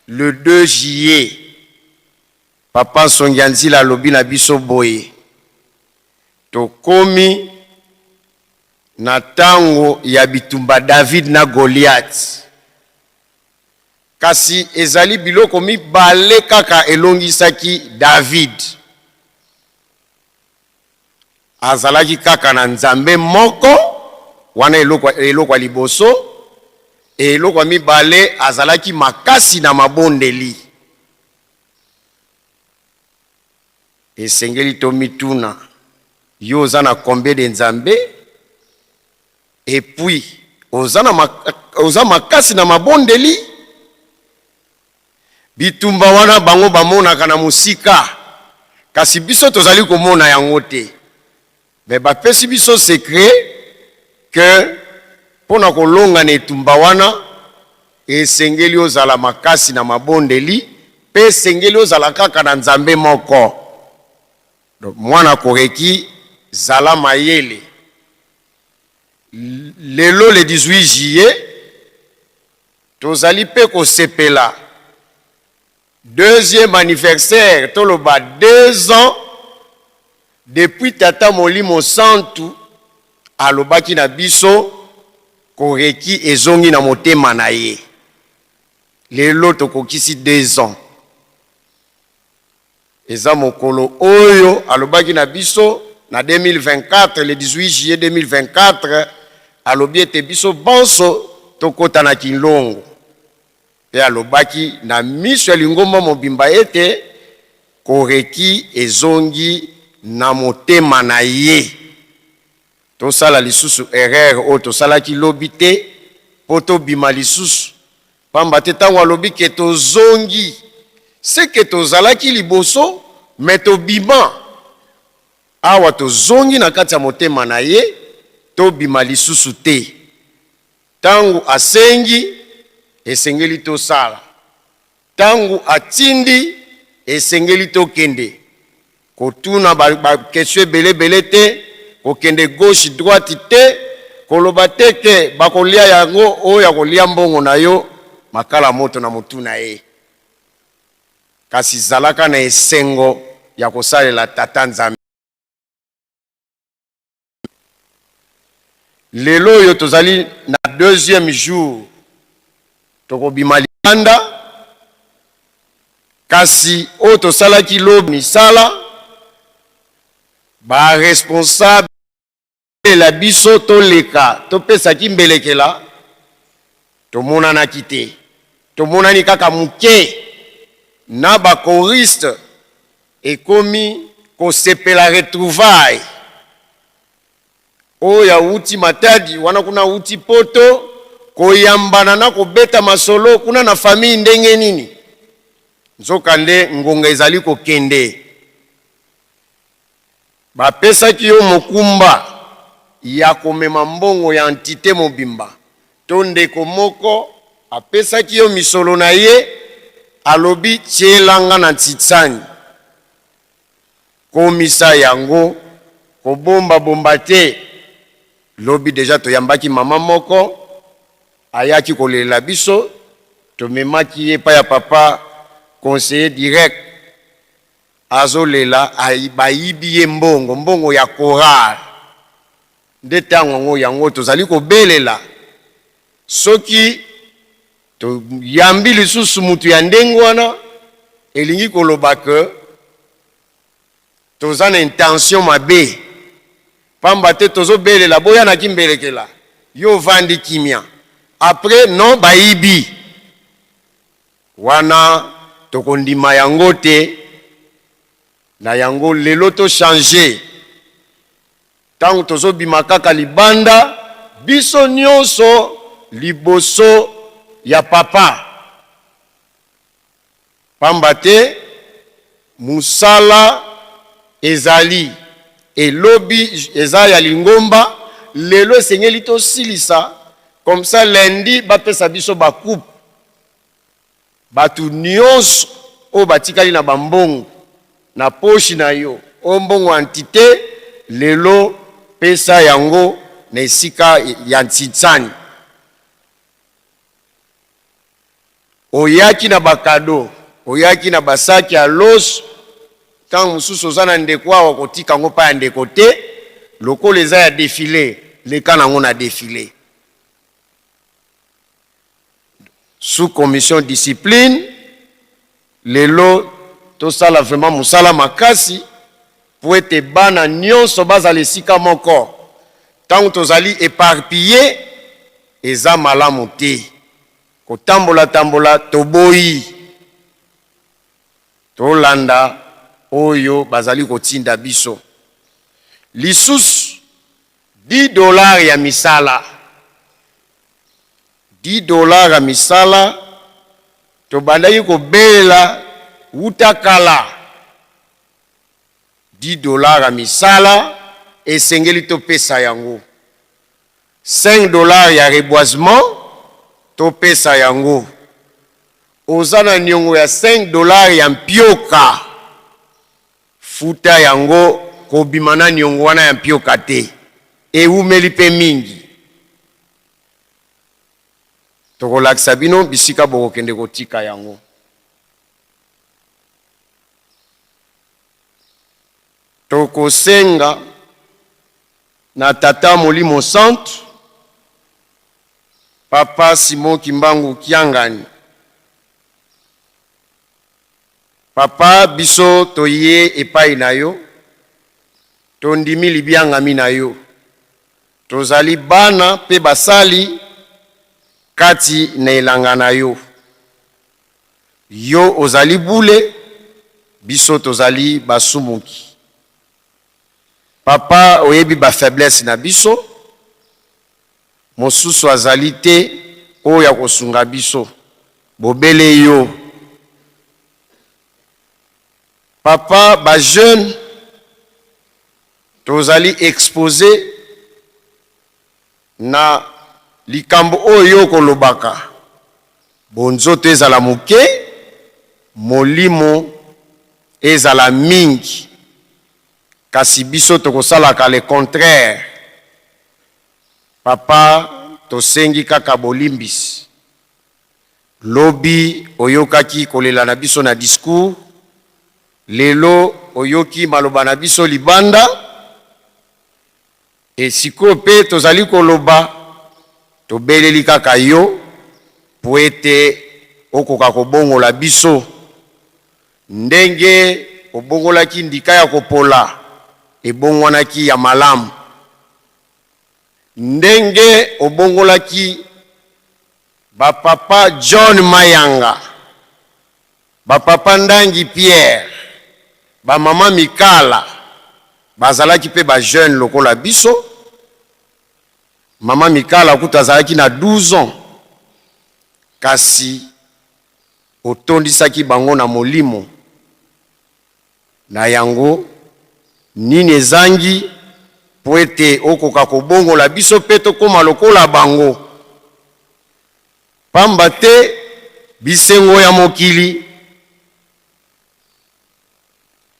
le 2 juillet. Papa Nsongi Nzila alobi na biso boye: tokomi na ntango ya bitumba David na Goliath, kasi ezali biloko mibale kaka elongisaki David. Azalaki kaka na Nzambe moko wana, eloko ya liboso. Eloko ya mibale, azalaki makasi na mabondeli. Esengeli tomituna: yo oza na combien de nzambe? Et puis oza makasi na mabondeli? Bitumba wana bango bamonaka na mosika, kasi biso tozali komona yango te. Mais bapesi biso secret ke mpo na kolonga na etumba wana, esengeli ozala makasi na mabondeli mpe esengeli ozala kaka na Nzambe moko. Donc mwana Koreki, zala mayele. Lelo le 18 juillet, tozali mpe kosepela deuxième anniversaire, toloba 2 ans depuis Tata Molimo Santu alobaki na biso Koreki ezongi na motema na ye. Lelo tokokisi 2 ans. Eza mokolo oyo alobaki na biso na 2024, le 18 juillet 2024. Alobi ete biso bonso tokɔta na Kinlongo, mpe alobaki na miso ya lingomba mobimba ete Koreki ezongi na motema na ye. Tosala lisusu erreur oyo tosalaki lobi te mpo tobima lisusu, pamba te ntango alobi ke tozongi, seke tozalaki liboso mais tobima. Awa tozongi na kati ya motema na ye, tobima lisusu te. Ntango asengi, esengeli tosala. Ntango atindi, esengeli tokende. Kotuna baquestion ebelebele te, kokende gauche droite te, koloba te ke bakolia yango. Oyo akolia mbongo na yo, makala moto na motu na ye. Kasi zalaka na esengo ya kosalela Tata Nzambe. Lelo oyo tozali na deuxième jour, tokobima libanda, kasi oyo tosalaki lobi misala, baresponsable la biso toleka, topesaki mbelekela, tomonanaki te, tomonani kaka moke na bachoristes. Ekomi kosepela retrouvaille. Oyo awuti Matadi wana, kuna awuti Poto, koyambana na kobeta masolo kuna na famille ndenge nini. Nzokande ngonga ezali kokende. Bapesaki yo mokumba ya komema mbongo ya entité mobimba, to ndeko moko apesaki yo misolo na ye, alobi: "Tielanga na ntitsani." Komisa yango, kobomba bomba te. Lobi dejà toyambaki mama moko ayaki kolelela biso, tomemaki ye epai ya papa conseiller direct, azolela bayibi ye mbongo, mbongo ya chorale. Nde tango yango yango tozali kobelela soki toyambi lisusu mutu ya ndenge wana, elingi koloba que toza na intention mabe, pamba te tozobelela boya na kimbelekela, yo ovandi kimia, après non bayibi wana, tokondima yango te. Na yango lelo to changer. Tango tozobima kaka libanda, biso nionso liboso ya Papa. Pamba te mosala ezali et lobi eza ya lingomba, lelo esengeli tosilisa comme ça lundi bapesa biso ba coupes. Batu nionso oyo batikali na ba mbongo na poche na yo, oyo mbongo ya entite, lelo pesa yango na esika ya Ntsinsani. Oyaki na ba cadeaux, oyaki na ba sac ya loso, tango mosusu oza na ndeko awa kotika yango epai ya ndeko te, lokola eza ya defile, leka na yango na defile. Sous commission discipline lelo tosala vraiment musala makasi po ete bana nionso bazala esika moko, tango tozali eparpille eza malamu te, kotambola tambola toboyi, tolanda oyo bazali kotinda biso. Lisusu 10 dollars ya misala, 10 dollars ya misala, tobandaki kobelela wuta kala. 10 dollars ya misala esengeli topesa yango, 5 dollars ya reboisement topesa yango. Oza na niongo ya 5 dollars ya mpioka, futa yango, kobima na niongo wana ya mpioka te, ewumeli mpe mingi. Tokolakisa bino bisika bokokende kotika yango. Tokosenga na Tata Molimo Santu, Papa Simon Kimbangu Kiangani, Papa, biso toye epai na yo, tondimi libiangami na yo. Tozali bana mpe basali kati na elanga na yo. Yo ozali bule, biso tozali basumuki. Papa, oyebi ba faiblesses na biso, mosusu azali te oyo akosunga biso, bobele yo. Papa, ba jeunes tozali expose na likambo oyo yo okolobaka, bonzoto ezala moke, molimo ezala mingi, kasi biso tokosalaka le contraire. Papa, tosengi kaka bolimbisi. Lobi oyokaki kolela na biso na discours, lelo oyoki maloba na biso libanda, et sikoyo mpe tozali koloba, tobeleli kaka yo mpo ete okoka kobongola biso ndenge obongolaki ndika ya kopola ebongwanaki ya malamu, ndenge obongolaki ba papa John Mayanga, ba papa Ndangi Pierre, ba mama Mikala, bazalaki mpe ba jeunes lokola biso. Mama Mikala kutu azalaki na 12 ans, kasi otondisaki bango na molimo. Na yango, nini ezangi mpo ete okoka kobongola biso mpe tokoma lokola bango? Pamba te bisengo ya mokili.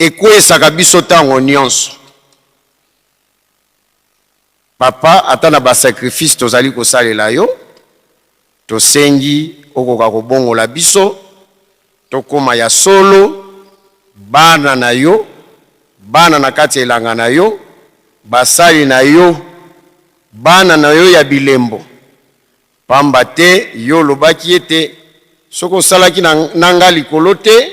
Ekweyisaka biso tango nionso. Papa, ata na ba sacrifices tozali kosalela yo, tosengi okoka kobongola biso, tokoma ya solo bana na yo, bana na kati ya elanga na yo, basali na yo, bana na yo ya bilembo. Pamba te yo olobaki ete, Soki osalaki na, na ngai likolo te,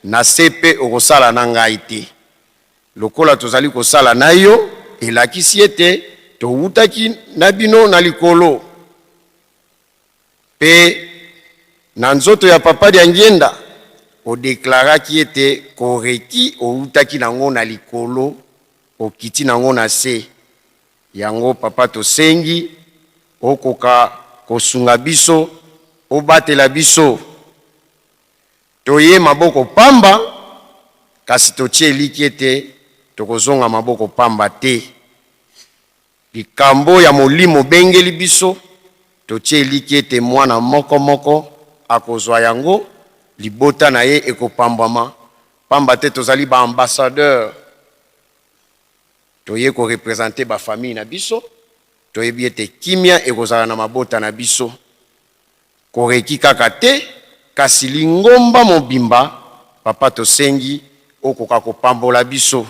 na se pe okosala na ngai te. Lokola tozali kosala na yo, elakisi ete towutaki na bino na likolo. Pe na nzoto ya Papa Diangienda, o declaraki ete koreki owutaki nango na likolo, okiti nango na se. Yango papa tosengi okoka kosunga biso obatela biso toye maboko pamba kasi totie eliki ete tokozonga maboko pamba te likambo ya molimo obengeli biso totie eliki ete mwana moko moko akozwa yango libota na ye ekopambwama pamba te tozali ba ambassadeur Toye ko representer ba familles na biso, toyebi ete kimia ekozala na mabota na biso. Koreki kaka te, kasi lingomba mobimba, Papa tosengi okoka kopambola biso.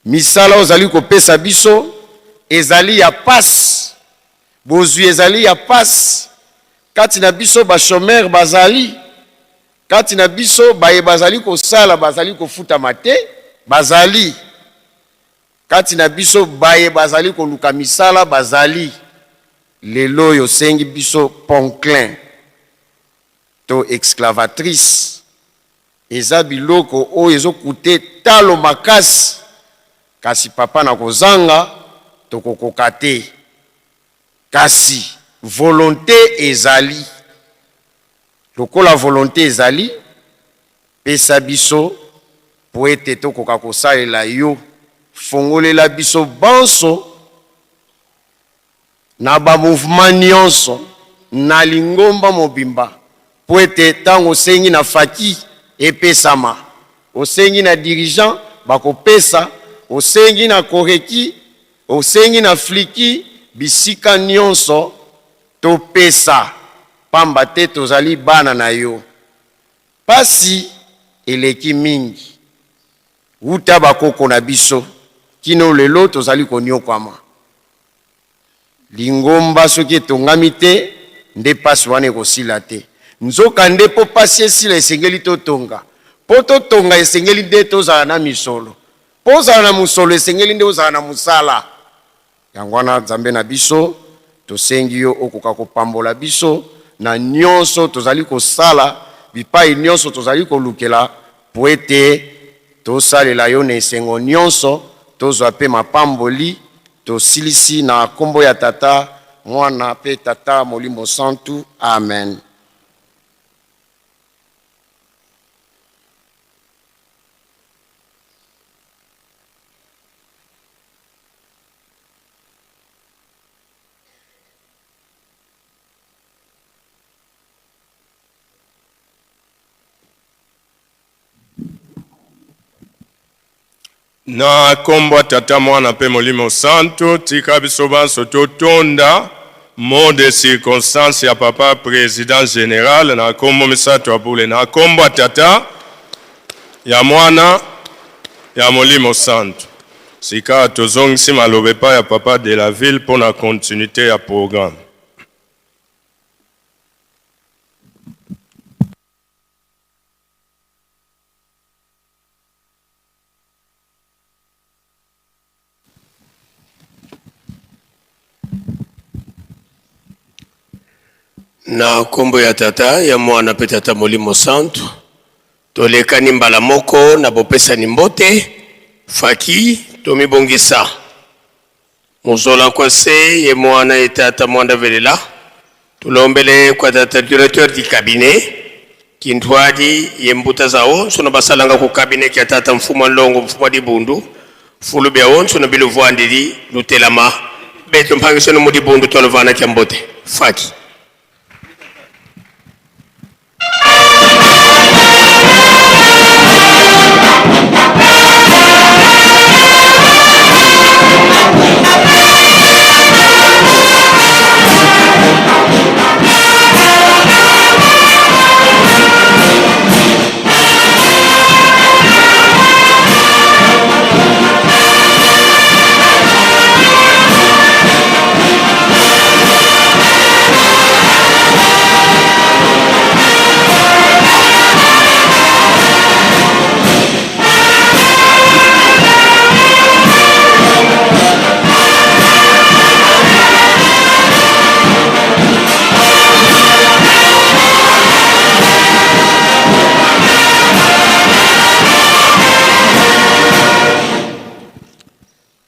Misala ozali kopesa biso ezali ya pasi, bozwi ezali ya pasi, kati na biso ba chomeurs bazali, kati na biso baye bazali kosala bazali kofutama te, bazali. Kati na biso baye bazali koluka misala bazali. Lelo oyo osengi biso ponclin to exclavatrice eza biloko oyo ezo coute talo makasi kasi papa na kozanga tokokoka te kasi volonte ezali lokola volonte ezali Pesa biso mpo ete tokoka kosalela Yo. Fongolela biso banso na ba mouvements nionso, na lingomba mobimba, mpo ete tango osengi na faki, epesama, osengi na dirigeant, bakopesa, osengi na koreki, osengi na fliki, bisika nionso topesa, pamba te tozali bana na Yo. Pasi eleki mingi wuta ba koko na biso kino lelo tozali koniokwama. Lingomba soki etongami te nde pasi wana ekosila te. Nzoka nde po pasi esila esengeli totonga. Po totonga esengeli nde tozala na misolo. Po ozala na mosolo esengeli nde ozala na mosala. Yango wana, Nzambe na biso, tosengi yo okoka kopambola biso na nyonso tozali kosala, bipai nyonso tozali kolukela, mpo ete tosalela yo na esengo nyonso, tozwa mpe mapamboli. Tosilisi na nkombo ya Tata, Mwana mpe Tata Molimo Santu. Amen. Na kombo ya Tata, Mwana mpe Molimo Santu, tika biso banso totonda mot de circonstance ya Papa President General na kombo misato ya bule, na kombo ya Tata, ya Mwana, ya Molimo Santu. Sikawa tozongisi maloba epai ya Papa de la Ville mpo na continuite ya programme. Na nkombo ya Tata, ya Mwana mpe Tata Molimo Santu, tolekani mbala moko na bopesani mbote. Faki, tomibongisa. Muzola kwa se ye mwana ye tata mwanda velela tulombele kwa tata directeur du cabinet kintuadi ye mbuta za onso na basalanga ku cabinet kia tata mfumwa nlongo mfumwa dibundu fulu bia onso na biluvuandidi lutelama beto mpangisono mu dibundu twalovana kia mbote faki.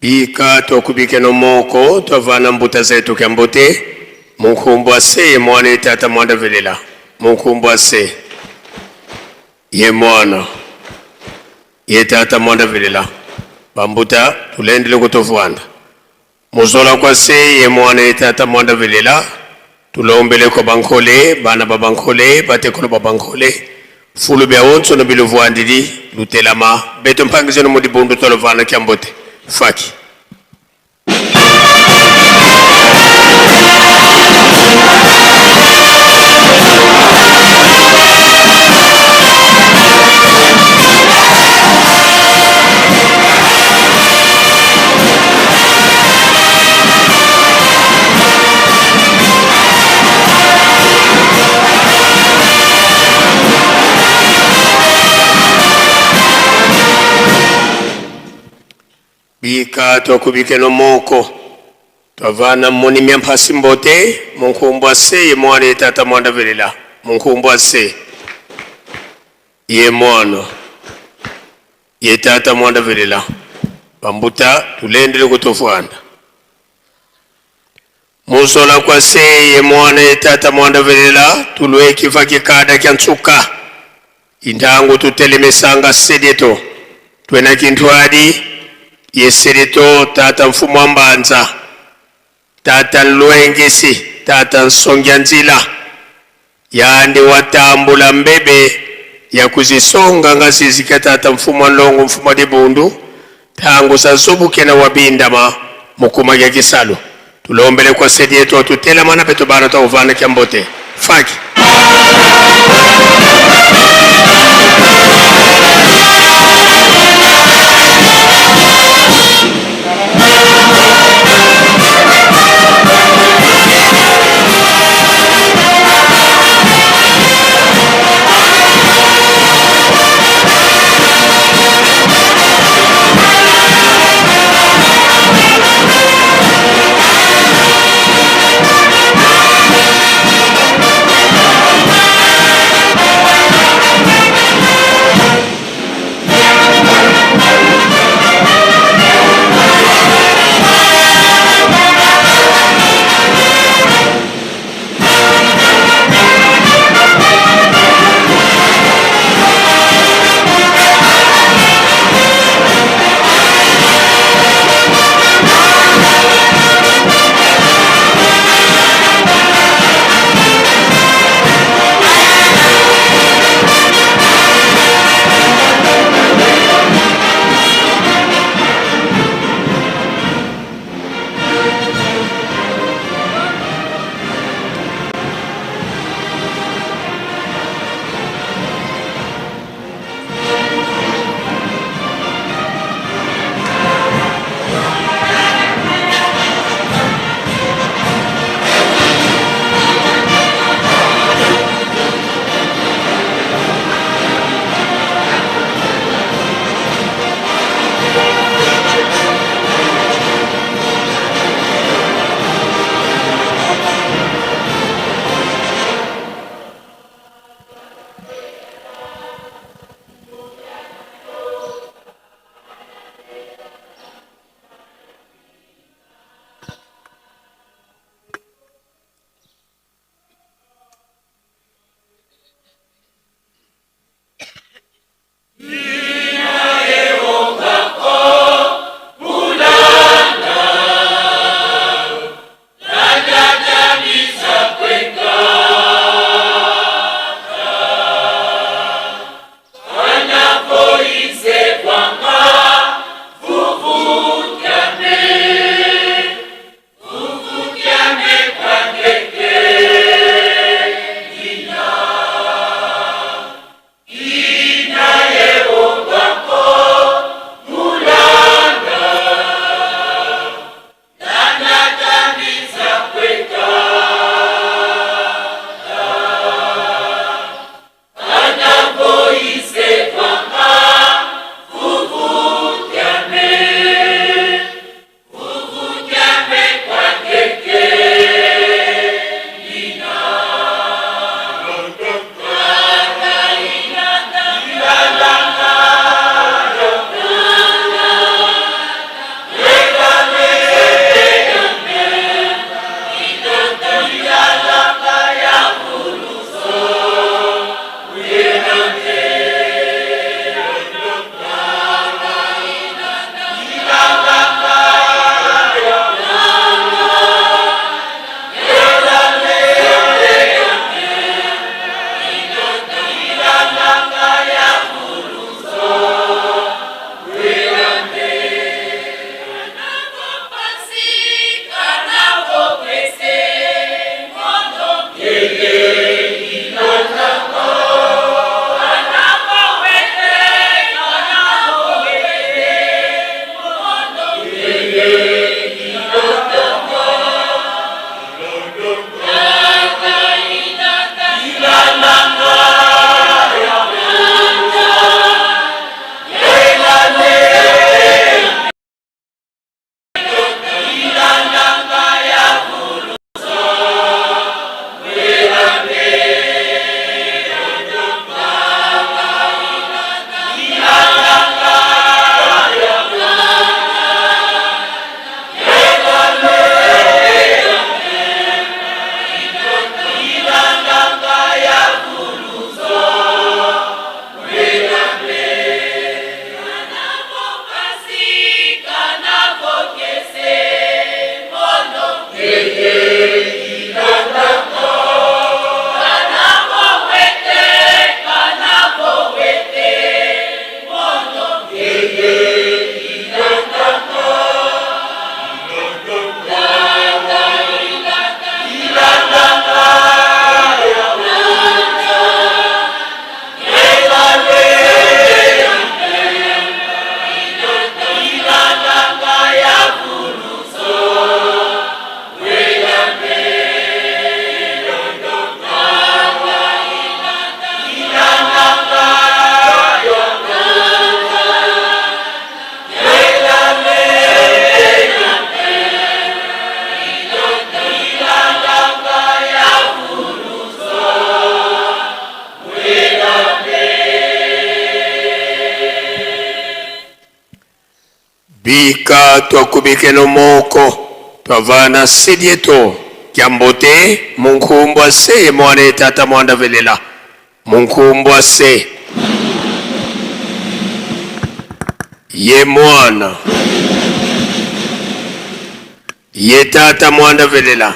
Bika twakubike nomoko twavana mbuta zetu kya mbote munkumbu ase ye mwana ye tata mwanda velela munkumbu ase ye mwana ye tata mwanda velela bambuta tulendele kutofwanda muzola kwa se ye mwana ye tata mwanda velela tulombele kwa bankole bana ba bankole batekolo ba bankole fulu bya wonso no biluvwandili lutelama beto mpangizeno mudi bundu tolovana kya mbote faki. Bika twakubike nomoko twavana muni myamphasi mbote munkumbu ase ye mwana ye tata mwanda velela munkumbu ase ye mwana ye tata mwanda velela bambuta tulendele kutofwanda muzola kwa se ye mwana ye tata mwanda velela tulwe kifa kikada kya ntsuka intangu tutelemesanga sedeto twena kintwadi ye sedeto tata mfumu wa mbanza tata nlwengisi tata nsongya nzila yandi watambula mbebe ya kuzisonga ngazizika tata mfumu wa nlongo mfumu wa dibundu tangu zazobukena wabindama mukuma kya kisalu tulombele kwa sedi yetu atutelamana peto bana twauvana kya mbote faki. Bika twakubikeno moko twavana sedieto kyambote munkumbwa se ye mwana ye tata mwanda velela munkumbwa se ye mwana ye tata mwanda velela.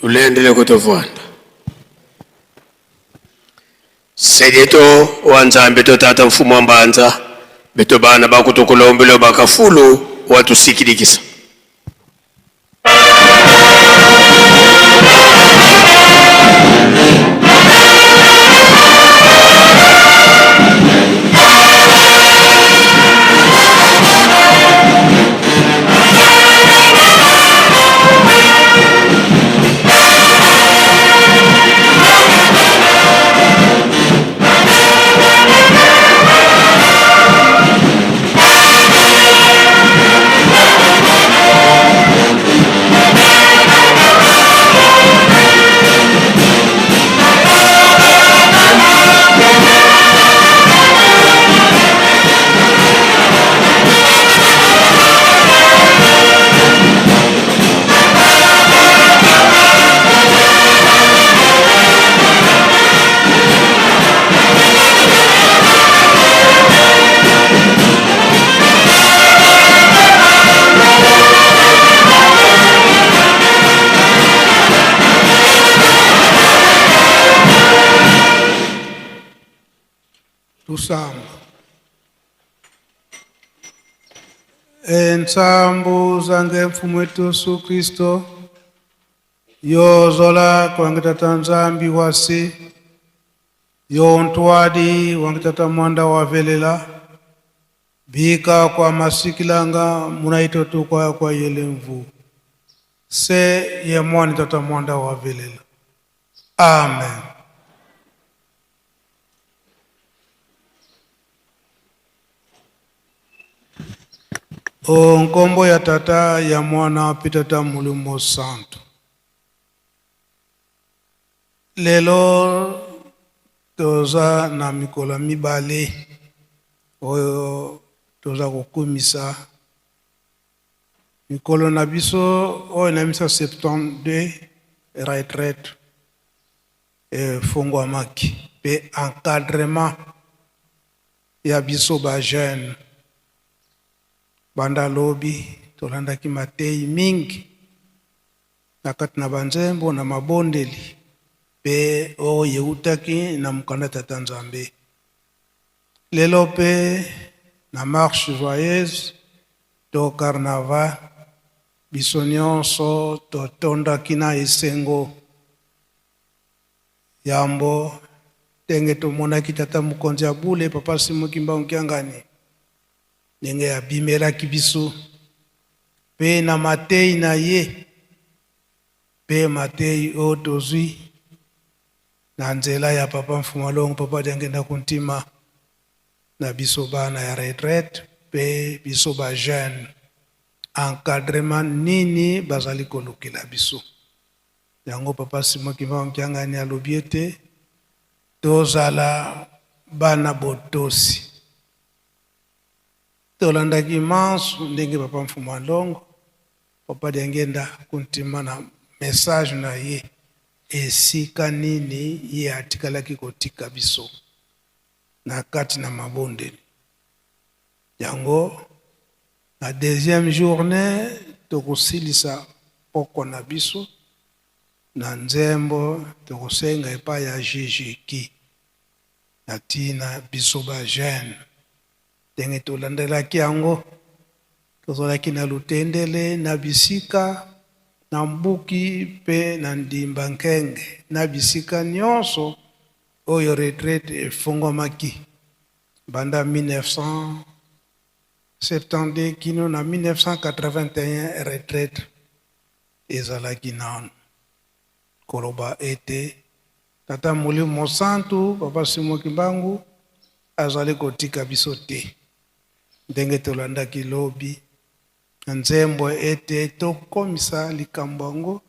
Tulendele kutovanda sedeto wa Nzambe to tata mfumu wa mbanza beto bana bakutukulombelo bakafulu watusikilikisa. Tusamba. Entsambu zange mfumu wetu Yesu Kristo yozola kwangitata Nzambi wasi yontwadi wangitata mwanda wavelela bika kwa masikilanga munaitotu kwa kwa yelemvu se ye mwani tata mwanda wavelela. Amen. O nkombo ya tata ya mwana pe tata molimo santo. Lelo toza na mikolo mibale oyo toza kokumisa mikolo na biso oyo na 1972 retraite efongwamaki pe encadrement ya biso ba jeune. Banda lobi tolandaki matei mingi na kati na banzembo na mabondeli pe oyo eutaki na mokanda tata Nzambe. Lelo pe na marche joyeuse to carnaval biso nyonso totondaki na esengo Yambo ndenge tomonaki tata mokonzi ya bule papa Simon Kimbangu Kiangani ndenge abimelaki biso mpe na matei na ye mpe matei oyo tozwi na nzela ya papa Mfuma Longo papa Diangenda Kuntima na biso bana ya retraite mpe biso ba jeune encadrement nini bazali kolukela biso. Yango papa Simon Kimbangu Kiangani alobi ete tozala bana botosi. Tolandaki manso ndenge papa Mfuma Longo papa Diangenda Kuntima na message na ye esika nini ye atikalaki kotika biso na kati na mabondeli. Yango na deuxième journée tokosilisa pokwa na biso na nzembo tokosenga epai ya JJK na ntina biso ba jeune ndenge tolandelaki yango tozalaki na Lutendele na bisika na Mbuki mpe na Ndimba Nkenge na bisika nyonso oyo retraite efongwamaki banda 1972 kino na 1981 retraite ezalaki nanu koloba ete Tata Molimo Mosantu Papa Simon Kimbangu azali kotika biso te ndenge tolandaki lobi na nzembo ete tokomisa likambo yango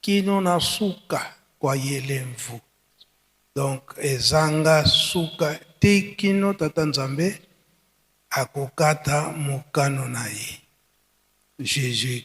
kino na suka kwa yelemvu. Donc ezanga suka ti kino Tata Nzambe akokata mokano na ye. Jesus.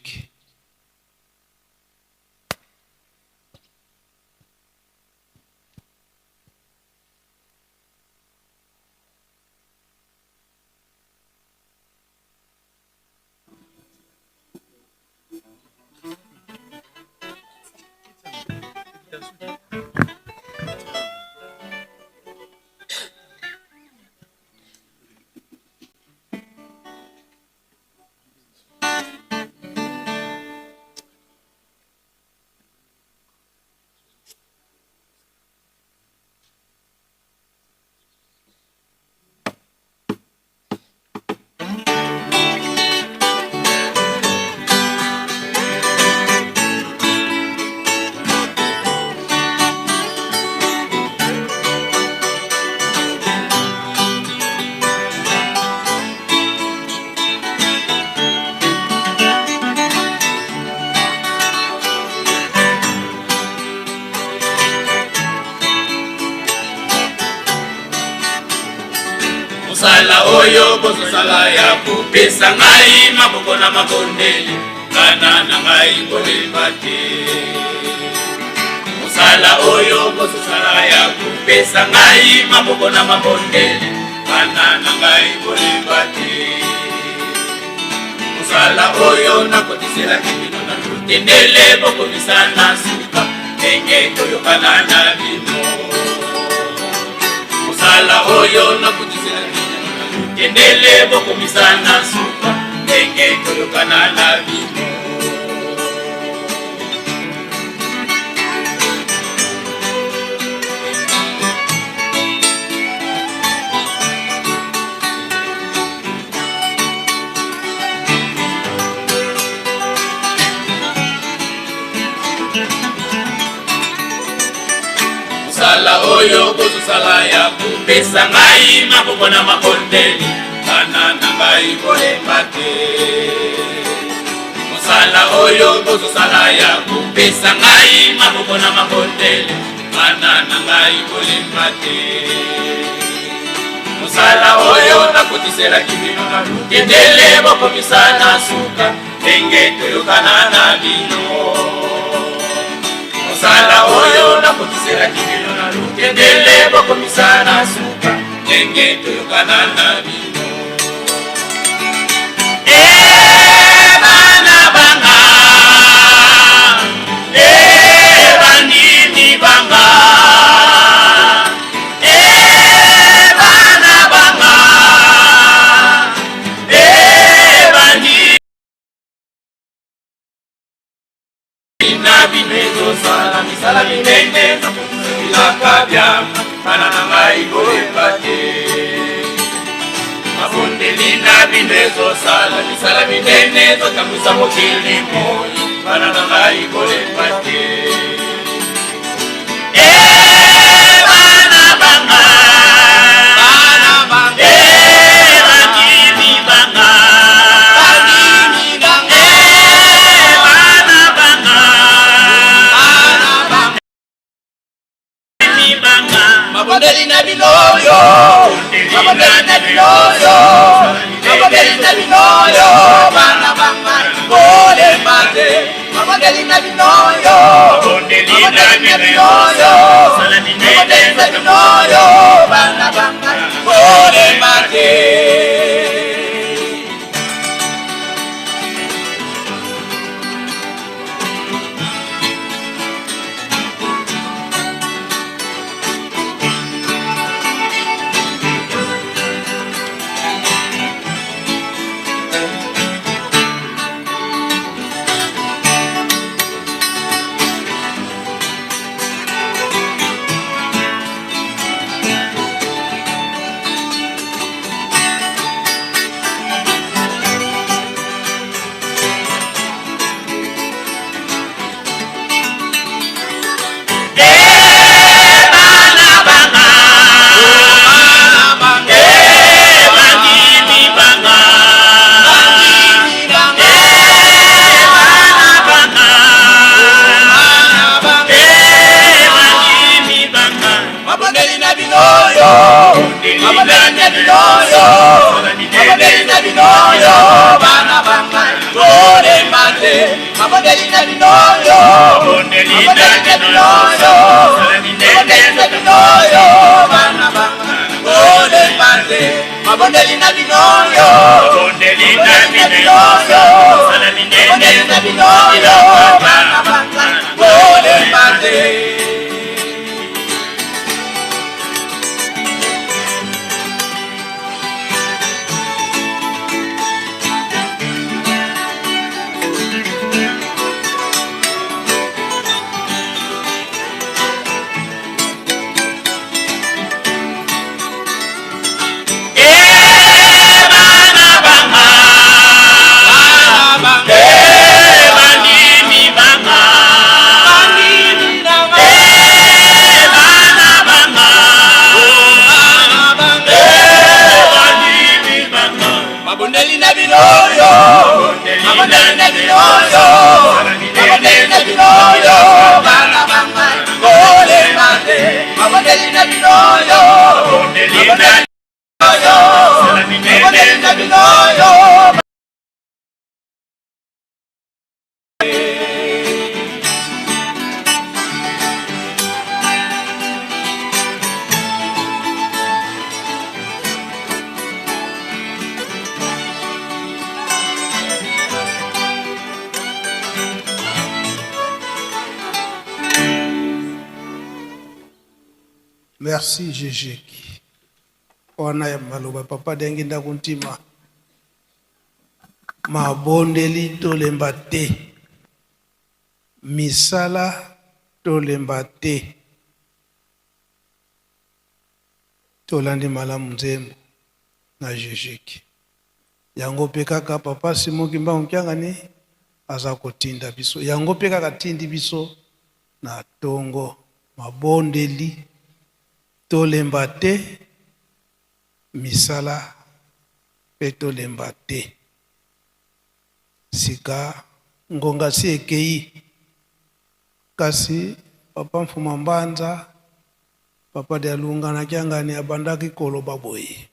Mosala oyo bozosala ya kopesa ngai maboko na mabondeli, bana na ngai kolemba te. Mosala oyo bozosala ya kopesa ngai maboko na mabondeli, bana na ngai kolemba te. Mosala oyo nakotiselaki bino na lutendele, bokomisa na suka ndenge toyokana na bino. Mosala oyo nakotiselaki bino na lutendele, bokomisa na suka ndenge toyokana na bino. Mosala oyo bozosala ya kopesa ngai maboko na mabondeli, bana na ngai kolemba te. Mosala oyo bozosala ya kopesa ngai maboko na mabondeli, bana na ngai kolemba te. Mosala oyo nakotiselaki bino na lutendele, bokomisa na suka ndenge toyokana na bino. Mosala oyo nakotiselaki bino na lutendele, bokomisa na suka ndenge toyokana na bino. E bana banga, e bandimi banga, e bana banga, e bandimi na bino ezosala misala minene bilaka. biama bana na ngai kolemba te mabondeli na bino ezosala misala minene ezotambwisa mokili moi bana na ngai kolemba te Eh, bana banga bana banga Eh, bakimi banga bakimi banga Eh, bana banga bana banga mabondeli na bino yo mabondeli na bino yo mabondeli na bino yo bana banga kolemba te mabondeli na bino yo mabondeli na bino yo mabondeli na bino yo bana banga kolemba te. Mabondeli na bino yo mabondeli na bino yo mabondeli na bino yo bana banga kolemba te mabondeli na bino yo mabondeli na bino yo mabondeli na bino yo bana banga kolemba te mabondeli na bino yo mabondeli na bino yo mabondeli na bino yo bana banga kolemba te. Mabondeli na bino yo mabondeli na bino yo mabondeli na bino yo bana banga kolemba te mabondeli na bino yo mabondeli yo mabondeli na bino yo. Merci GG. Wana ya maloba papa ndenge ndako ntima mabondeli tolemba te misala tolemba te tolandi malamu nzembo na GG. Yango mpe kaka papa Simon Kimbangu Kiangani aza kotinda biso yango mpe kaka tindi biso na tongo mabondeli tolemba te misala mpe tolemba te sika ngonga si ekei kasi papa Mfuma Mbanza papa Dialunga na Kiangani abandaki koloba boye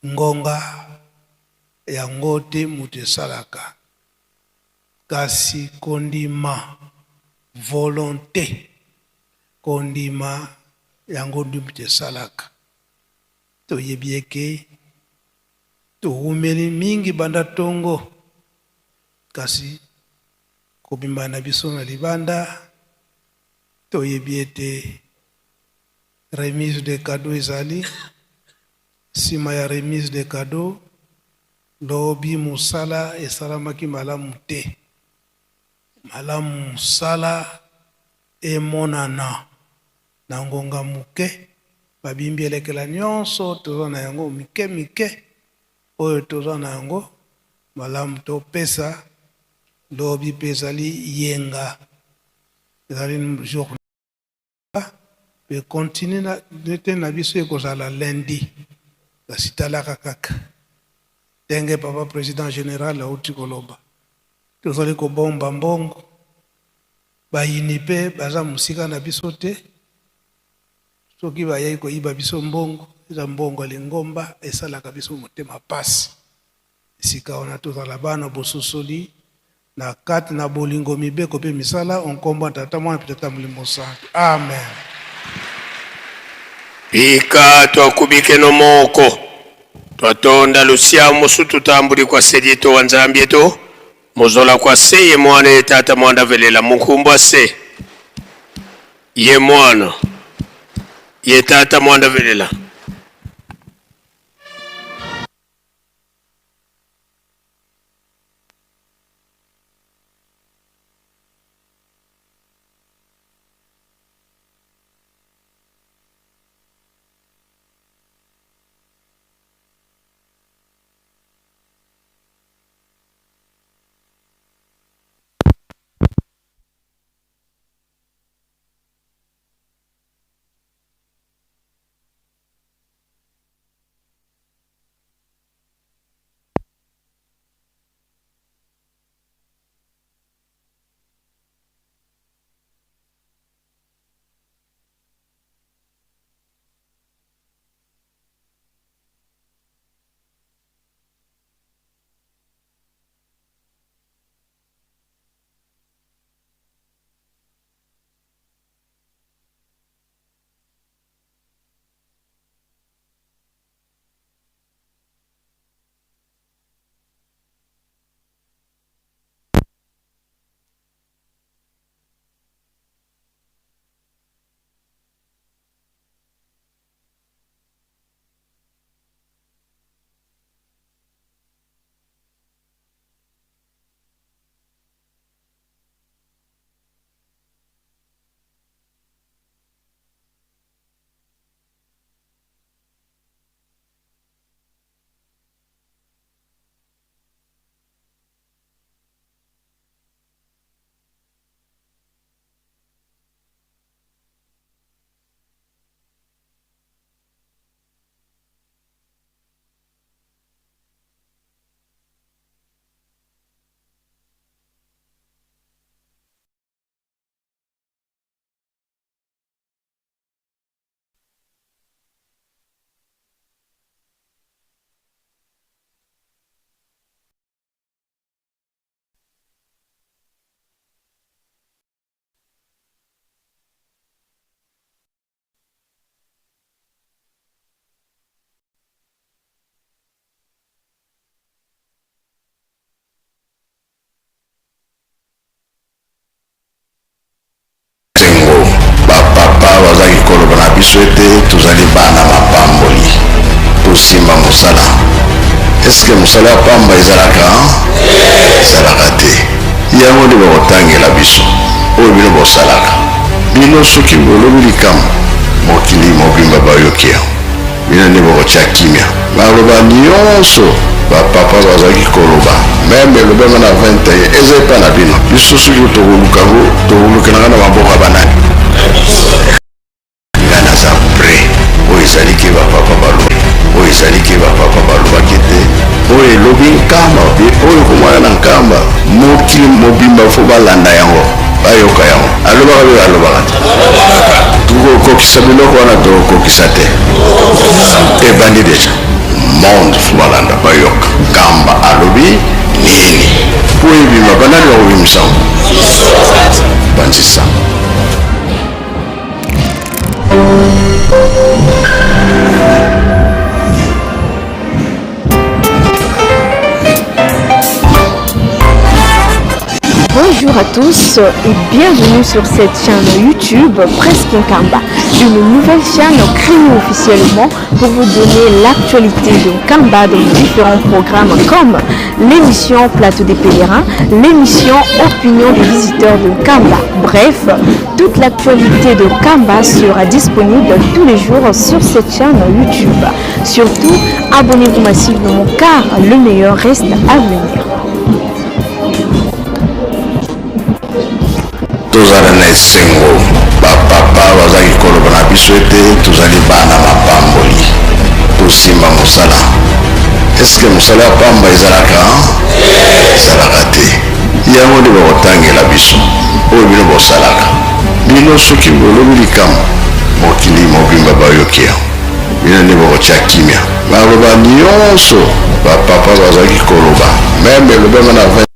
ngonga yango te moto esalaka kasi kondima volonté kondima yango nde moto esalaka toyebi eke towumeli mingi banda tongo kasi kobima na biso na libanda toyebi ete remise de cadeau ezali nsima ya remise de cadeau lobi mosala esalamaki malamu te malamu mosala emonana. Na ngonga moke, babimbielekela nyonso toza na yango mike mike oyo toza na yango malamu topesa lobi mpe ezali yenga ezali jour mpe continue te na biso ekozala lundi kasi talaka kaka ndenge papa president general auti koloba tozali kobomba mbongo bayini mpe baza mosika na biso te soki bayei koyiba biso mbongo eza mbongo ya lingomba esalaka biso motema pasi esika wana tozala bana bososoli na kati na bolingo mibeko mpe misala onkombo ya tata mwana mpe tata molimo santu amen. Bika twakubike no moko twatonda lusia musu tutambuli kwa selieto wa nzambi eto mozola kwa se ye mwana ye tata mwanda velela munkumbwa se ye mwana ye tata mwanda velela. Esengo ba papa bazaki koloba na biso ete tozali bana mapamboli tosimba mosala. Eske mosala ya pamba ezalaka? Ezalaka te. Yango nde bakotangela biso oyo bino bosalaka. Bino soki bolobi likambo, mokili mobimba bayoki yango. Bino nde bokotia kimia. Maloba nionso ba papa bazalaki koloba meme elobama na 21 eza epa na bino. Biso soki tokoluka ngo tokolukelanga na maboko ya banani? Nga naza près. Oyo ezali ke ba papa baloba, oyo ezali ke ba papa balobaki te, oyo elobi Nkamba pe oyo ekomana na Nkamba, mokili mobimba fo balanda yango. Bayoka yango. Alobaka be alobaka te. Tokokokisa biloko wana tokokokisa te. Ebandi deja. Monde fo balanda bayoka. Nkamba alobi nini? Po ebima banani bakobimisa yango? Panzi sango. Bonjour à tous et bienvenue sur cette chaîne YouTube Presque Nkamba. Une nouvelle chaîne créée officiellement pour vous donner l'actualité de Kamba dans différents programmes comme l'émission Plateau des pèlerins, l'émission Opinion des visiteurs de Kamba. Bref, toute l'actualité de Kamba sera disponible tous les jours sur cette chaîne YouTube. Surtout, abonnez-vous massivement car le meilleur reste à venir. Tozala na esengo, bapapa bazalaki koloba na biso ete tozali bana mapamboli, tosimba mosala. Eske mosala ya pamba ezalaka? Ezalaka te. Yango nde bakotangela biso oyo bino bosalaka. Bino soki bolobi likambo, mokili mobimba bayoki yango. Bino nde bokotya kimia. Maloba nyonso bapapa bazalaki koloba, meme elobama na 20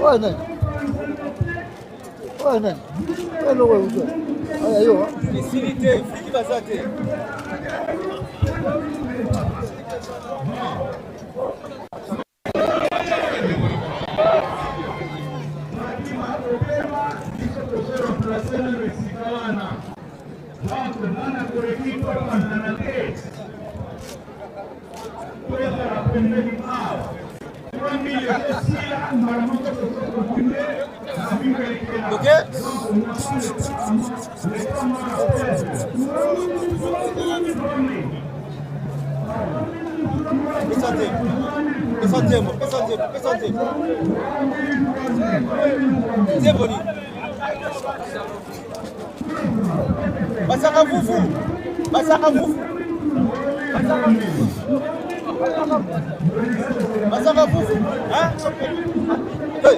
Oyo nani? Oyo nani? Oyo eloko euta. Oyo yo. Esili te, fiki baza te. Ok? Pesa nzembo. Pesa nzembo, pesa nzembo, pesa nzembo. Nzembo nini? Basaka fufu. Basaka fufu. Basaka fufu. Basaka fufu. Hein? Hey.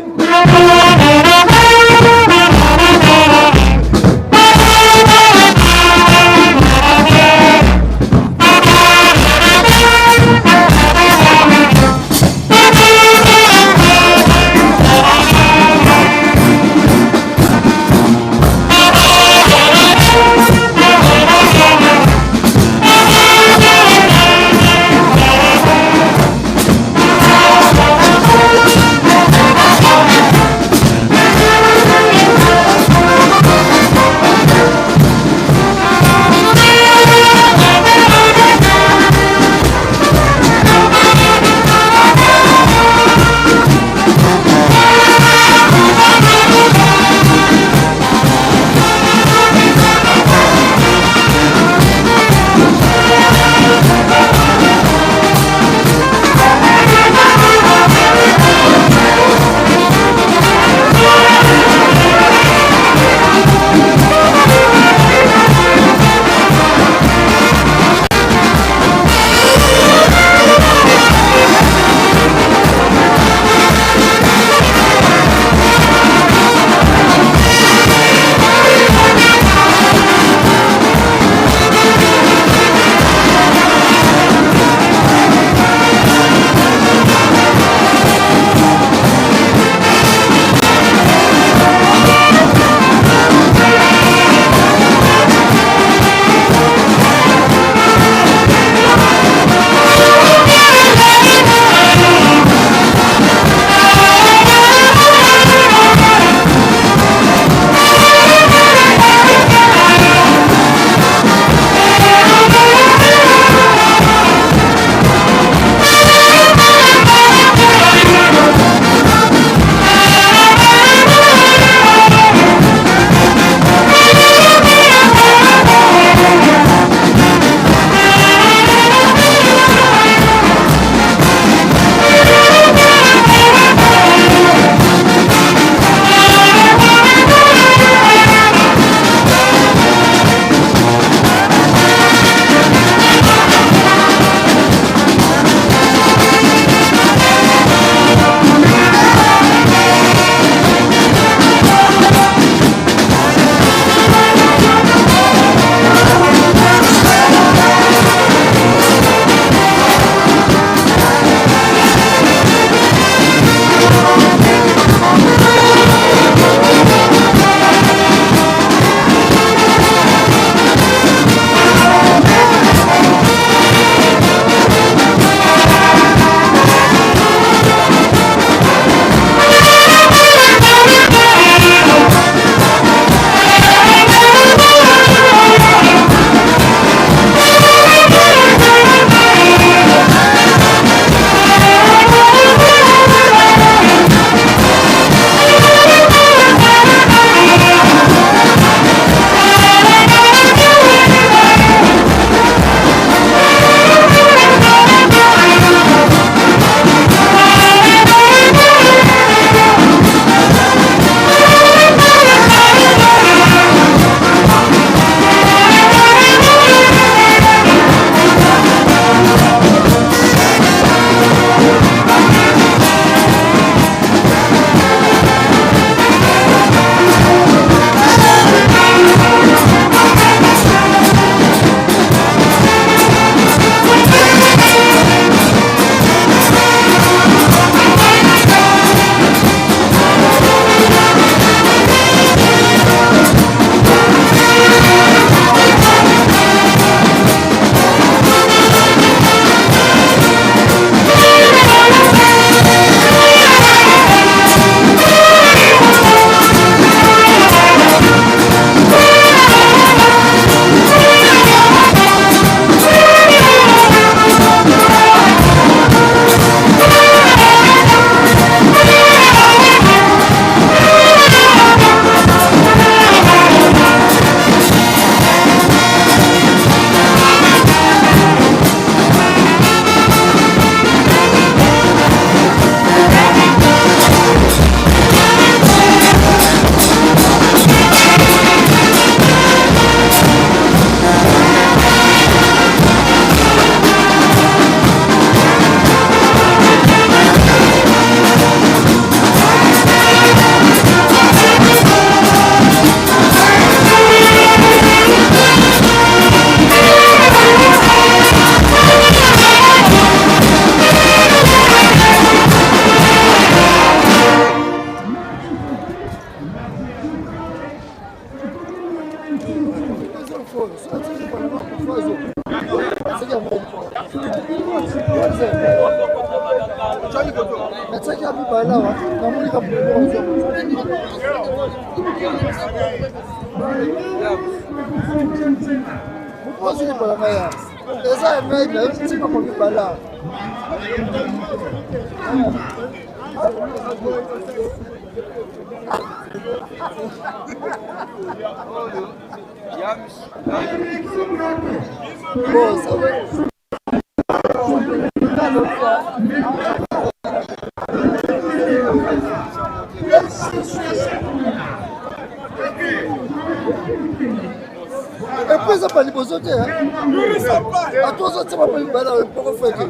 Eza ya ngai na ntina komibala. Bon, ça va. Epuis eza pa liboso te ata ozotia bapa mibale poko feke.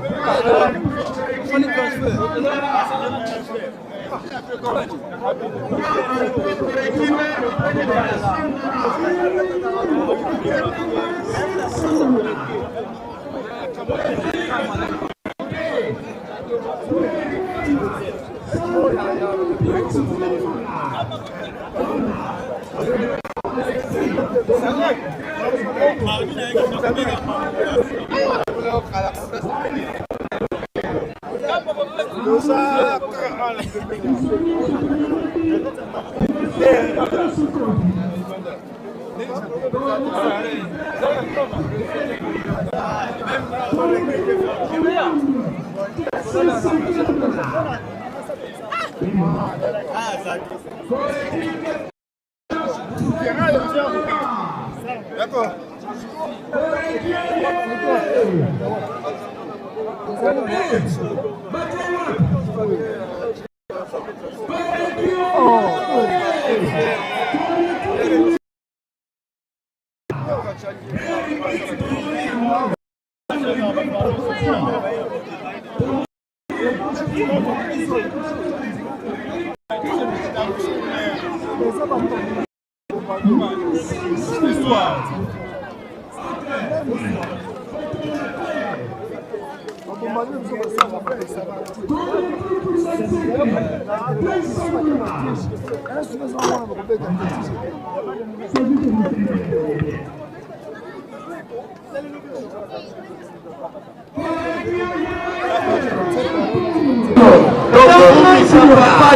Tokobimisa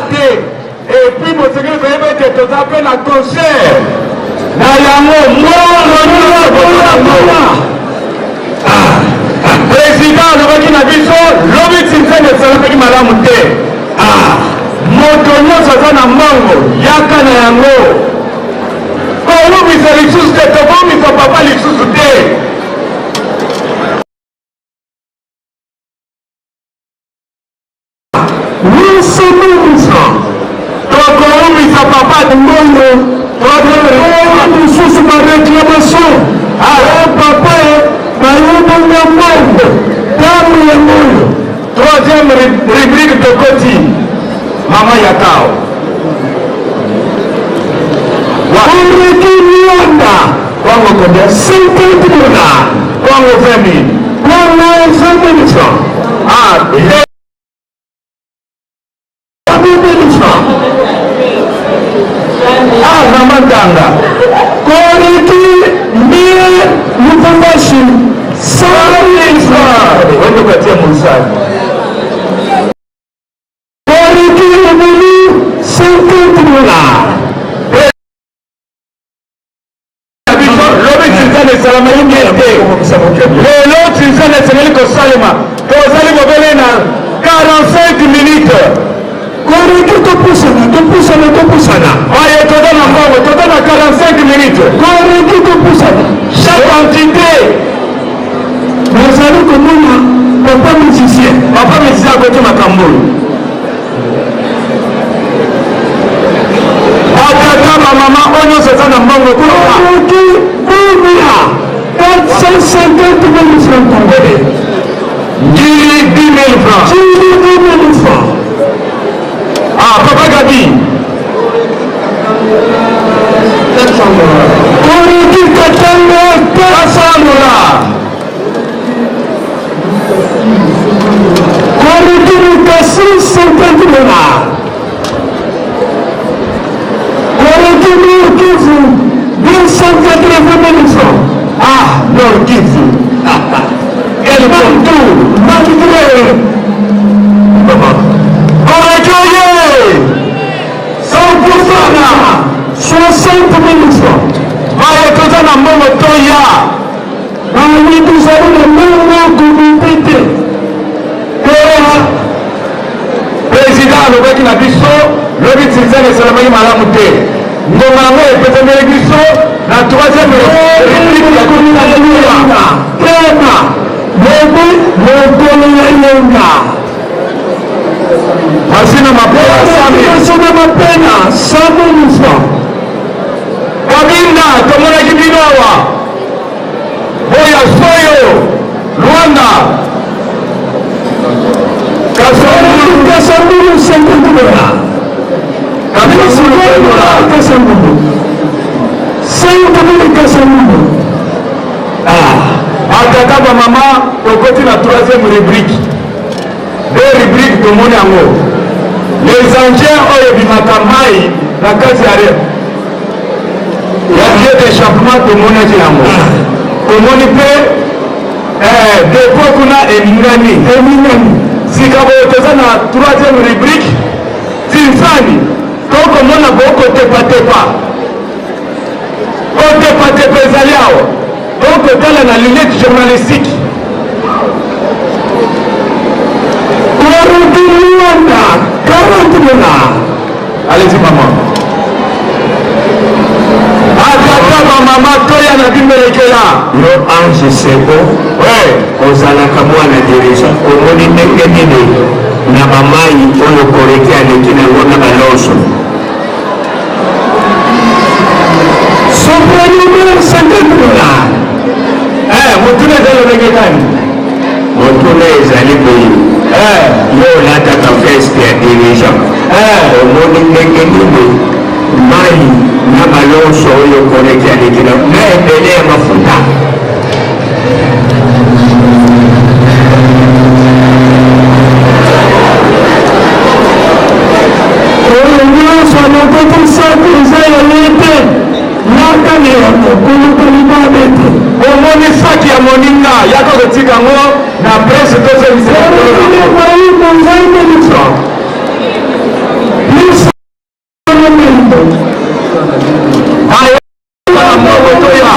te epuis bosengeli koyeba ete toza mpe na concert na yango mbongo nyonso bosango. Président alobaki na biso lobi tinzene esalamaki malamu te. Moto nyonso aza na mbongo, yaka na yango. Kowumisa lisusu te, tobomisa papa lisusu te. Winsonumisa tokowumisa papa mbongo mosusu ba réclamation o papa bayebonga mbongo ntango yango oyo. Troisième rubrique, tokoti mama yakao. Oreki Luanda kwango combien? 50 dollars. Kwango 20 000. Kwango 20 000 francs. Ah, 20 000 francs. Ah, mama Ntanga. Koreki Mbie Lubumbashi 100 000 francs. Wende ukatia musani. Koreki Emily 50 dollars. Lobi tinzana esalamaki bien te, lelo tinzana esengeli kosalema. Tozali bobele na 45 minutes. Koreki topusana, topusana, topusana. Aye toza na mbongo, toza na 45 minutes. Koreki topusana. Chaque entité nazali komona papa musicien, papa musicien akoti makambo oyo. Batata, bamama oyo nyonso eza na mbongo, tokoki bumia 450 000 francs congolais. Ngili 10 000 francs. Ngili 10 000 francs. Ah, papa Gabi. 400 dollars. Koreki Katanga 400 dollars. Koreki Lukasi 50 dollars. Koreki Nord Kivu 280 000 francs. Ah, Nord. Nord Kivu. Quel bon tour! Malgré Korajoye 100% na 60 000 francs. Baye toza na mbongo toya. Baye tozali na mbongo komite te. Toya. President alobaki na biso lobi Tsinzana esalamaki malamu te. Ngonga yango epesameli biso na troisième république ya Kinshasa. Tema lobi mokolo ya yenga. Masina mapena Masina mapena 100 000 francs. Kabinda tomonaki bino awa. Boya soyo Luanda Kasambulu Kasambulu 50 dollars Kasambulu Kasambulu 50 Kasambulu. Ah, batata bamama, tokoti na troisième rubrique. Deux rubrique tomoni yango, les engins oyo ebimaka mai na kati ya ya lieu d'échappement, tomonaki yango. Tomoni mpe dépôt kuna eningani eningani. Sika boye toza na troisième rubrique tinsani, tokomona bokotepatepa, kotepatepa ezali awa. Tokotala na lunette journalistique. Korudi Luanda 40 dollars. Allez-y maman. Batata, bamama, toya na bimelekela. Yo Ange Seko, ozalaka mwana dirigeant, omoni ndenge nini na bamai oyo Koreki aleki nango na baloso? Soprano 50 dollars. Motuna eza lolenge kani? Motuna ezali boye: yo olataka veste ya dirigeant, omoni ndenge nini mai na baloso oyo Koreki aleki na ebele ya mafuta? Oyo nyonso alokoti saki eza ya ye te, yaka na yango koluka libabe te. Omoni saki ya moninga, yaka kotika yango na presse. Tozongisa plus. Toya.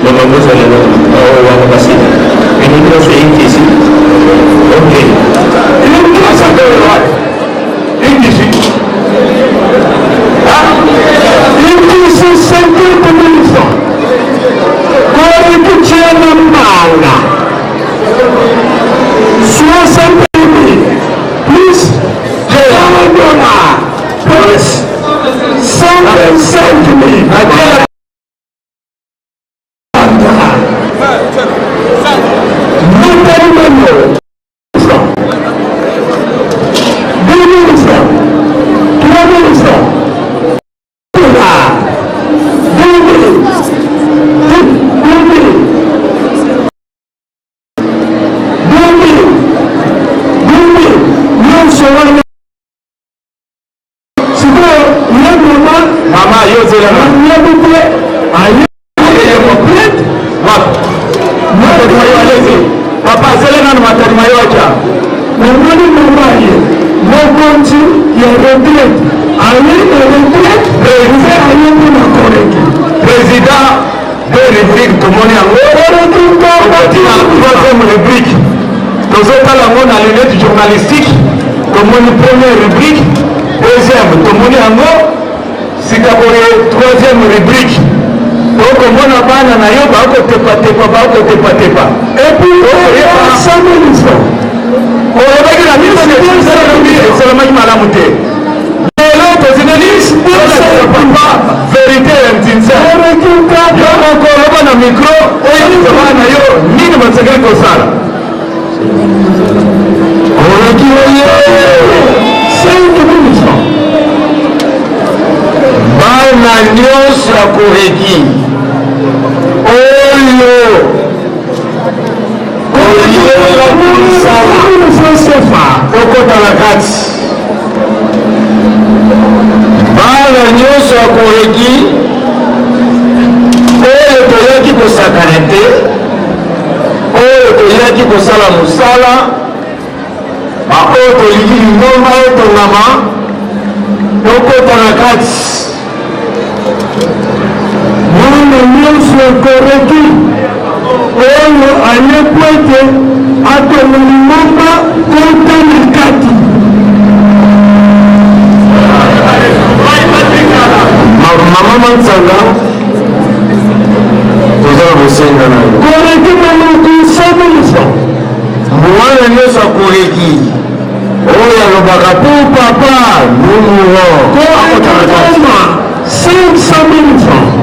Mama bozala wana basi bino nyonso inkisi, ok. Inkisi. Inkisi 50 000 francs. Koreki tiana mbanga 60 000 plus 40 dollars plus 125 000. Nathalie francs, 2 000 francs, 3 000 francs, dollars, 2 000, 2 000, 2 000, 2 000 nyonso wana. Sikoyo ye mama. Mama, yo ozela. Ayebi te, ayebi plainte. Wapi Matadi Mayo? Allez-y papa, zela nanu Matadi Mayo acha. Namoni mama ye mokonzi ya retraite, aye na retraite mpe ayebi na Koreki. Président, deux rubrique tomoni yango, tokoti na troisième rubrique. Tozotala yango na lunette journalistique. Tomoni première rubrique, deuxième tomoni yango. Sika boye troisième rubrique, tokomona bana na yo bakotepatepa, bakotepatepa. Et puis 100 000 francs. Olobaki na biso esalamaki malamu te. Lelo tozineli papa vérité ya ntinza. Yo moko oloba na micro oyo bana na yo nini basengeli kosala. Olaki oye 5 000 francs. Bana nyonso ya Koreki oyo koyeba mosala, tokota na kati. Bana nyonso ya Koreki oyo toye Toyaki kosala mosala, baoyo tolingi lingomba etongama, tokota na kati. Mwana nyonso ekoreki oyo aye mpo ete atonga lingomba, kota na kati. Mama Mansanga, toza na bosenga na yo. Koreki maluku 100 000. Mwana nyonso akoreki oyo alobaka po papa numero. Koreki Goma 500 000 francs.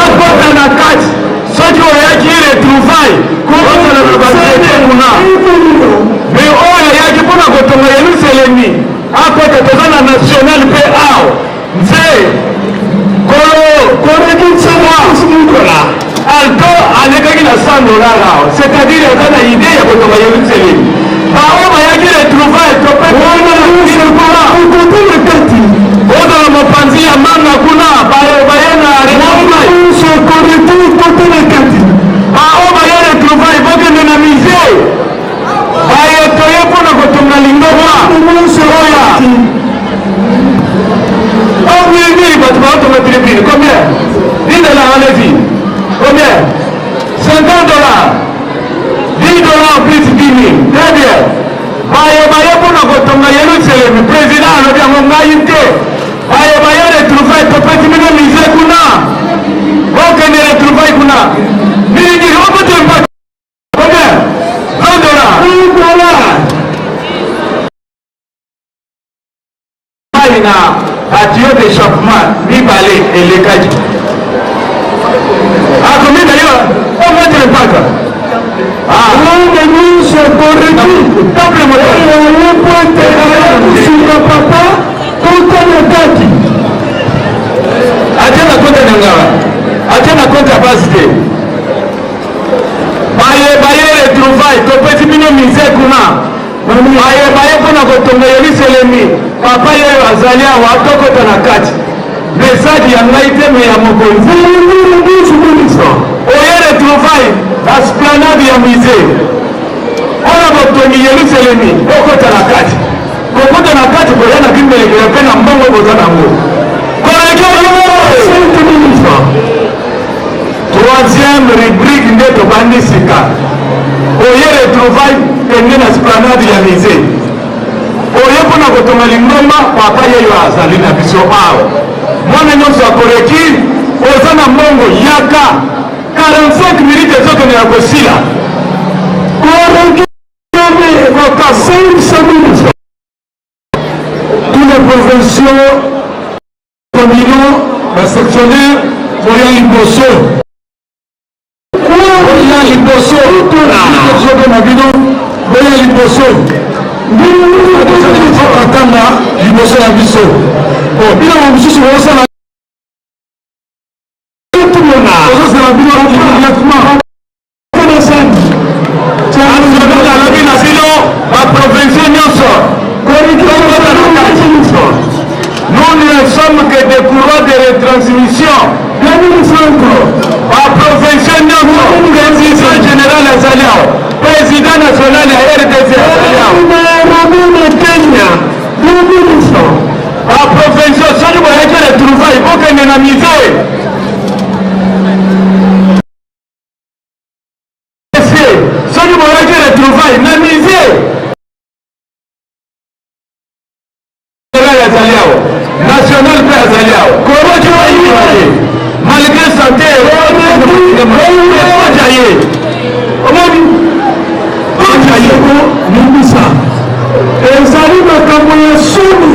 Akota na kati. Soki oyaki retrouvaille, ozala na basete kuna, me oyo ayaki mpona kotonga Yelusalemi akota. Toza na national mpe awa nze kolo Koreki alto alekaki na 100 $ awa, c'est-à-dire aza na idée ya kotonga Yelusalemi. Baoyo bayaki retrouvaille, topekota na kati. Ozala mopanzi ya manga kuna, baye na retrouvaille. Nyonso koreki, kota na kati. Baoyo baye retrouvaille, bokende na musée. Baye toye mpona kotonga lingomba oya oh oui, bato baotonga tribune. Combien? 10 $, allez-y. Combien? 50 $, 10 $ plus 10 000. Très bien. Baye baye mpona kotonga Yelusalemi, président alobi yango, ngai te. Baye baye retrouvaille, topesi bino musée kuna, bokende retrouvaille kuna mingi. Okote mpaka combien? 20 $. 20 $. Mai na batuyau d'échappement mibale elekaki akomibale ometre mpaka. Mwana nyonso koreki oyo aye po ete aya kosunga papa, kota na kati. Atie na compte na ngala, atie na compte ya base te. Baye baye retrouvaille, topesi bino musée kuna. Baye baye mpona kotonga Yelusalemi, papa yeyo azali awa, tokota na kati. Message ya ngai te, me ya mokonzi. Oye retrouvaille na esplanade ya musée mpona botongi Yelusalemi, okota na kati. Kokota na kati, koya na kimbelekele mpe na mbongo boza nango. Koreki. Troisième rubrique nde tobandi sika. Oye retrouvaille, kende na esplanade ya musée. Oye mpona kotonga lingomba, papa yeyo azali na biso awa. Mwana nyonso akoreki oza na mbongo, yaka. 45 minutes ezokende ya kosila. Koreki 500 000. Tous les provinciaux communaux, basectionnaire, boya liboso, boya liboso soki na bino, boya liboso atanga liboso ya biso. Bino mosusu bozosala, ozosala bino immédiatement. Alobi na bino, baprovincie nyonso, nous ne sommes que des courroies de retransmission. Baprovincie nyonso, président général azali awa, président national ya RDC azali awa. Kenya. Baprovincie, soki boyaki retrouvaille, bokende na musée. Soki boyaki retrouvaille, na musée azali awa, national mpe azali awa. Malgré santé oja ye, omoni oja ye. Limbisa, ezali makambo ya soni.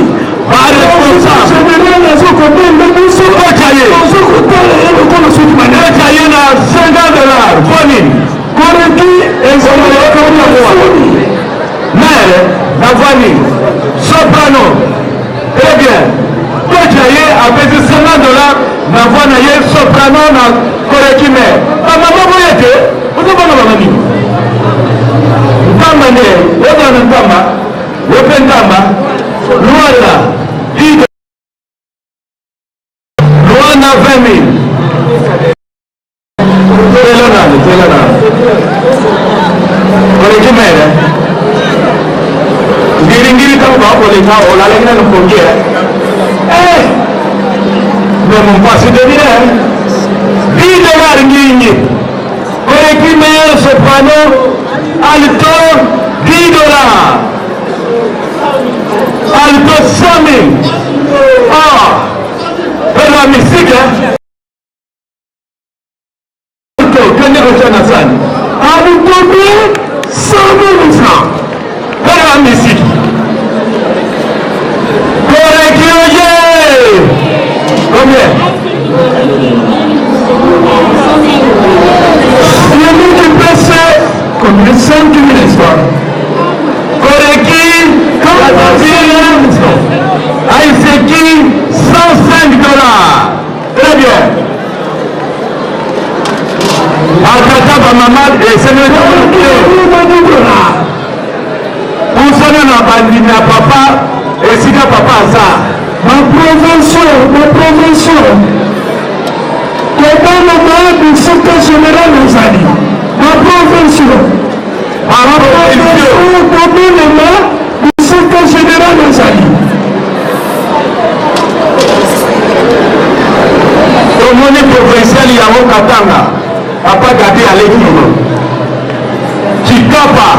Baresponsable général azokobenga biso. Oja ye. Ozokotala ye lokola soki oja ye na 50 $ po nini? Koreki, ezali makambo ya soni. Mare na voix nini? Soprano. Très bien. Toja ye apesi 50 $ na voix na ye soprano na koreki. Mare, bamama boye te, ozobanga mama nini? Nkamba nde ozala na Nkamba, yo mpe Nkamba. Bakoleka olalaki nanu pongi eh mais mon passé devine 10 dollars ngingi koleki meilleur soprano alto 10 dollars, alto 100 000. Ah, la musique, hein. Kende kotia na sani alitobi 100 000 francs. Mpona musique koleki oye combien? Celui qui pèse combien? 5 000 francs. Koleki Katazile Aiseki 105 dollars. Très bien. Batata, bamama, esengeli pusana na bandimi ya papa esika papa aza. Baprovinciaux, baprovinciaux, kobonama bisika général ezali. Baprovinciaux, baprovinciaux, kobonama bisika général ezali. Tomoni provincial yango Katanga, papa Gabi aleki yo. Chikapa,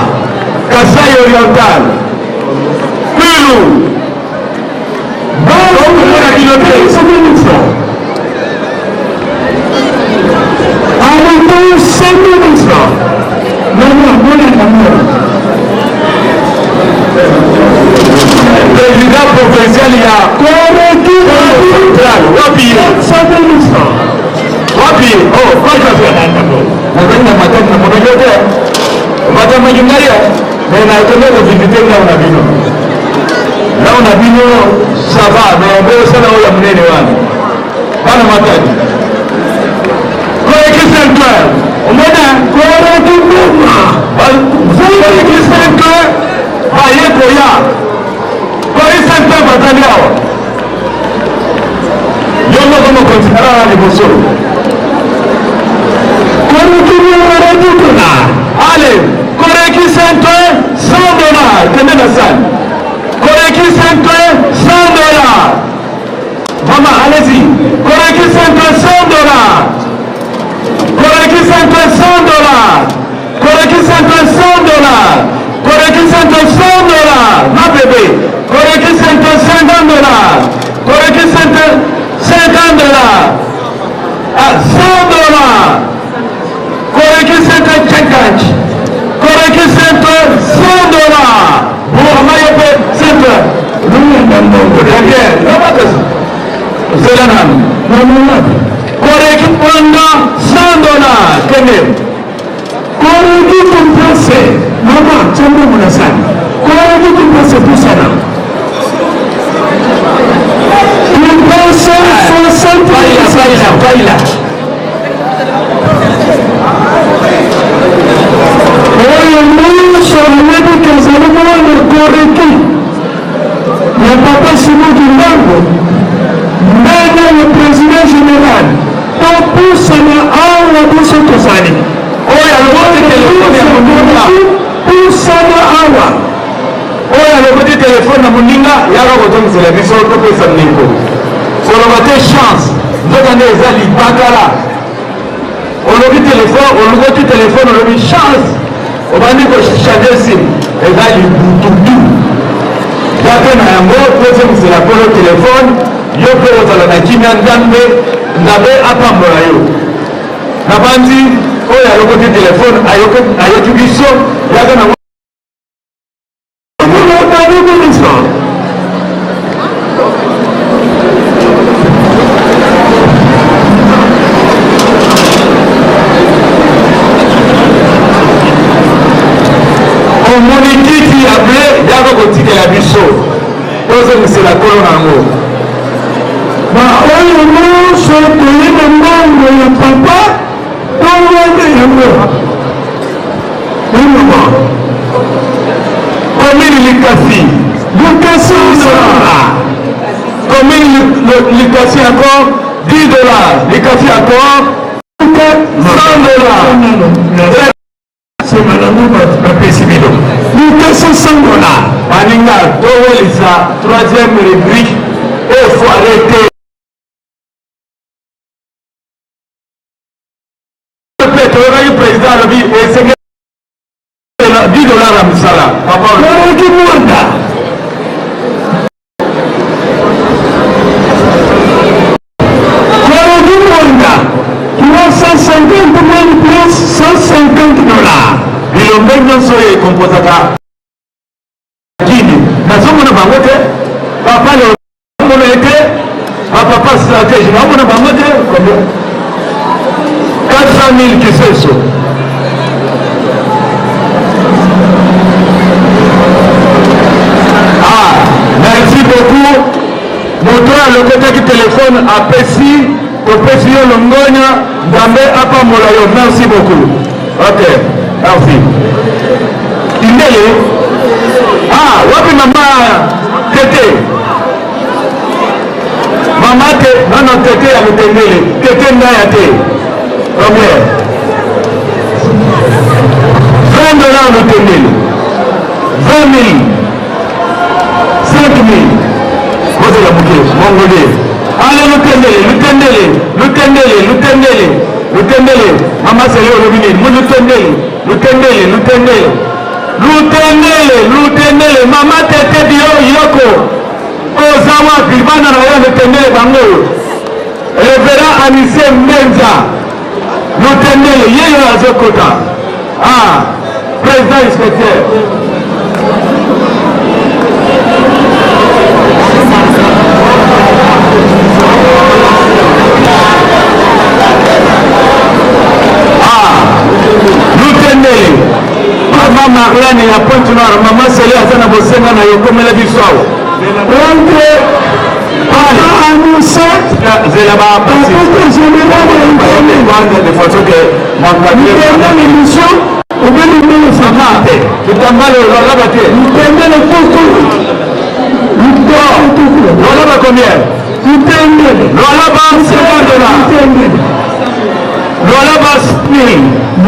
Kasai Oriental, Kwilu, okomona bino te. Alito 100 000 francs. Mama monaka mona. Président provincial ya Koreki Central, wapi ye? 100 000 francs. Wapi? Oh, nazali na mataki na monoko te, matamaki ngai, mais nakende kovisiter ndako na bino. Ndako na bino, ça va, mais bosala oyo ya monene wana. Bana Matadi, Koreki Saint-Clair, omona. Koreki Mbuma. Koreki Saint-Clair baye koya. Koreki Saint-Clair bazali awa. Yo moko mokonzi kala na liboso. Koreki Mbuma. Allez, Koreki Saint-Clair 100 dollars, kende na salle. Koreki Saint-Clair 100 dollars. Maman, allez-y. Koreki Saint-Clair 100 dollars. Koreki Saint-Clair 100 dollars. Koreki Saint-Clair 100 dollars. Koreki Saint-Clair 100 dollars. Ma bébé. Koreki Saint-Clair 50 dollars. Koreki Saint-Clair 50 dollars. Ah, 100 dollars. Koreki Saint-Clair 50. Koreki Saint-Clair 100 dollars. Bon, maman, yope Saint-Clair. Très bien. Zela nanu. Koreki Mwanga 100 dollars. Kende. Koreki Kumpese. Mama tsembo munasani. Koreki Kumpese pusana. Kumpese 60. Baila, baila, baila. Oyo nyonso ayebi kezali mwana koreki ya papa Simon Kimbangu, ndenge le président général, topusana awa, biso tozali. Oyo aloboti telefone ya moninga. Pusana awa. Oyo aloboti telefone na moninga, yaka kozongisela biso, topesa ndeko. Koloba te chance, nzoka nde eza libakala. Olobi telefone, oloboti telefone, olobi chance, obandi kochanger sim, eza libututu. Yaka na yango, tozongisela kolo telefone. Yo mpe ozala na kimia. Nzambe, Nzambe apambola yo. Nabandi oyo alokoti telefone ayoki biso, yaka na. Omoni kiti ya bleu, yaka kotikela biso, tozongisela kolo na yango. Baoyo nyonso toyeba mbongo ya papa, towene yango mama. Commune Likasi. Likasi. Commune Likasi encore 10 dollars. Likasi encore 100 dollars. Nsima nango bapesi bino Likasi 100 dollars. Baninga, towelisa troisième rubrique efoire te. Mpe toyokaki président alobi esengeli 10 dollars na mosala. Papa Mwanda. Korogi Mwanda, 350 mille plus 150 dollars. Bilombe nyonso oyo ekomposaka kini nazomona bango te. Papa leo ye te, bapapa stratège naomona bango te. Combien? 400 000 kiseso. Ah, merci beaucoup. Moto oyo alokotaki telefone apesi, topesi yo longonya, Nzambe apambola yo. Merci beaucoup. Ok, merci. Indele. Ah, wapi mama Tete? Mama te, non non Tete ya Mutendele, Tete ndaya te. Combien? 20 dollars Mutendele. 20 000. 5 000. Bozela moke, mongolier. Allez Lutendele, Lutendele, Lutendele, Lutendele, Lutendele. Mama Sele olobi nini? Mu Lutendele, Lutendele, Lutendele. Lutendele, Lutendele, mama Tete Bio Yoko. Oza wapi? Bana na yo Lutendele bango oyo. Reverend Anise Mbenza. Lutendele, ye yo azokota. Ah, président inspecteur. Ah, Lutendele. Mama Marlène ya Pointe Noire, mama Sele aza na bosenga na yo, komela biso awa. Entre Papa Anuse, zela ba Papa général ya de façon que Mutendele mission, obeli mbele sama te. Tutambale lolaba te. Mutendele kuku. Mutendele kuku. Lolaba combien? Mutendele. Lolaba 50 dollars. Mutendele. Lolaba 1000.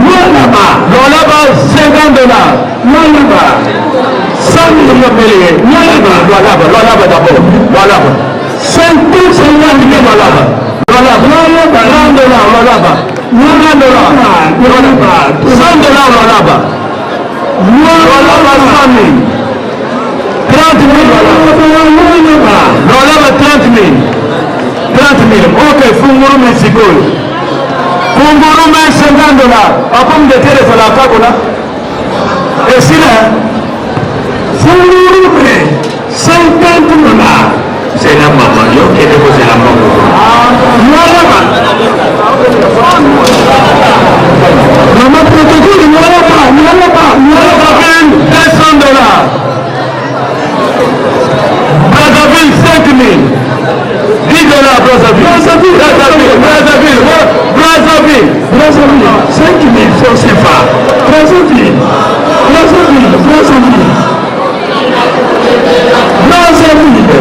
Lolaba. Lolaba 50 dollars. Lolaba. 100 millions mbele. Lolaba. Lolaba, lolaba d'abord. Lolaba. 50 millions lolaba. Lolaba. Lolaba. 100 dollars lolaba. 100 dollars. Lolaba. 100 dollars lolaba. Lolaba 100 000. 30 000 Lolaba. Lolaba 30 000. 30 000. Ok, fungurume sikoyo. Fungurume 50 dollars. Papa mdetere ezalaka kuna. Esila. Fungurume 50 dollars. Zela mama, yo kende kozela mbongo. Lolaba. Mama protocole, lolaba, lolaba, lolaba. Brazzaville, 200 dollars. Brazzaville, 5 000. 10 dollars, Brazzaville. Brazzaville, Brazzaville, Brazzaville, Brazzaville. Brazzaville, 5 000 francs CFA. Brazzaville, Brazzaville, Brazzaville. Brazzaville.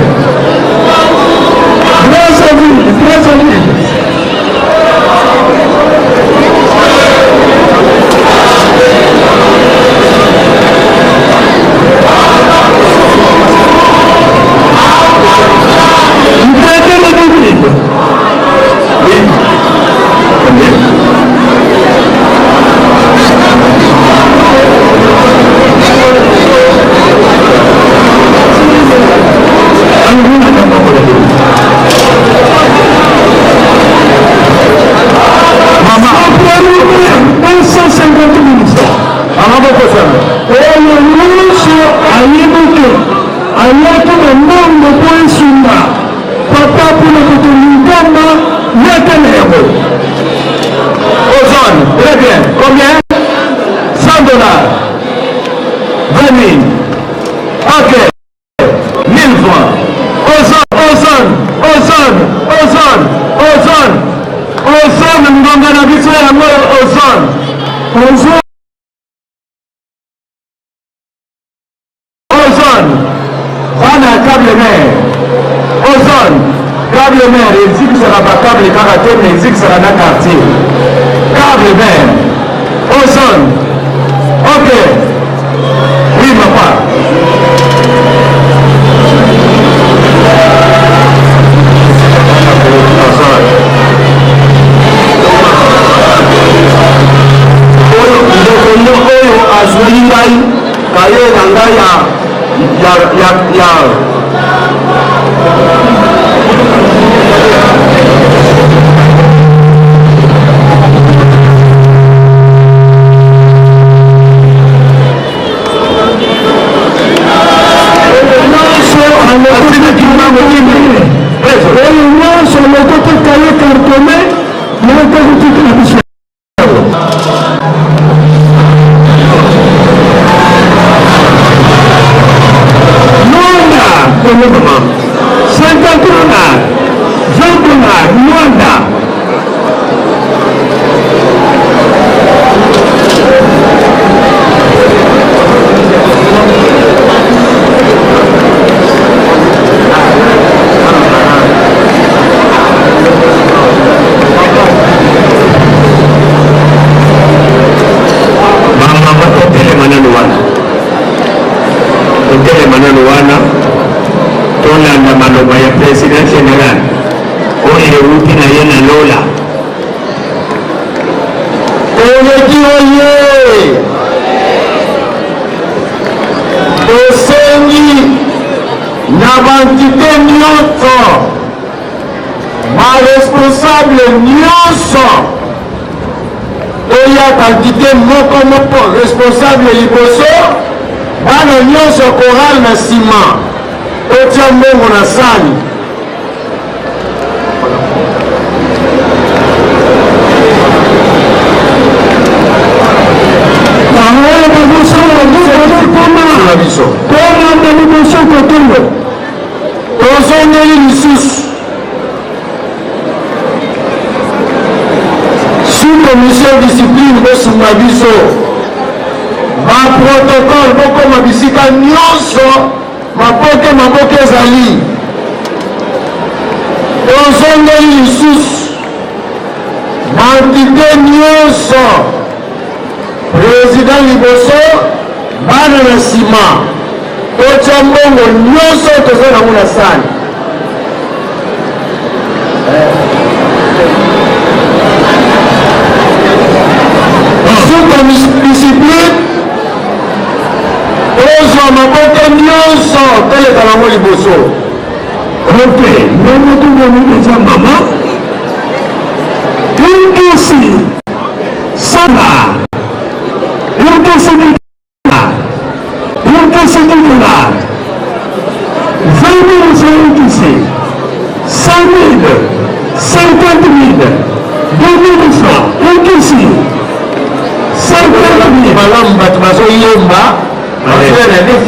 Brazzaville, Brazzaville. Mutendele David. Oui. Combien? Mama. 250 000 francs. Mama bokosana. Oyo nyonso ayebi ke ayaki na mbongo mpo esunga papa mpona kotonga Nkamba, yaka na yango. Ozone, très bien. Combien? 100 dollars. 20 000. Ok. 1000 francs. Ozone, ozone, ozone, ozone, ozone. Ozone, ngonga na biso yango ozone. Ozone. Ozone. Bana ya câble mer. Ozone. Câble mer ezikisaka ba câble kaka te mais ezikisaka na quartier. Câble mer. Ozone. Ok. Oui, papa. ya, ya, ya Oyo nyonso alokoti kaye cartonne yaka kotikela biso. Luanda, combien maman? 50 dollars, 20 dollars, Luanda. Bamama, totelema nanu wana, totelema nanu wana, tolanda maloba ya président général oyo euti na ye na lola. Oleki oye, tosengi na baentité nyonso, baresponsable nyonso, toya baentité moko moko, responsable liboso, bana nyonso ya chorale na nsima, totia mbongo na sani. Baoyo bazosala bazokoma biso kolanda liboso kotoyo. Tozongeli lisusu sous commission discipline, bosunga biso baprotocole, bokoma bisika nyonso, maboke maboke ezali. Tozongeli lisusu baentité nyonso, président liboso, bana na nsima, totya mbongo nyonso toza nango na sani. Sous discipline, tozwa maboke nyonso, toleka nango liboso. Ok, ndenge tomoni eza mama Inkisi sala Inkisi dula Inkisi dula 20 000 c'est Inkisi 100 000, 50 000, 2 000 francs Inkisi 50 000. Malamu, bato bazoyemba.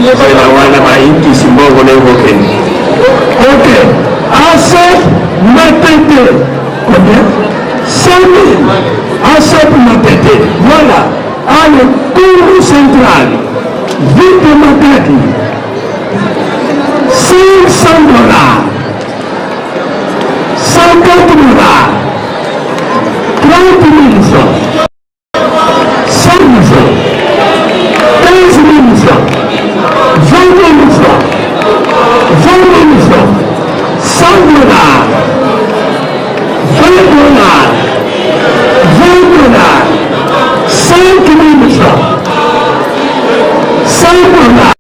Zela wana bainkisi mbongo na ekokende. Ok, AC Matete, combien? 100 000. AC Matete, voilà. Allez, Congo central, Vite Matadi, 500 dollars, 50 dollars, 30 000 francs, 100 000 francs, 15 000 francs, 20 000 francs, 20 000 francs, 100 dollars, 20 dollars, 20 dollars, 5 000 francs, 100 dollars.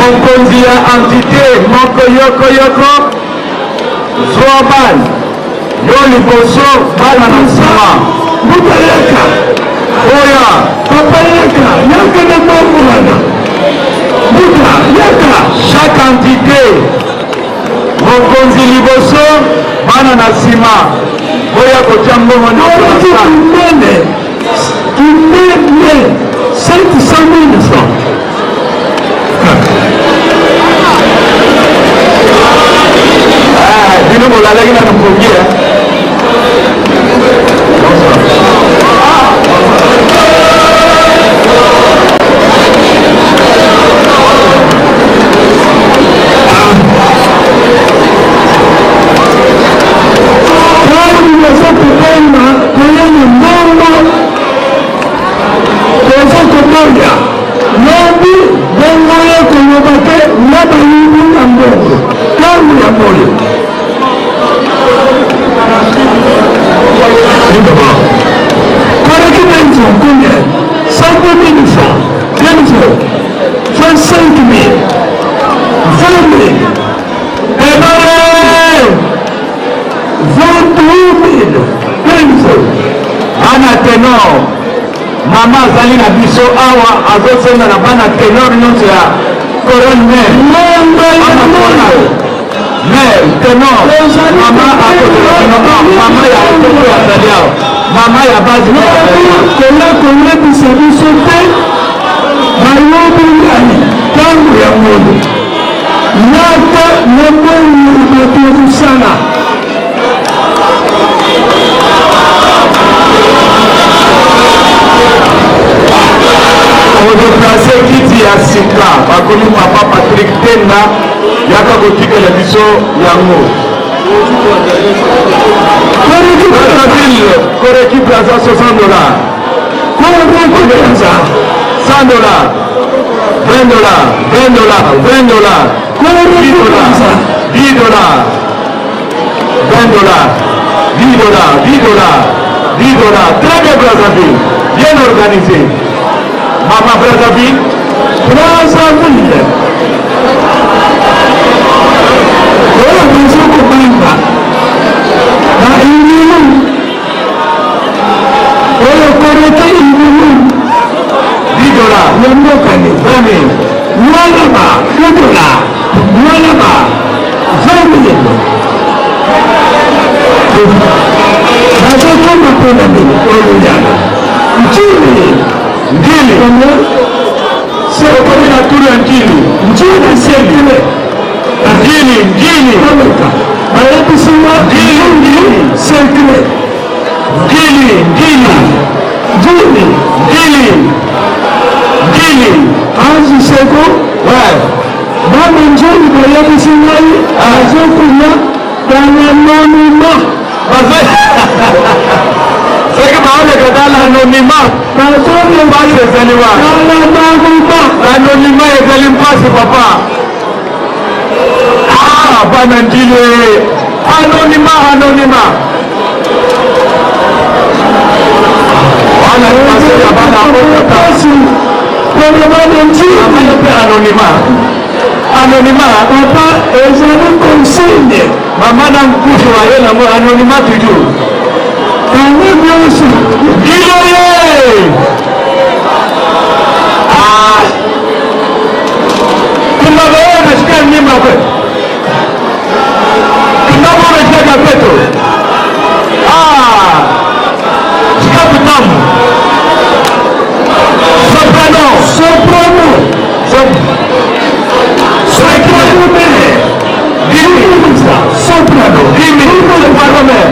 Mokonzi ya entite moko yoko yoko, zwa bale yo liboso, bana na nsima. Mbuta yaka. Oya. Papa yaka, yaka na mbongo wana. Mbuta yaka. Chaque entité, mokonzi liboso, bana na nsima. Boya kotia mbongo na Oleki kimbele, kimbele, 700 000 francs. Ah, bino bolalaki na mokongi Ntango baza kobomba koya na mbongo, toza koboya lobi bongo ye koloba te na bayibi na mbongo ntango ya boye. Koreki benzo combien? 102 000 francs. Benzo 25 000. 20 000. Ebale! 21 000. Benzo. Bana tenor, mama azali na biso awa, azosenga na bana tenor nyonso ya Couronne Mère. Bana tenor. Mère, tenor, mama akozela bino awa, mama ya koko azali awa, mama ya base mpe azali awa. Koya koyebisa biso te bayobi ngai ntango ya ngolu yaka na mbongo ya bato ya mosala. Kodeplace kiti ya sika bakomi papa Patrick Tenda, yaka kotikela biso yango. Brazzaville, Koreki Brazza 60 dollars. Koreki Brazza 100 dollars. 20 dollars, 20 dollars, 20 dollars. 10 dollars, 10 dollars. 20 dollars, 10 dollars, 10 dollars, 10 dollars. Très bien Brazzaville, bien organisé. Mama Brazzaville, Brazzaville. Oyo baza kobanga ba ilulu oyo korete ilulu 10 dollars, ya mboka ni 20 000. Lualaba 2 dollars, Lualaba 20 000. Bazokoma mpona nini oyo yana Ndjili Ndjili okomi na tour ya Ndjili. Ndjili circule. Ndjili, Ndjili. Koleka bayebisi nga Ndjili circule. Ndjili, Ndjili. Ndjili. Ndjili. Ndjili. Ange Seko. Ouais. Bana Ndjili bayebisi ngai bazokoya dans l'anonymat. Soki baoleka dans l'anonymat, mpasi ezali wana. L'anonymat. L'anonymat ezali mpasi papa. Ah, bana Ndjili, anonymat, anonymat. Wana mpasi ya bana Mpasi mpona bana Ndjili. Mpe anonymat, anonymat. Papa ezali consigne. Mama na nkusu aye nango anonymat toujours. Bango nyonso. Ndjili oye! Ah! Kimbaba wewe unashika mimba kwetu. Kimbaba unashika kwetu. Ah! Shika kutamu. Soprano. Soprano. Soprano. Dimi. Soprano. Dimi. Soprano mère.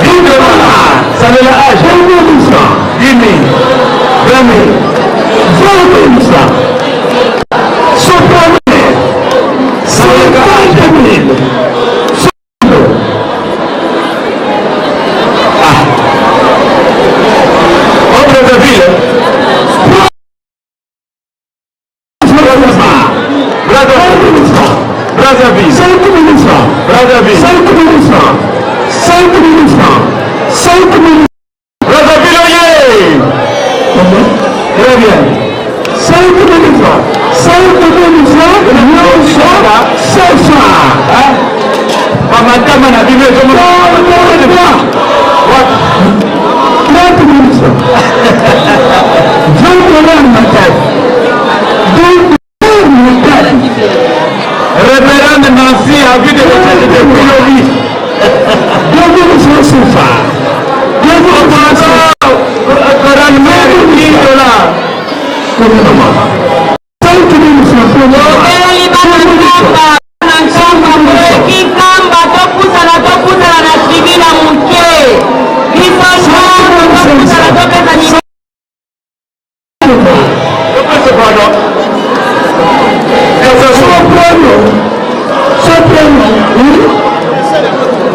10 dollars. Salela âge. 10 000. 20 000. 20 000 francs. Soprano. 50 000. Soprano. Ah. Au Brazzaville. Brazzaville. Brazzaville. 5 000 francs. Brazzaville. 5 000 francs. 5 000 francs. 5 000. Brazzaville oye! Très bien. 5 000 francs. 5 Bamatama na bino ezomona. 30 minutes. 20 dollars Matadi. 2 dollars Matadi. Révérende Nancy a vu de recherche de Pilovi. 2000 francs CFA. 2000 francs CFA. 10 dollars. 5000 francs. Tobeleli bana Nkamba, bana Nkamba, Koreki Nkamba, topusana topusana na tribune ya moke. Biso nyonso topusana topesa ni Soprano. Soprano. Oui.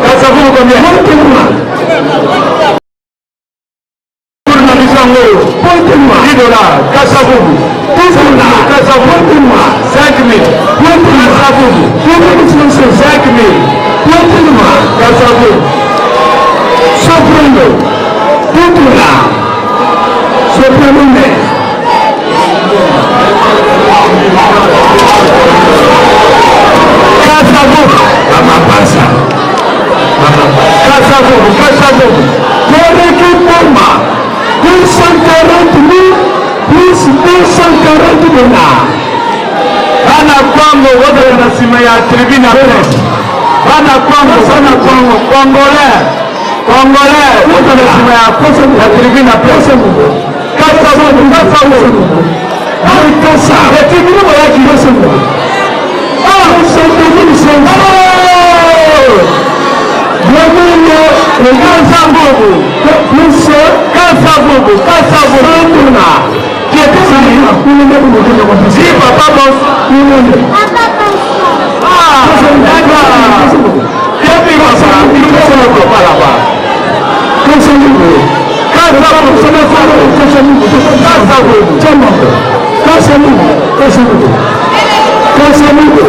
Kasavubu combien? Pointe-noire. Pointe-Noire. 10 dollars. Kasavubu. Pointe-Noire. Kasavubu. Pointe-Noire. 5 000. Pointe-Noire. Kasavubu. 2000 francs CFA. 5 000. Pointe-Noire. Kasavubu. Soprano. Pointe-Noire. Soprano mère. Kasavubu. Mama Pasa. Kasavubu. Kasavubu. Koreki Boma. 240 000 plus 240 dollars. Bana Kwango kozala na nsima ya tribune ya presse. Bana Kwango, bana Kwango, congolais, congolais, kozala na nsima ya tribune ya presse. Kasavubu, Kasavubu. Kasa. Tribune boyaki. Ah, 5500. Kasavubu. Plus Kasavubu, Kasavubu. 100 dollars. Qui était Si, papa boss. Ah, d'accord. Depuis papa, il faut pas là-bas. Kasavubu. Kasavubu, Kasavubu. Kasavubu. Kasavubu. Kasavubu.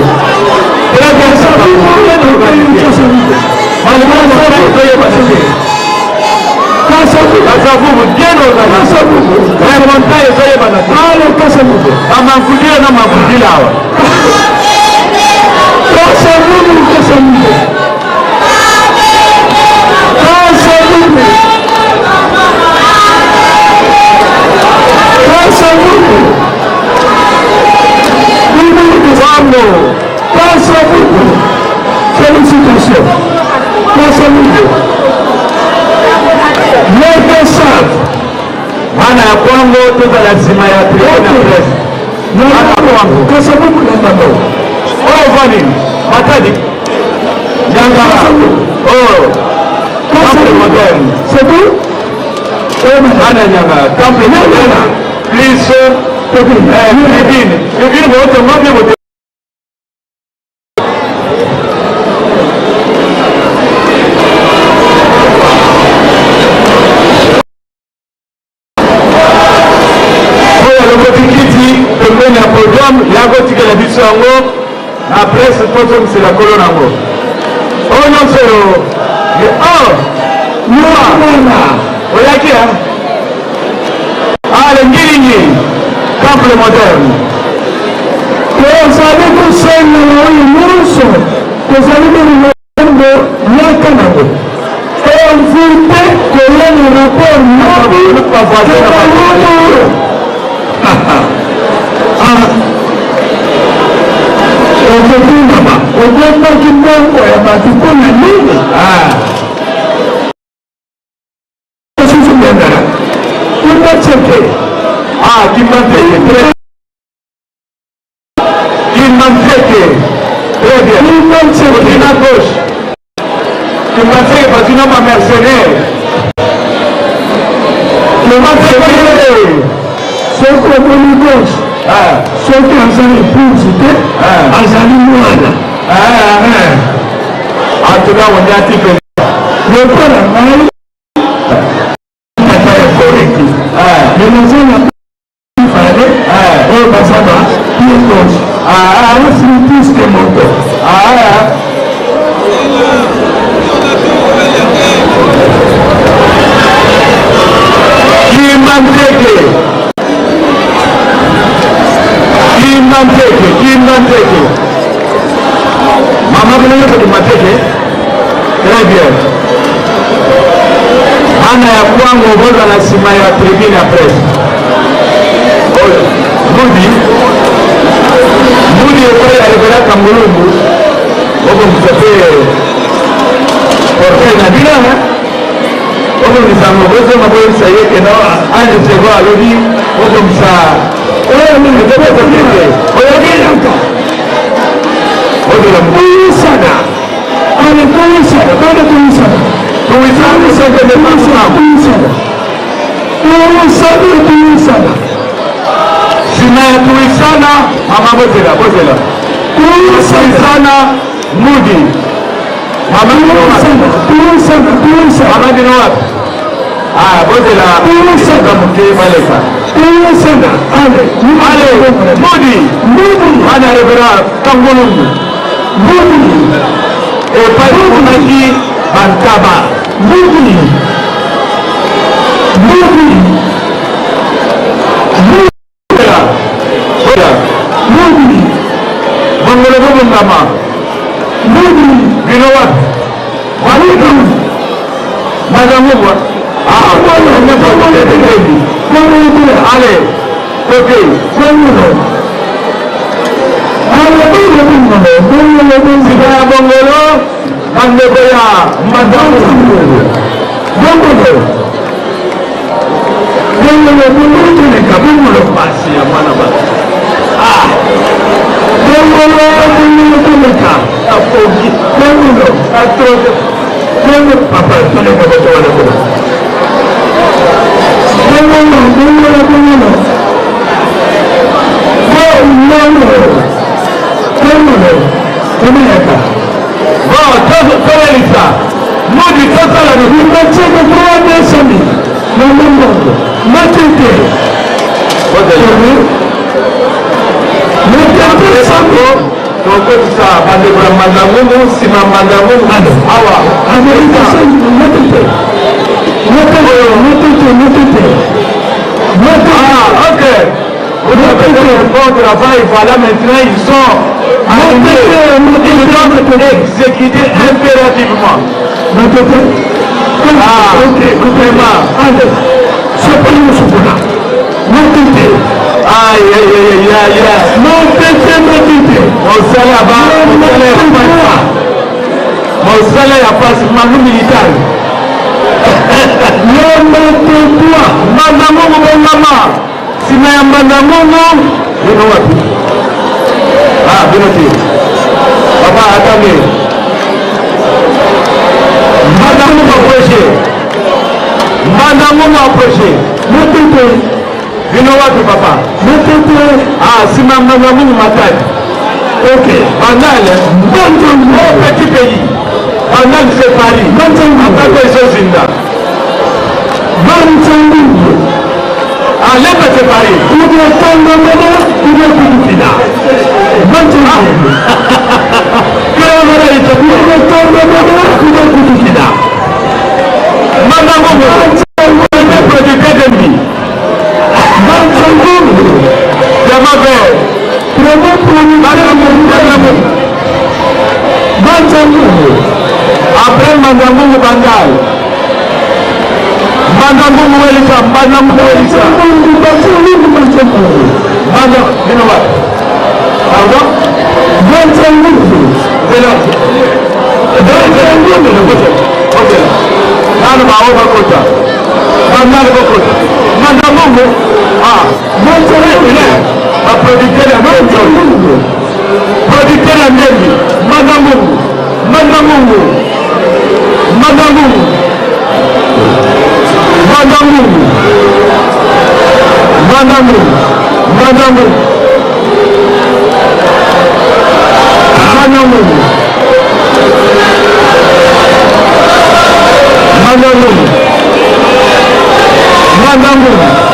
Très bien, Kasavubu. Kasavubu. Kasavubu, bien organisé. Kasavubu. Remonta ezoyebana te. Ale Kasavubu. Bamafudila na mafudila awa. Kasavubu. Kasavubu. Kasavubu. Kasavubu. Kwango. Kasavubu. Félicitations. Kasavubu. Leke Save. Bana ya Kwango tozala nsima ya tribune ya presse. Bana Kwango. Kasavubu na bango. Oyo eza nini? Matadi. Nyangara. Oh. Temple moderne. C'est tout? Bana Nyangara. Temple moderne. Plus tribune. Tribune botonga mpe bote. Oyo alokoti kiti pembeni ya podium, yakotikela biso yango na presse, tozongisela kolo nango. Oyo nyonso oyo oh Mwana. Oyaki ale ngiringi, temple moderne. Tozali kosenga na oyo nyonso tozali na yaka nango invité koya na rapport lobi tokoyomo. Okotungama obombaki mbongo ya bato mpo na nini? Susu ngengala Kimbanseke. Ah, Kimbanseke, très Kimbanseke, très bien. Kimbanseke. Na gauche Kimbanseke bazina ba mercenaire Kimbanseke. Soki omoni gauche, soki aza épouse te, azali mwana. En tout cas, on ati mpenza. Lokola ngai tata ya Koreki, mais naza na mibale oyo baza na pied gauche, afritiste moto. Kimbanseke, Kimbanseke, Kimbanseke, mama kuna nyonso Kimbanseke. Très bien. Bana ya Kwango bozala nsima ya tribune ya presse. Oyo Mudi Mudi epai ya Reverend Kangulungu bobongisa mpe portail na bino hein? Bobongisa yango bozonga boyebisa ye ke no Ange Sego alobi bobongisa oyoki bozela Tuisana. Ale tuisana, bana tuisana. Tuisana, tuisana, tuisana. Tuisana, tuisana. Nsima ya tuisana, mama bozela, bozela. Tuisana, Mudi. Mama tuisana, tuisana, tuisana. Mama bino wapi? Ah, bozela. Tuisana moke baleka. Tuisana, ale. Ale, Mudi. Mudi. Bana Reverend Kangolungu. Mudi. Epai omonaki bantaba. Mudi. Mudi. Mudi. Bongolo bobongama. Mudi. Bino wapi? Wapi? Mazangubwa. Ah, Ale, koke. Sika ya bongolo, bandeko ya Mazangu. Bongolo. Bongolo, bongolo, toleka bongolo pasi ya mwana bato. Ah. Bongolo, bongolo, toleka. Afogi. Bongolo. Atroke. Bongolo, papa, toleka bato wana kuna. Bongolo, bongolo, bongolo. Bongolo. Bongolo. Toleka. Bon, tolelisa. Mudi tosala Matete trois desami. Bongolo. Matete. Matete sango. Tokotisa bandeko ya Mbanza-Ngungu nsima Mbanza-Ngungu awa. Matete. Matete, matete, matete. Ah, ok. Vous avez fait un bon travail. Voilà, maintenant, ils sont arrivés. Ils doivent exécuter impérativement. Ah, ok, vraiment. Matete. Aïe, aïe, aïe, aïe, aïe. Matete, matete. Mosala ba, mosala ya pasi. Mosala ya pasi, manu militari. Matete. Mbanza-Ngungu bongama. Nsima ya Mbanza-Ngungu, bino wapi? Ah, bino te. Papa, attendez. Mbanza-Ngungu approché. Mbanza-Ngungu approché. Matete. Bino wapi papa? Matete. Ah, nsima ya Mbanza-Ngungu Matadi. Ok. Bandal, Mbanza-Ngungu. oh petit pays. Bandal c'est Paris. Mbanza-Ngungu. Atako ezozinda. Mbanza-Ngungu. Ah, Lemba c'est Paris. Kudotangamana, kudokudukina. Mbanza-Ngungu. Kudotangamana, kudokudukina. Mbanza-Ngungu. Producteur de mbi. Mbanza-Ngungu. Diamant vert. Premier producteur Mbanza-Ngungu. Mbanza-Ngungu. Après Mbanza-Ngungu Bandal. Mbanza-Ngungu Welisa, Mbanza-Ngungu Welisa. Mbanza-Ngungu, Mbanza-Ngungu, Mbanza-Ngungu. Mbanza, bino wapi? Pardon? Mbanza-Ngungu. Zela. Mbanza-Ngungu. Ozela. Nanu bao bakota. Bandal bakota. Mbanza-Ngungu. Ah, Mbanza-Ngungu. ba producteur ya Mbanza-Ngungu. Producteur ya ndembi. Mbanza-Ngungu. Mbanza-Ngungu. Mbanza-Ngungu. Mbanza-Ngungu. Mbanza-Ngungu. Mbanza-Ngungu. Mbanza-Ngungu. Mbanza-Ngungu. Mbanza-Ngungu.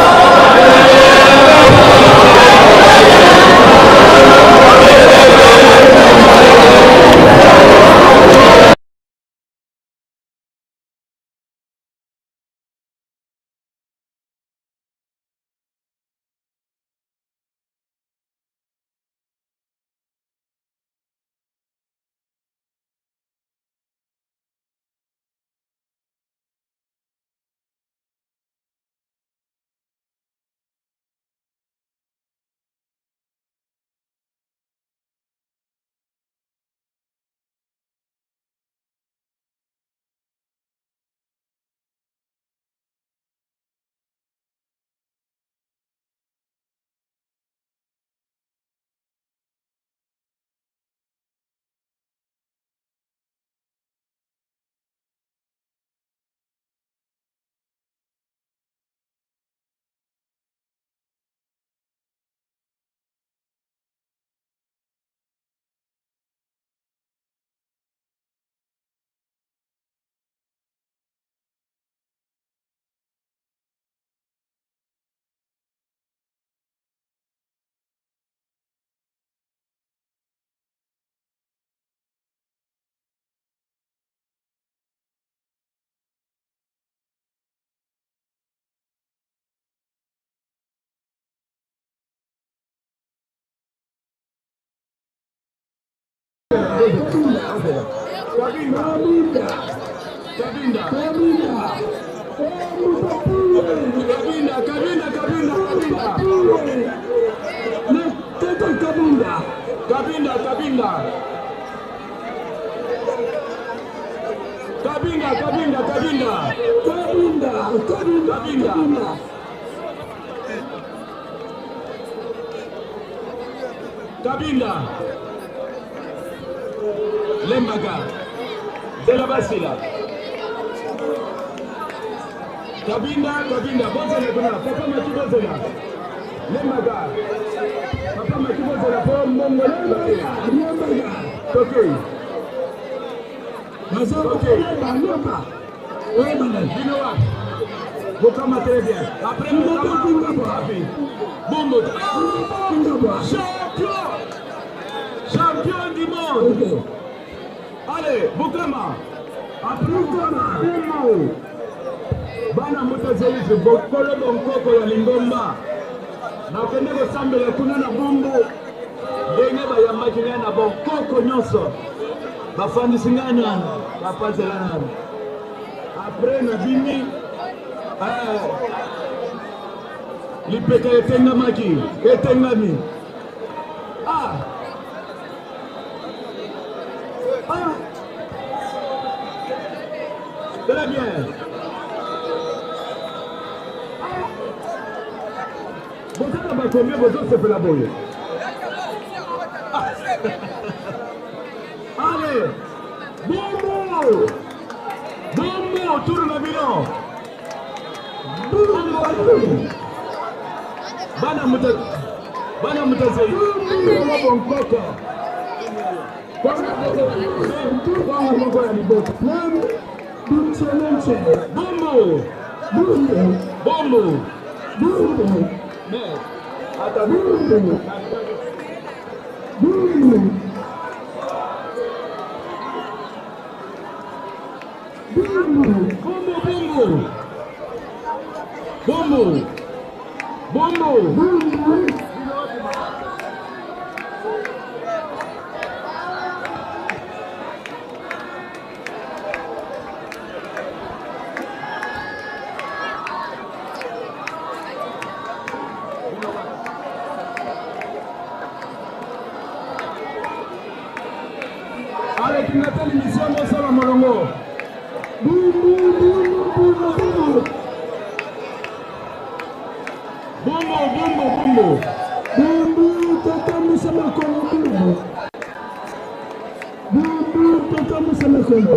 Kabinda. Kabinda. Kabinda. Kabinda, Kabinda, Kabinda, Kabinda. Tete Kabinda. Kabinda, Kabinda. Kabinda, Kabinda, Kabinda. Kabinda, Kabinda, Kabinda. Kabinda. Lembaka. Zela Basila. Kabinda, Kabinda, bozela kuna. Papa Maki bozela. Lembaka. Papa Maki bozela po mbongo. Lembaka. Toke. Okay. Bino wapi? Bokama très bien. Après Bokama, wapi? Bombo. Champion! Champion du monde! Allez, Bokama. Après Bokama, Bombo. Bana mutazelisi bokolo bonkoko ya lingomba. Nakende kosambela kuna na Bombo. Ndenge bayambaki ngai na bonkoko nyonso. Bafandisi ngai nanu, bapazela nanu. Après nabimi lipeka etengamaki etengami ah ah très bien boza na bakombie bozosepela boye allez bongo bongo tour na bino bana muta bana mutazeli kolo bonkoko moko ya libota bombo bombo Bombo. Mais ata Bombo. Bombo. Bombo, bombo. Bombo. Bombo. Bombo. Allez, kingateli mission mosala molongo. Bombo, bombo, bombo, bombo. Bombo, bombo, bombo. Bombo, totambwisa makolo bombo. Bombo, totambwisa makolo.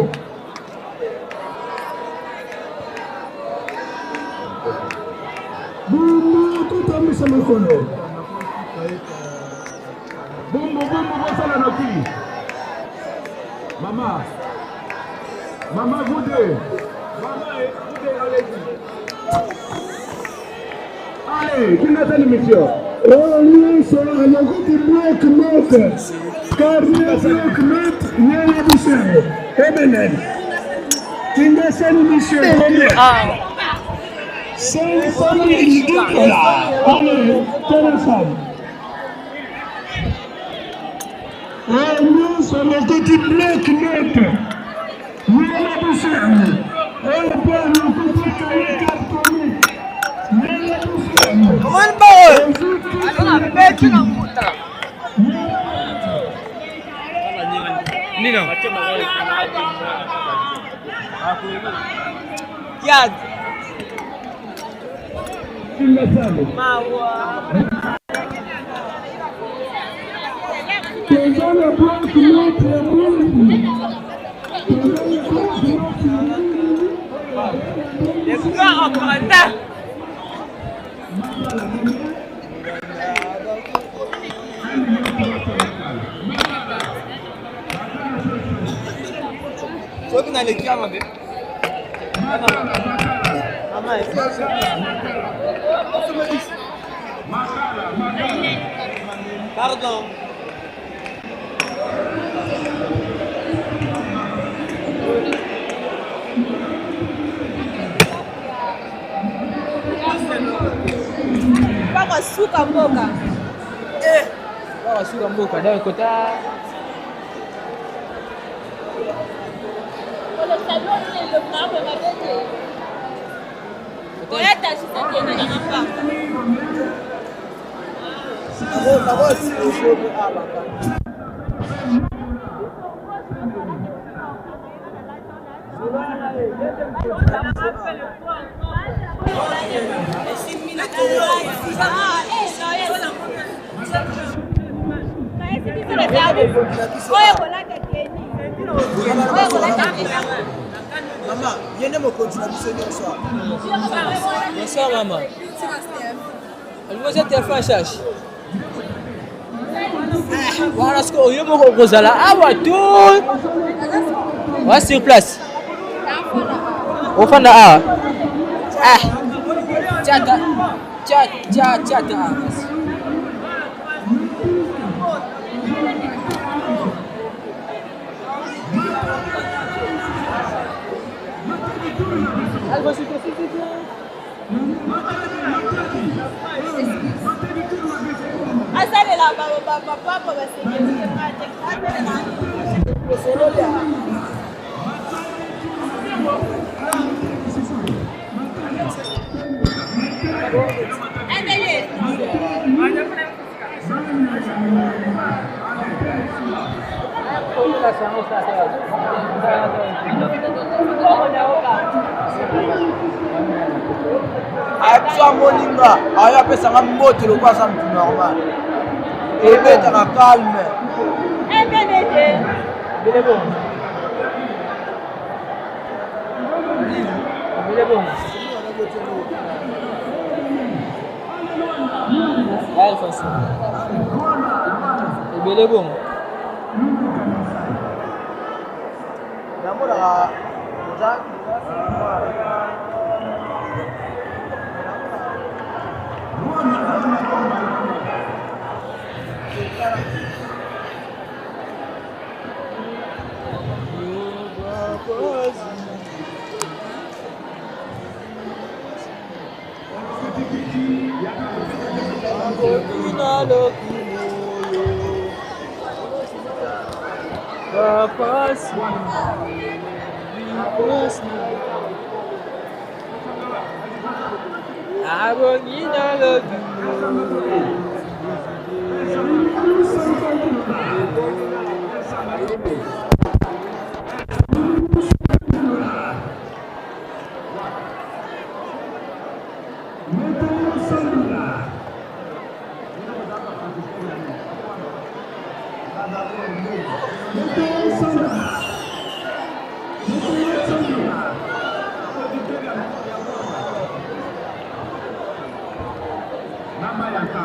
Bombo, totambwisa makolo. Bombo, bombo, bosala noki. Mama. Mama, vous deux. Mama et vous deux, allez-y. Allez, kingateli mission. Oyo nyonso alokoti bloc note carnet bloc note yeye biso ebenen kingasani mission combien 500 dollars. Allez, téléphone. Oyo nyonso alokoti bloc note yeye biso oyo mpe alokoti cahier cartonné yeye biso. Nino. Yad. Mawa. Toza na bloc note ya Mungu. Toza na bloc note ya Mungu. Les gars en soki naleki awa mabe pardon Mpaka suka mboka. Mpaka suka mboka donc kota. Mama, ye nde mokonzi na biso nyonso. Bonsoir mama. Olingi ozwa telefone ya charge? Wana sikoyo oyo moko okozala awa to wa sur place? Ofanda awa? Ah. Tiata tia tia tiata awa. Asalela bapapa basekeli. Ayebisa amoni nga ayo apesanga mbote lokola aza motu normal, ebetaka calme. Ebele bongo. Namonaka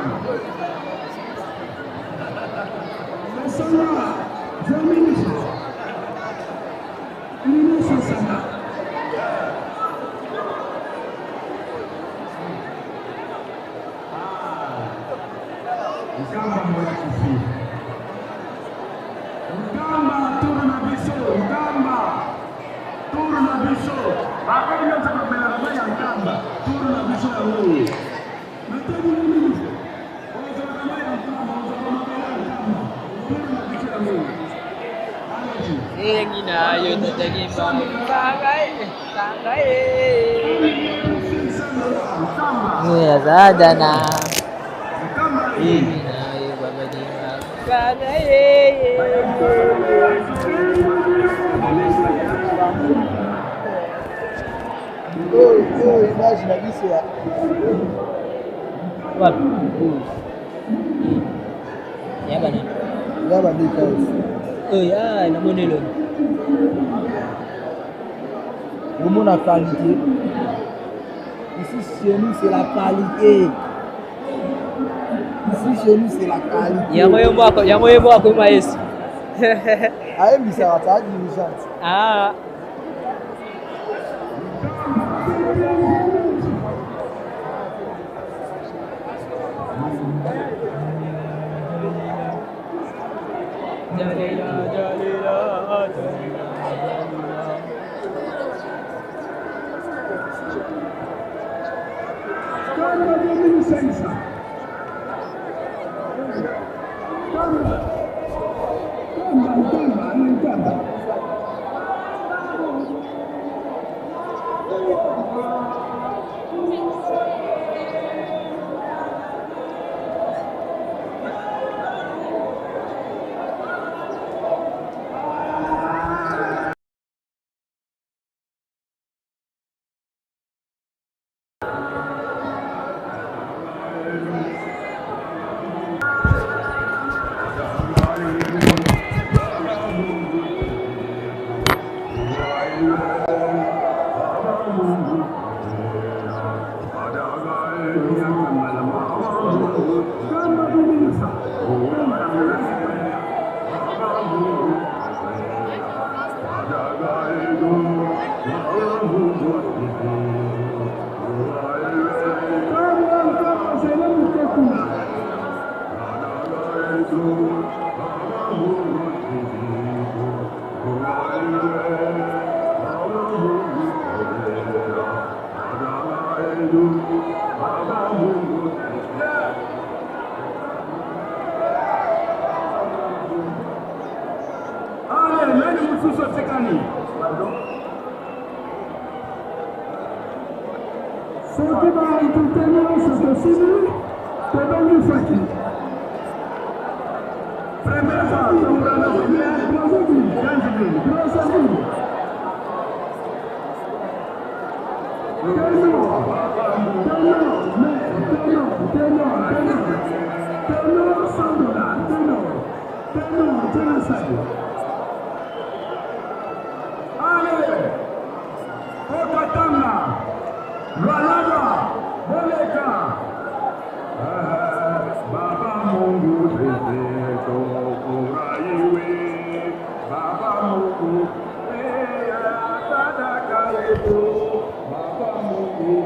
Oyo image na biso ya Wapi? Ya bana. Ya bandeka. Oyo ah namoni elongi. Omona qualité. Ici chez nous c'est la qualité. Ici chez nous c'est la qualité. Yango yo mwako, yango yo mwako ma Yesu. Ayembisaka ta dirigeante. Ah. mosusu atikali? Soki baentité nyonso tosili, tobengi faki. Allez, Okatanga, Lualaba, Boleka. Baba Mungu sisi tufurahiwe. Baba Mungu sadaka yetu. Baba Mungu.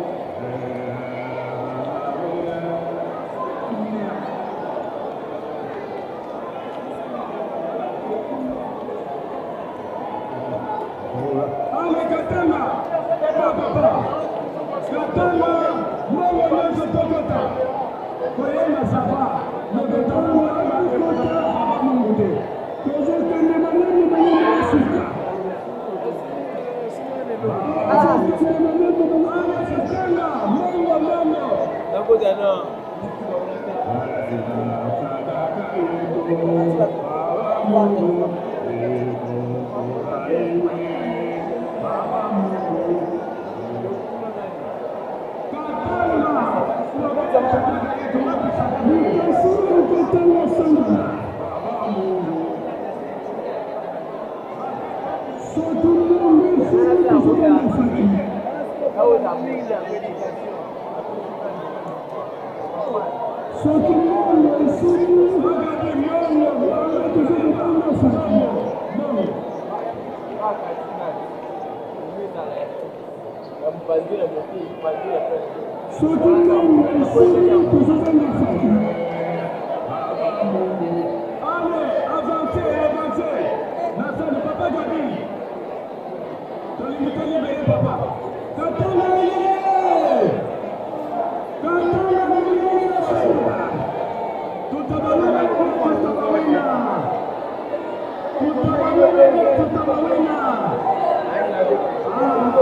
Ale Katanga, papa, Katanga, mbongo nyonso tokota. Koyemba sava, mototongo ekota baba Mungu te. Tozokende malemi malemi ya sika. Tozokende malemi malemi ya Katanga, mbongo mbongo. Allez, avancez, avancez. Nathan, papa Gabi. Tolingi tolibele papa. Katanga yeye. Katanga yeye. Tutabalana tutabawina. Tutabalana tutabawina. Ah,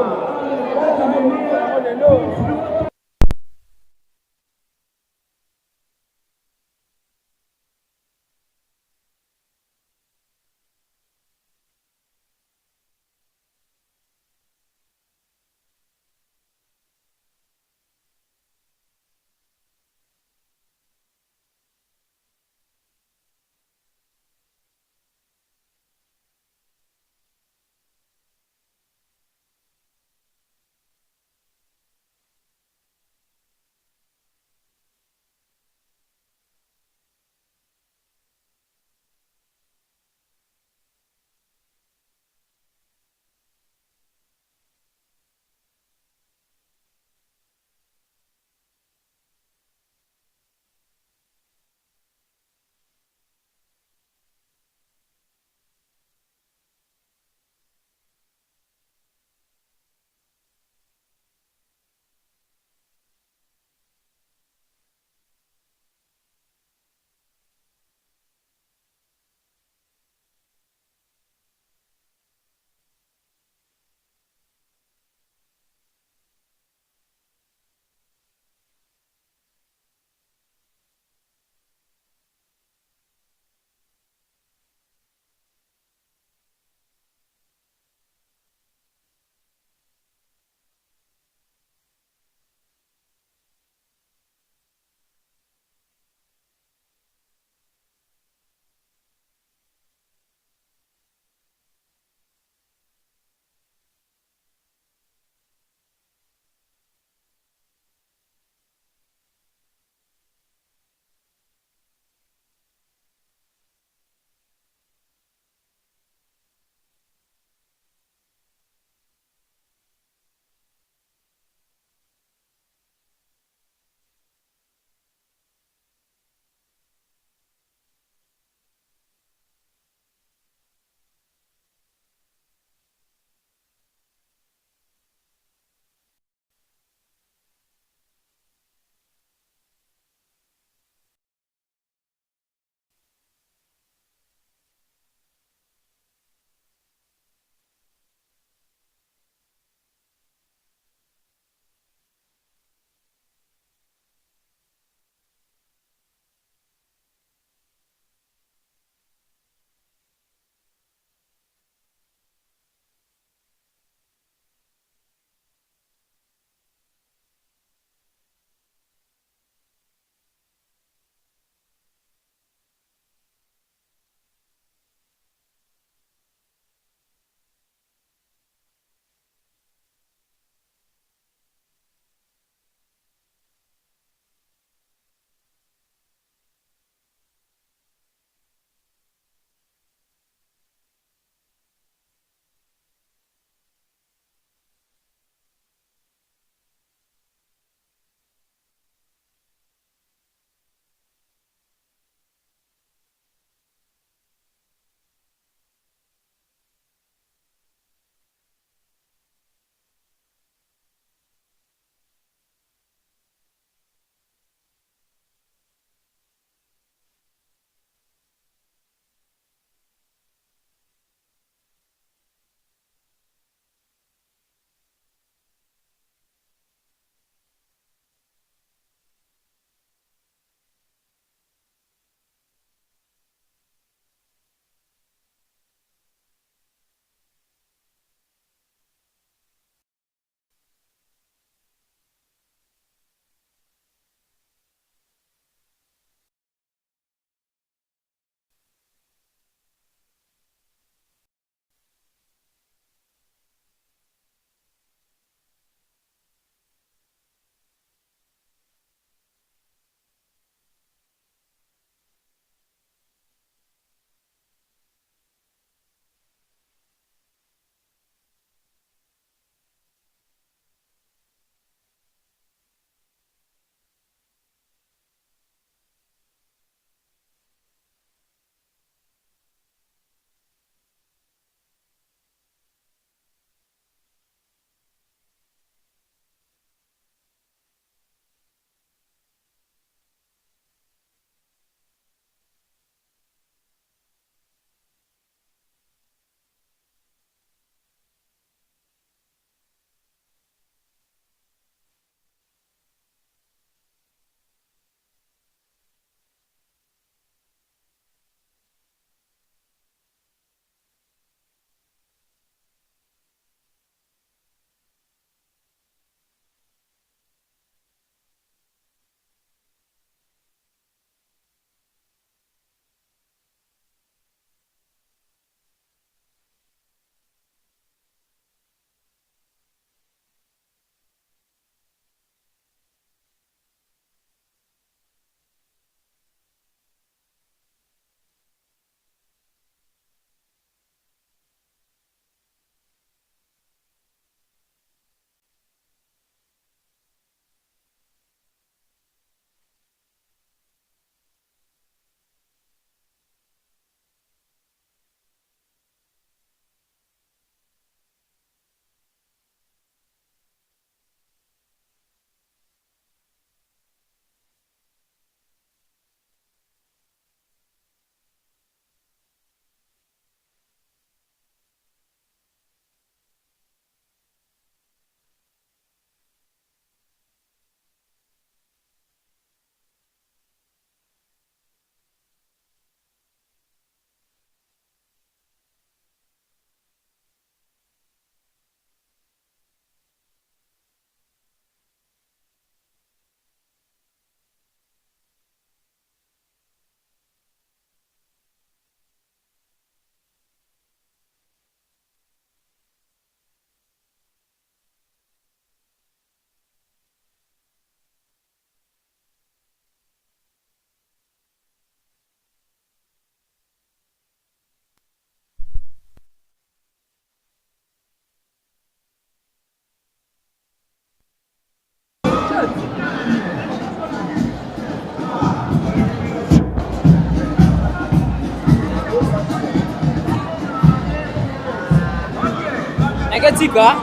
Naketika.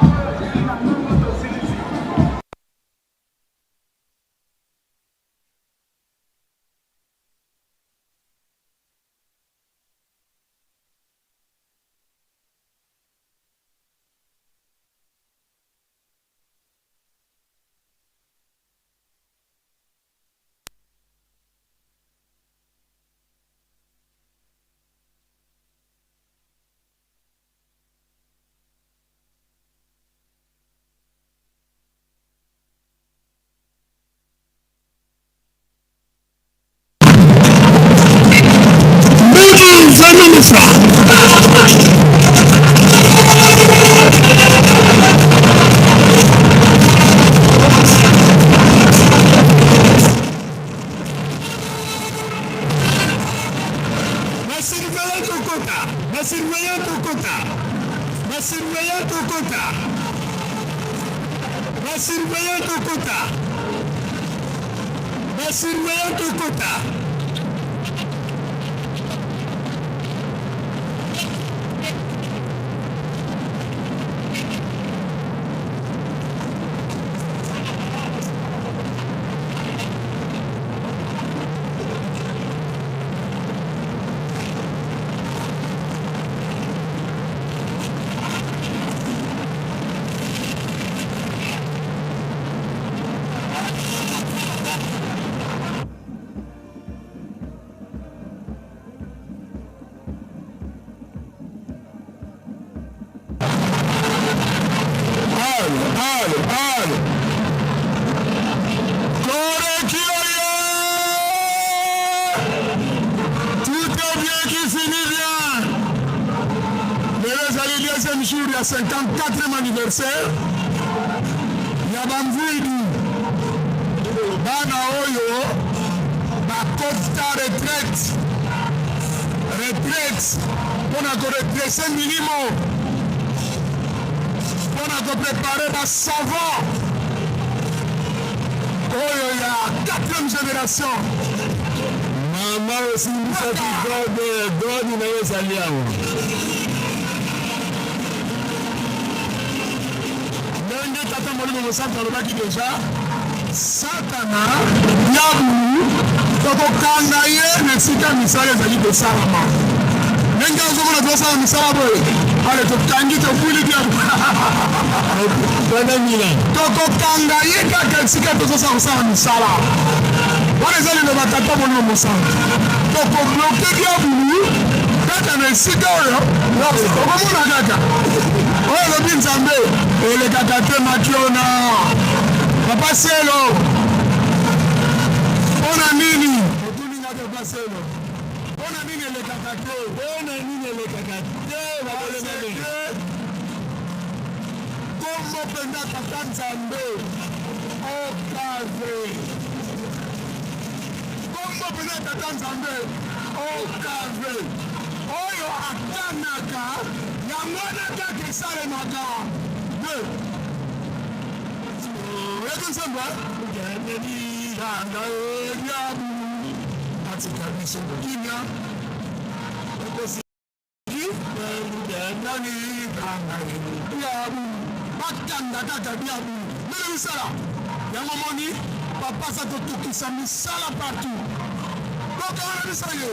Mbiki 20 000 francs. Basurveillant tokota, basurveillant tokota, basurveillant tokota, basurveillant tokota, basurveillant tokota. Allez, allez, allez. Korekioye! Tout est bien qui finit bien. Lelo ezali deuxième jour ya 54e anniversaire ya bamvuidi bana oyo bakota retraite retraite mpo na koredresse milimo mpo na koprepare basavant oyo ya 4e génération. Mama osimbisaki gode gode na yo ezali awa. Ndenge Tata Molimo Mosantu alobaki deja, Satana diabulu tokokanga ye na esika misala ezali kosalama. Ndenge ozomona tozosala misala boye, ale tokangi tobuli diabulu tokokanga ye kaka esika tozosala kosala misala wana. Eza liloba Tata Molimo Mosantu, tokobloke diabulu kaka na esika oyo okomona kaka oyo elobi Nzambe elekaka te. Makiona papa Selo, mpona nini otuninga te? Papa Selo, mpona nini elekaka te? Mpona nini elekaka te? Bakolemame. Kombo mpenza Tata Nzambe okave, kombo mpenza Tata Nzambe okave, oyo akanaka yango wana kaka esalemaka. Oyaki nzembo kanga diabu atika biso kimia nani kanga diabu bakanga kaka diabu ndenge misala yango moni papa sa totukisa misala partout tokanga na misala ye.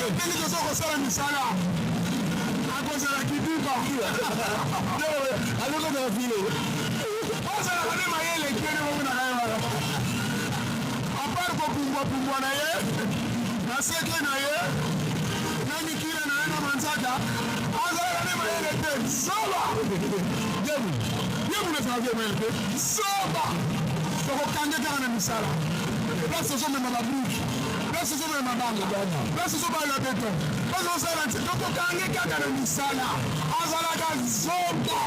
Ndenge toza kosala misala akozala kidiba ozalaka nde mayele kene momonaka ye wana apart kopumbwapumbwa na ye na seke na ye na mikila na ye na manzaka, azalaka nde mayele te. Zoba ye ezalaka ye mayele te, zoba. Tokokange kaka na misala. Place ozomema babrique, place ozomema mabanga, place ozobala beton, place ozosala nti, tokokange kaka na misala. Azalaka zoba.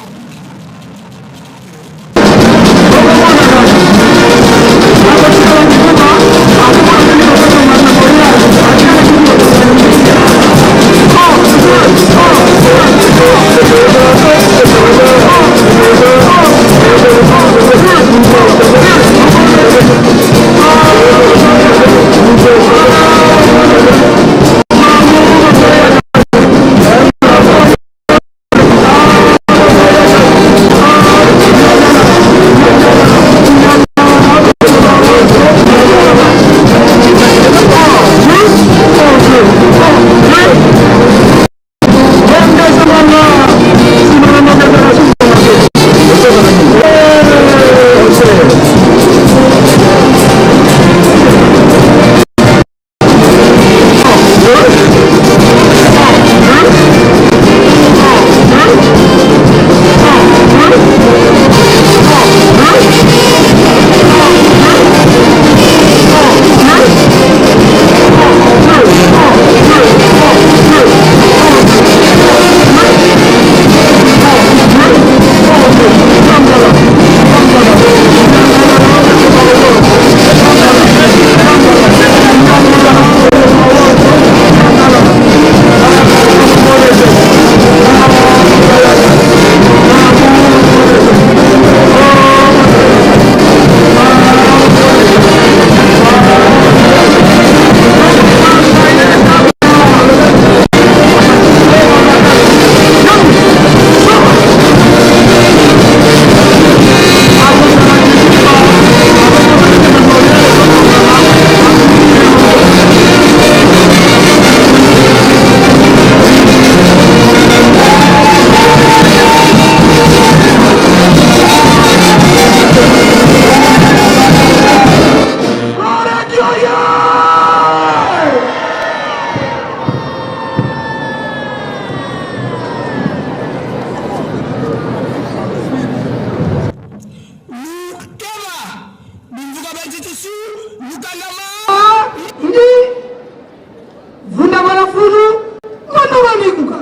Nzitusu Lukangama Ndi Vunda mwana fulu Mwana wa mikuka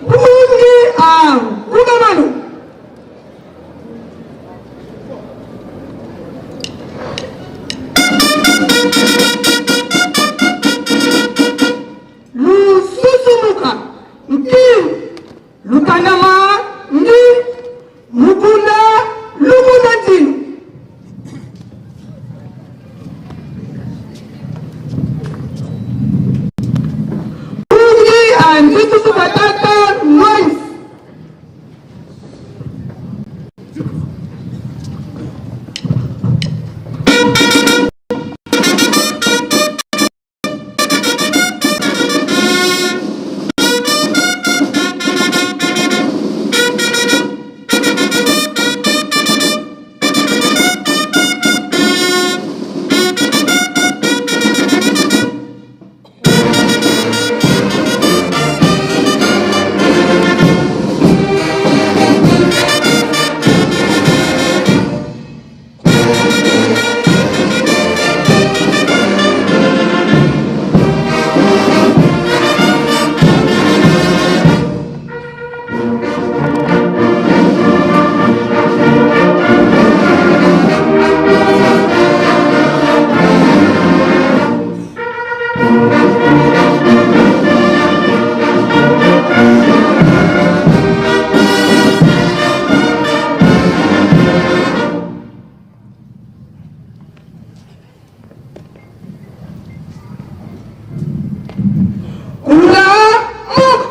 Bungi a Kungamano. Lususumuka Nki Lukangama Ndi Mukunda Lukunda Nzinu. Bungi a Nzitusu Batata Noise. Kula Muk.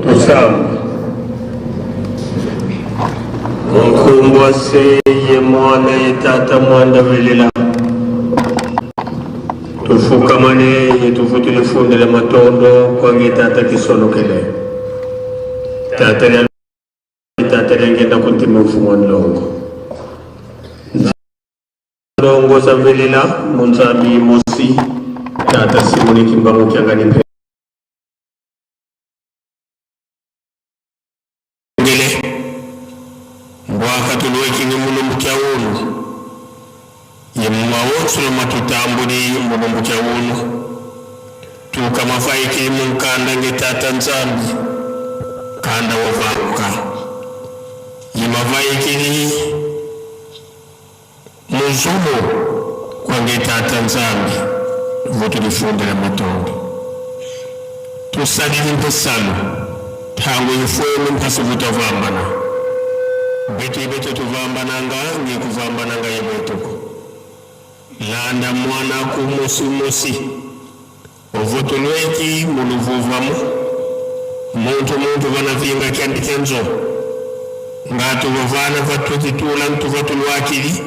Tosamba. Munkumbwa se ye mwana ye tata mwanda velela tufukamane ye tufutile fundele matondo kwange tata kisonokele tata lya tata lyangenda kuntima mfumo wa nlongo ndongo za velela munzambi mosi tata simoni kimbangu kiangani mpe ngele mbwaka tuluwekinge mulumbu kya unu ye mumawotsulo matutambuli mulumbu kya unu tuka mafaiki munkanda nge tata nzambi kanda wovanguka ye mavaikili muzulu kwange tata nzambi vutulifundela matondo tusalili mpesalo tangu ifwenu mpasi vutavambana betu ibetu tuvambananga ngekuvambananga yebetuko landa mwana ku musi musi ovutulweki muluvuvamu muntu muntu vanavinga kyandike nzo ngatuva vana vatutitula ntuva tulwakili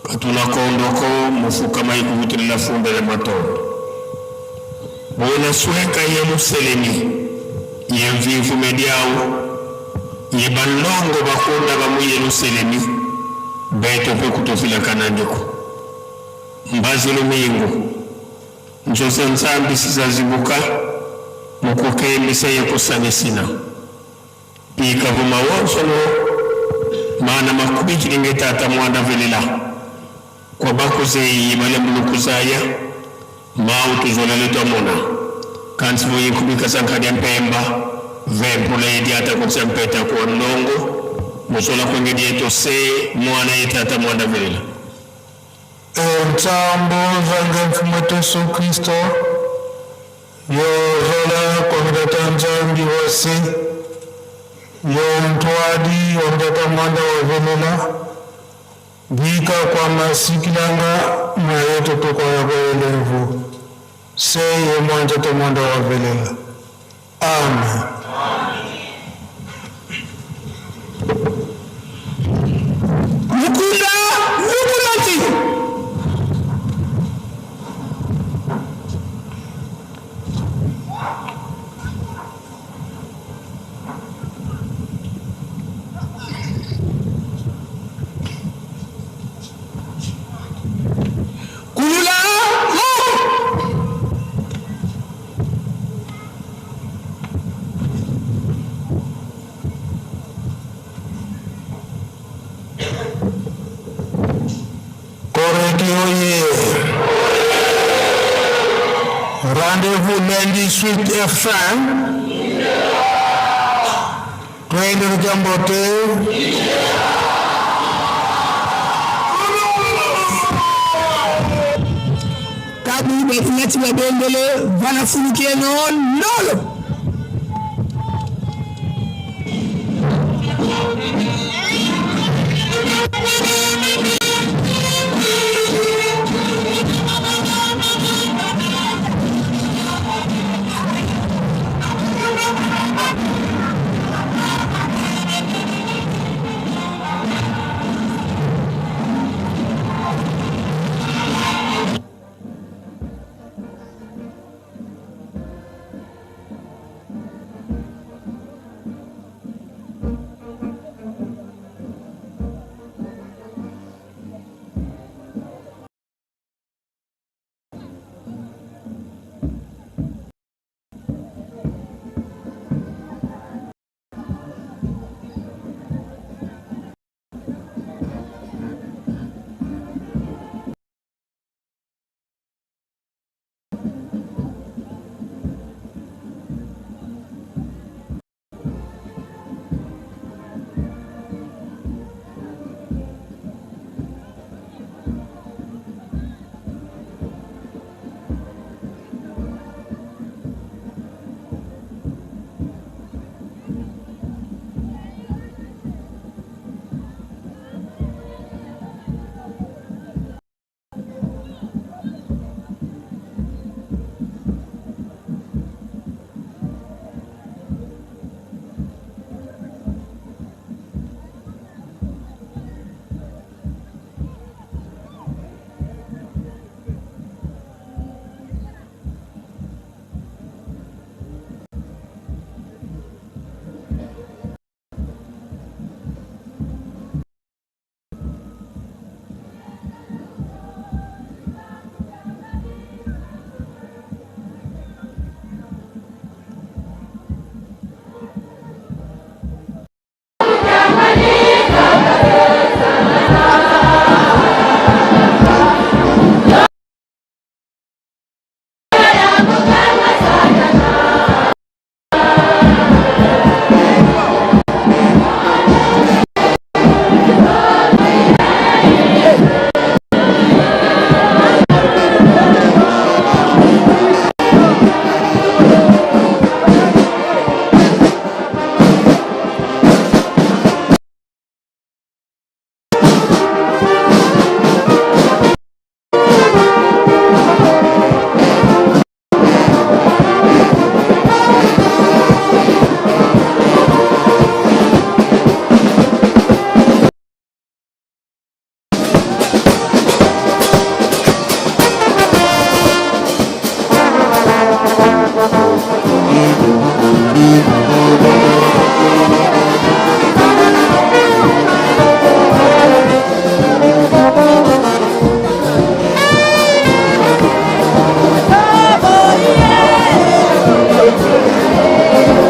katula kondoko mufuka maikuvutulila funda lya matondo bona sweka ye muselemi ye mvivu mediawu ye balongo bakunda bamu yerusalemi beto pe kutofila kanandiko mbazi lumingu nzoza nzambi sizazibuka mukukembisa yekusanisina pikavuma wonsono mana makubikilinge tata mwana velela kwa bakuzeyi bale mulukuzaya mau tuzolele twamona kansi voyinkubika sankhadya mpemba vempula yediata kutsa mpeta kuwa ndongo musola kwenge dieto se mwana ye tata mwana velela Nsambo zange mfumo wetu Yesu Kristo yozola kwa mtata nzambi wose yo ntwadi wa mtata mwanda wa velela bika kwa masikilanga na yetu tukwa ya kwelevu se ye mwanja to mwanda wa velela. Amen. Mukunda Mukunda Nzinu. Kulula Muk. Rendez-vous lundi suite et fin. Twende Lukiambote. Kabu bafungati babendele vanafulukieno lolo.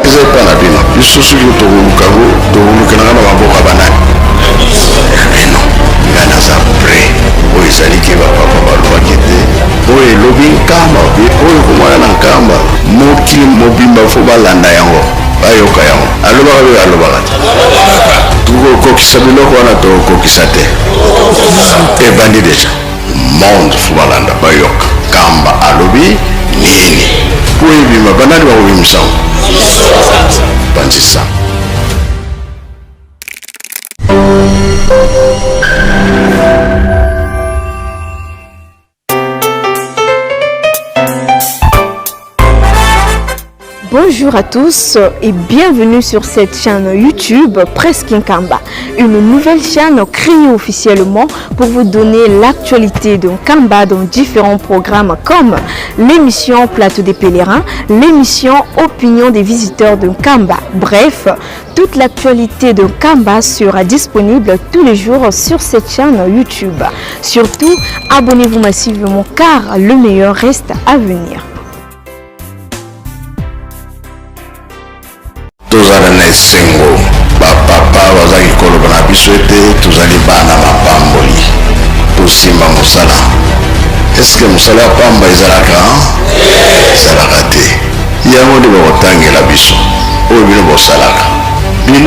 Eza epa na bino. Biso soki tokoluka yango, tokolukelanga na maboko ya banani? Ya bino. Ngai naza prêt. Oyo ezali ke ba papa balobaki ete oyo elobi Nkamba obe oyo ekomwana na Nkamba, mokili mobimba fo balanda yango, bayoka yango. Alobaka be alobaka te? Tokokokisa biloko wana, tokokokisa te? Ebandi deja. Monde fo balanda, bayoka Nkamba alobi nini. Po ebima, banani bakobimisa yango? Panzisa. Bonjour à tous et bienvenue sur cette chaîne YouTube Presque Nkamba, une nouvelle chaîne créée officiellement pour vous donner l'actualité de Nkamba dans différents programmes comme l'émission Plateau des Pèlerins, l'émission Opinion des visiteurs de Nkamba. Bref, toute l'actualité de Nkamba sera disponible tous les jours sur cette chaîne YouTube. Surtout, abonnez-vous massivement car le meilleur reste à venir. Tozala na esengo, ba papa bazaki koloba na biso ete tozali bana mapamboli. Tosimba mosala. Eske mosala ya pamba ezalaka? Ezalaka te. Yango nde bakotangela biso oyo bino bosalaka bino.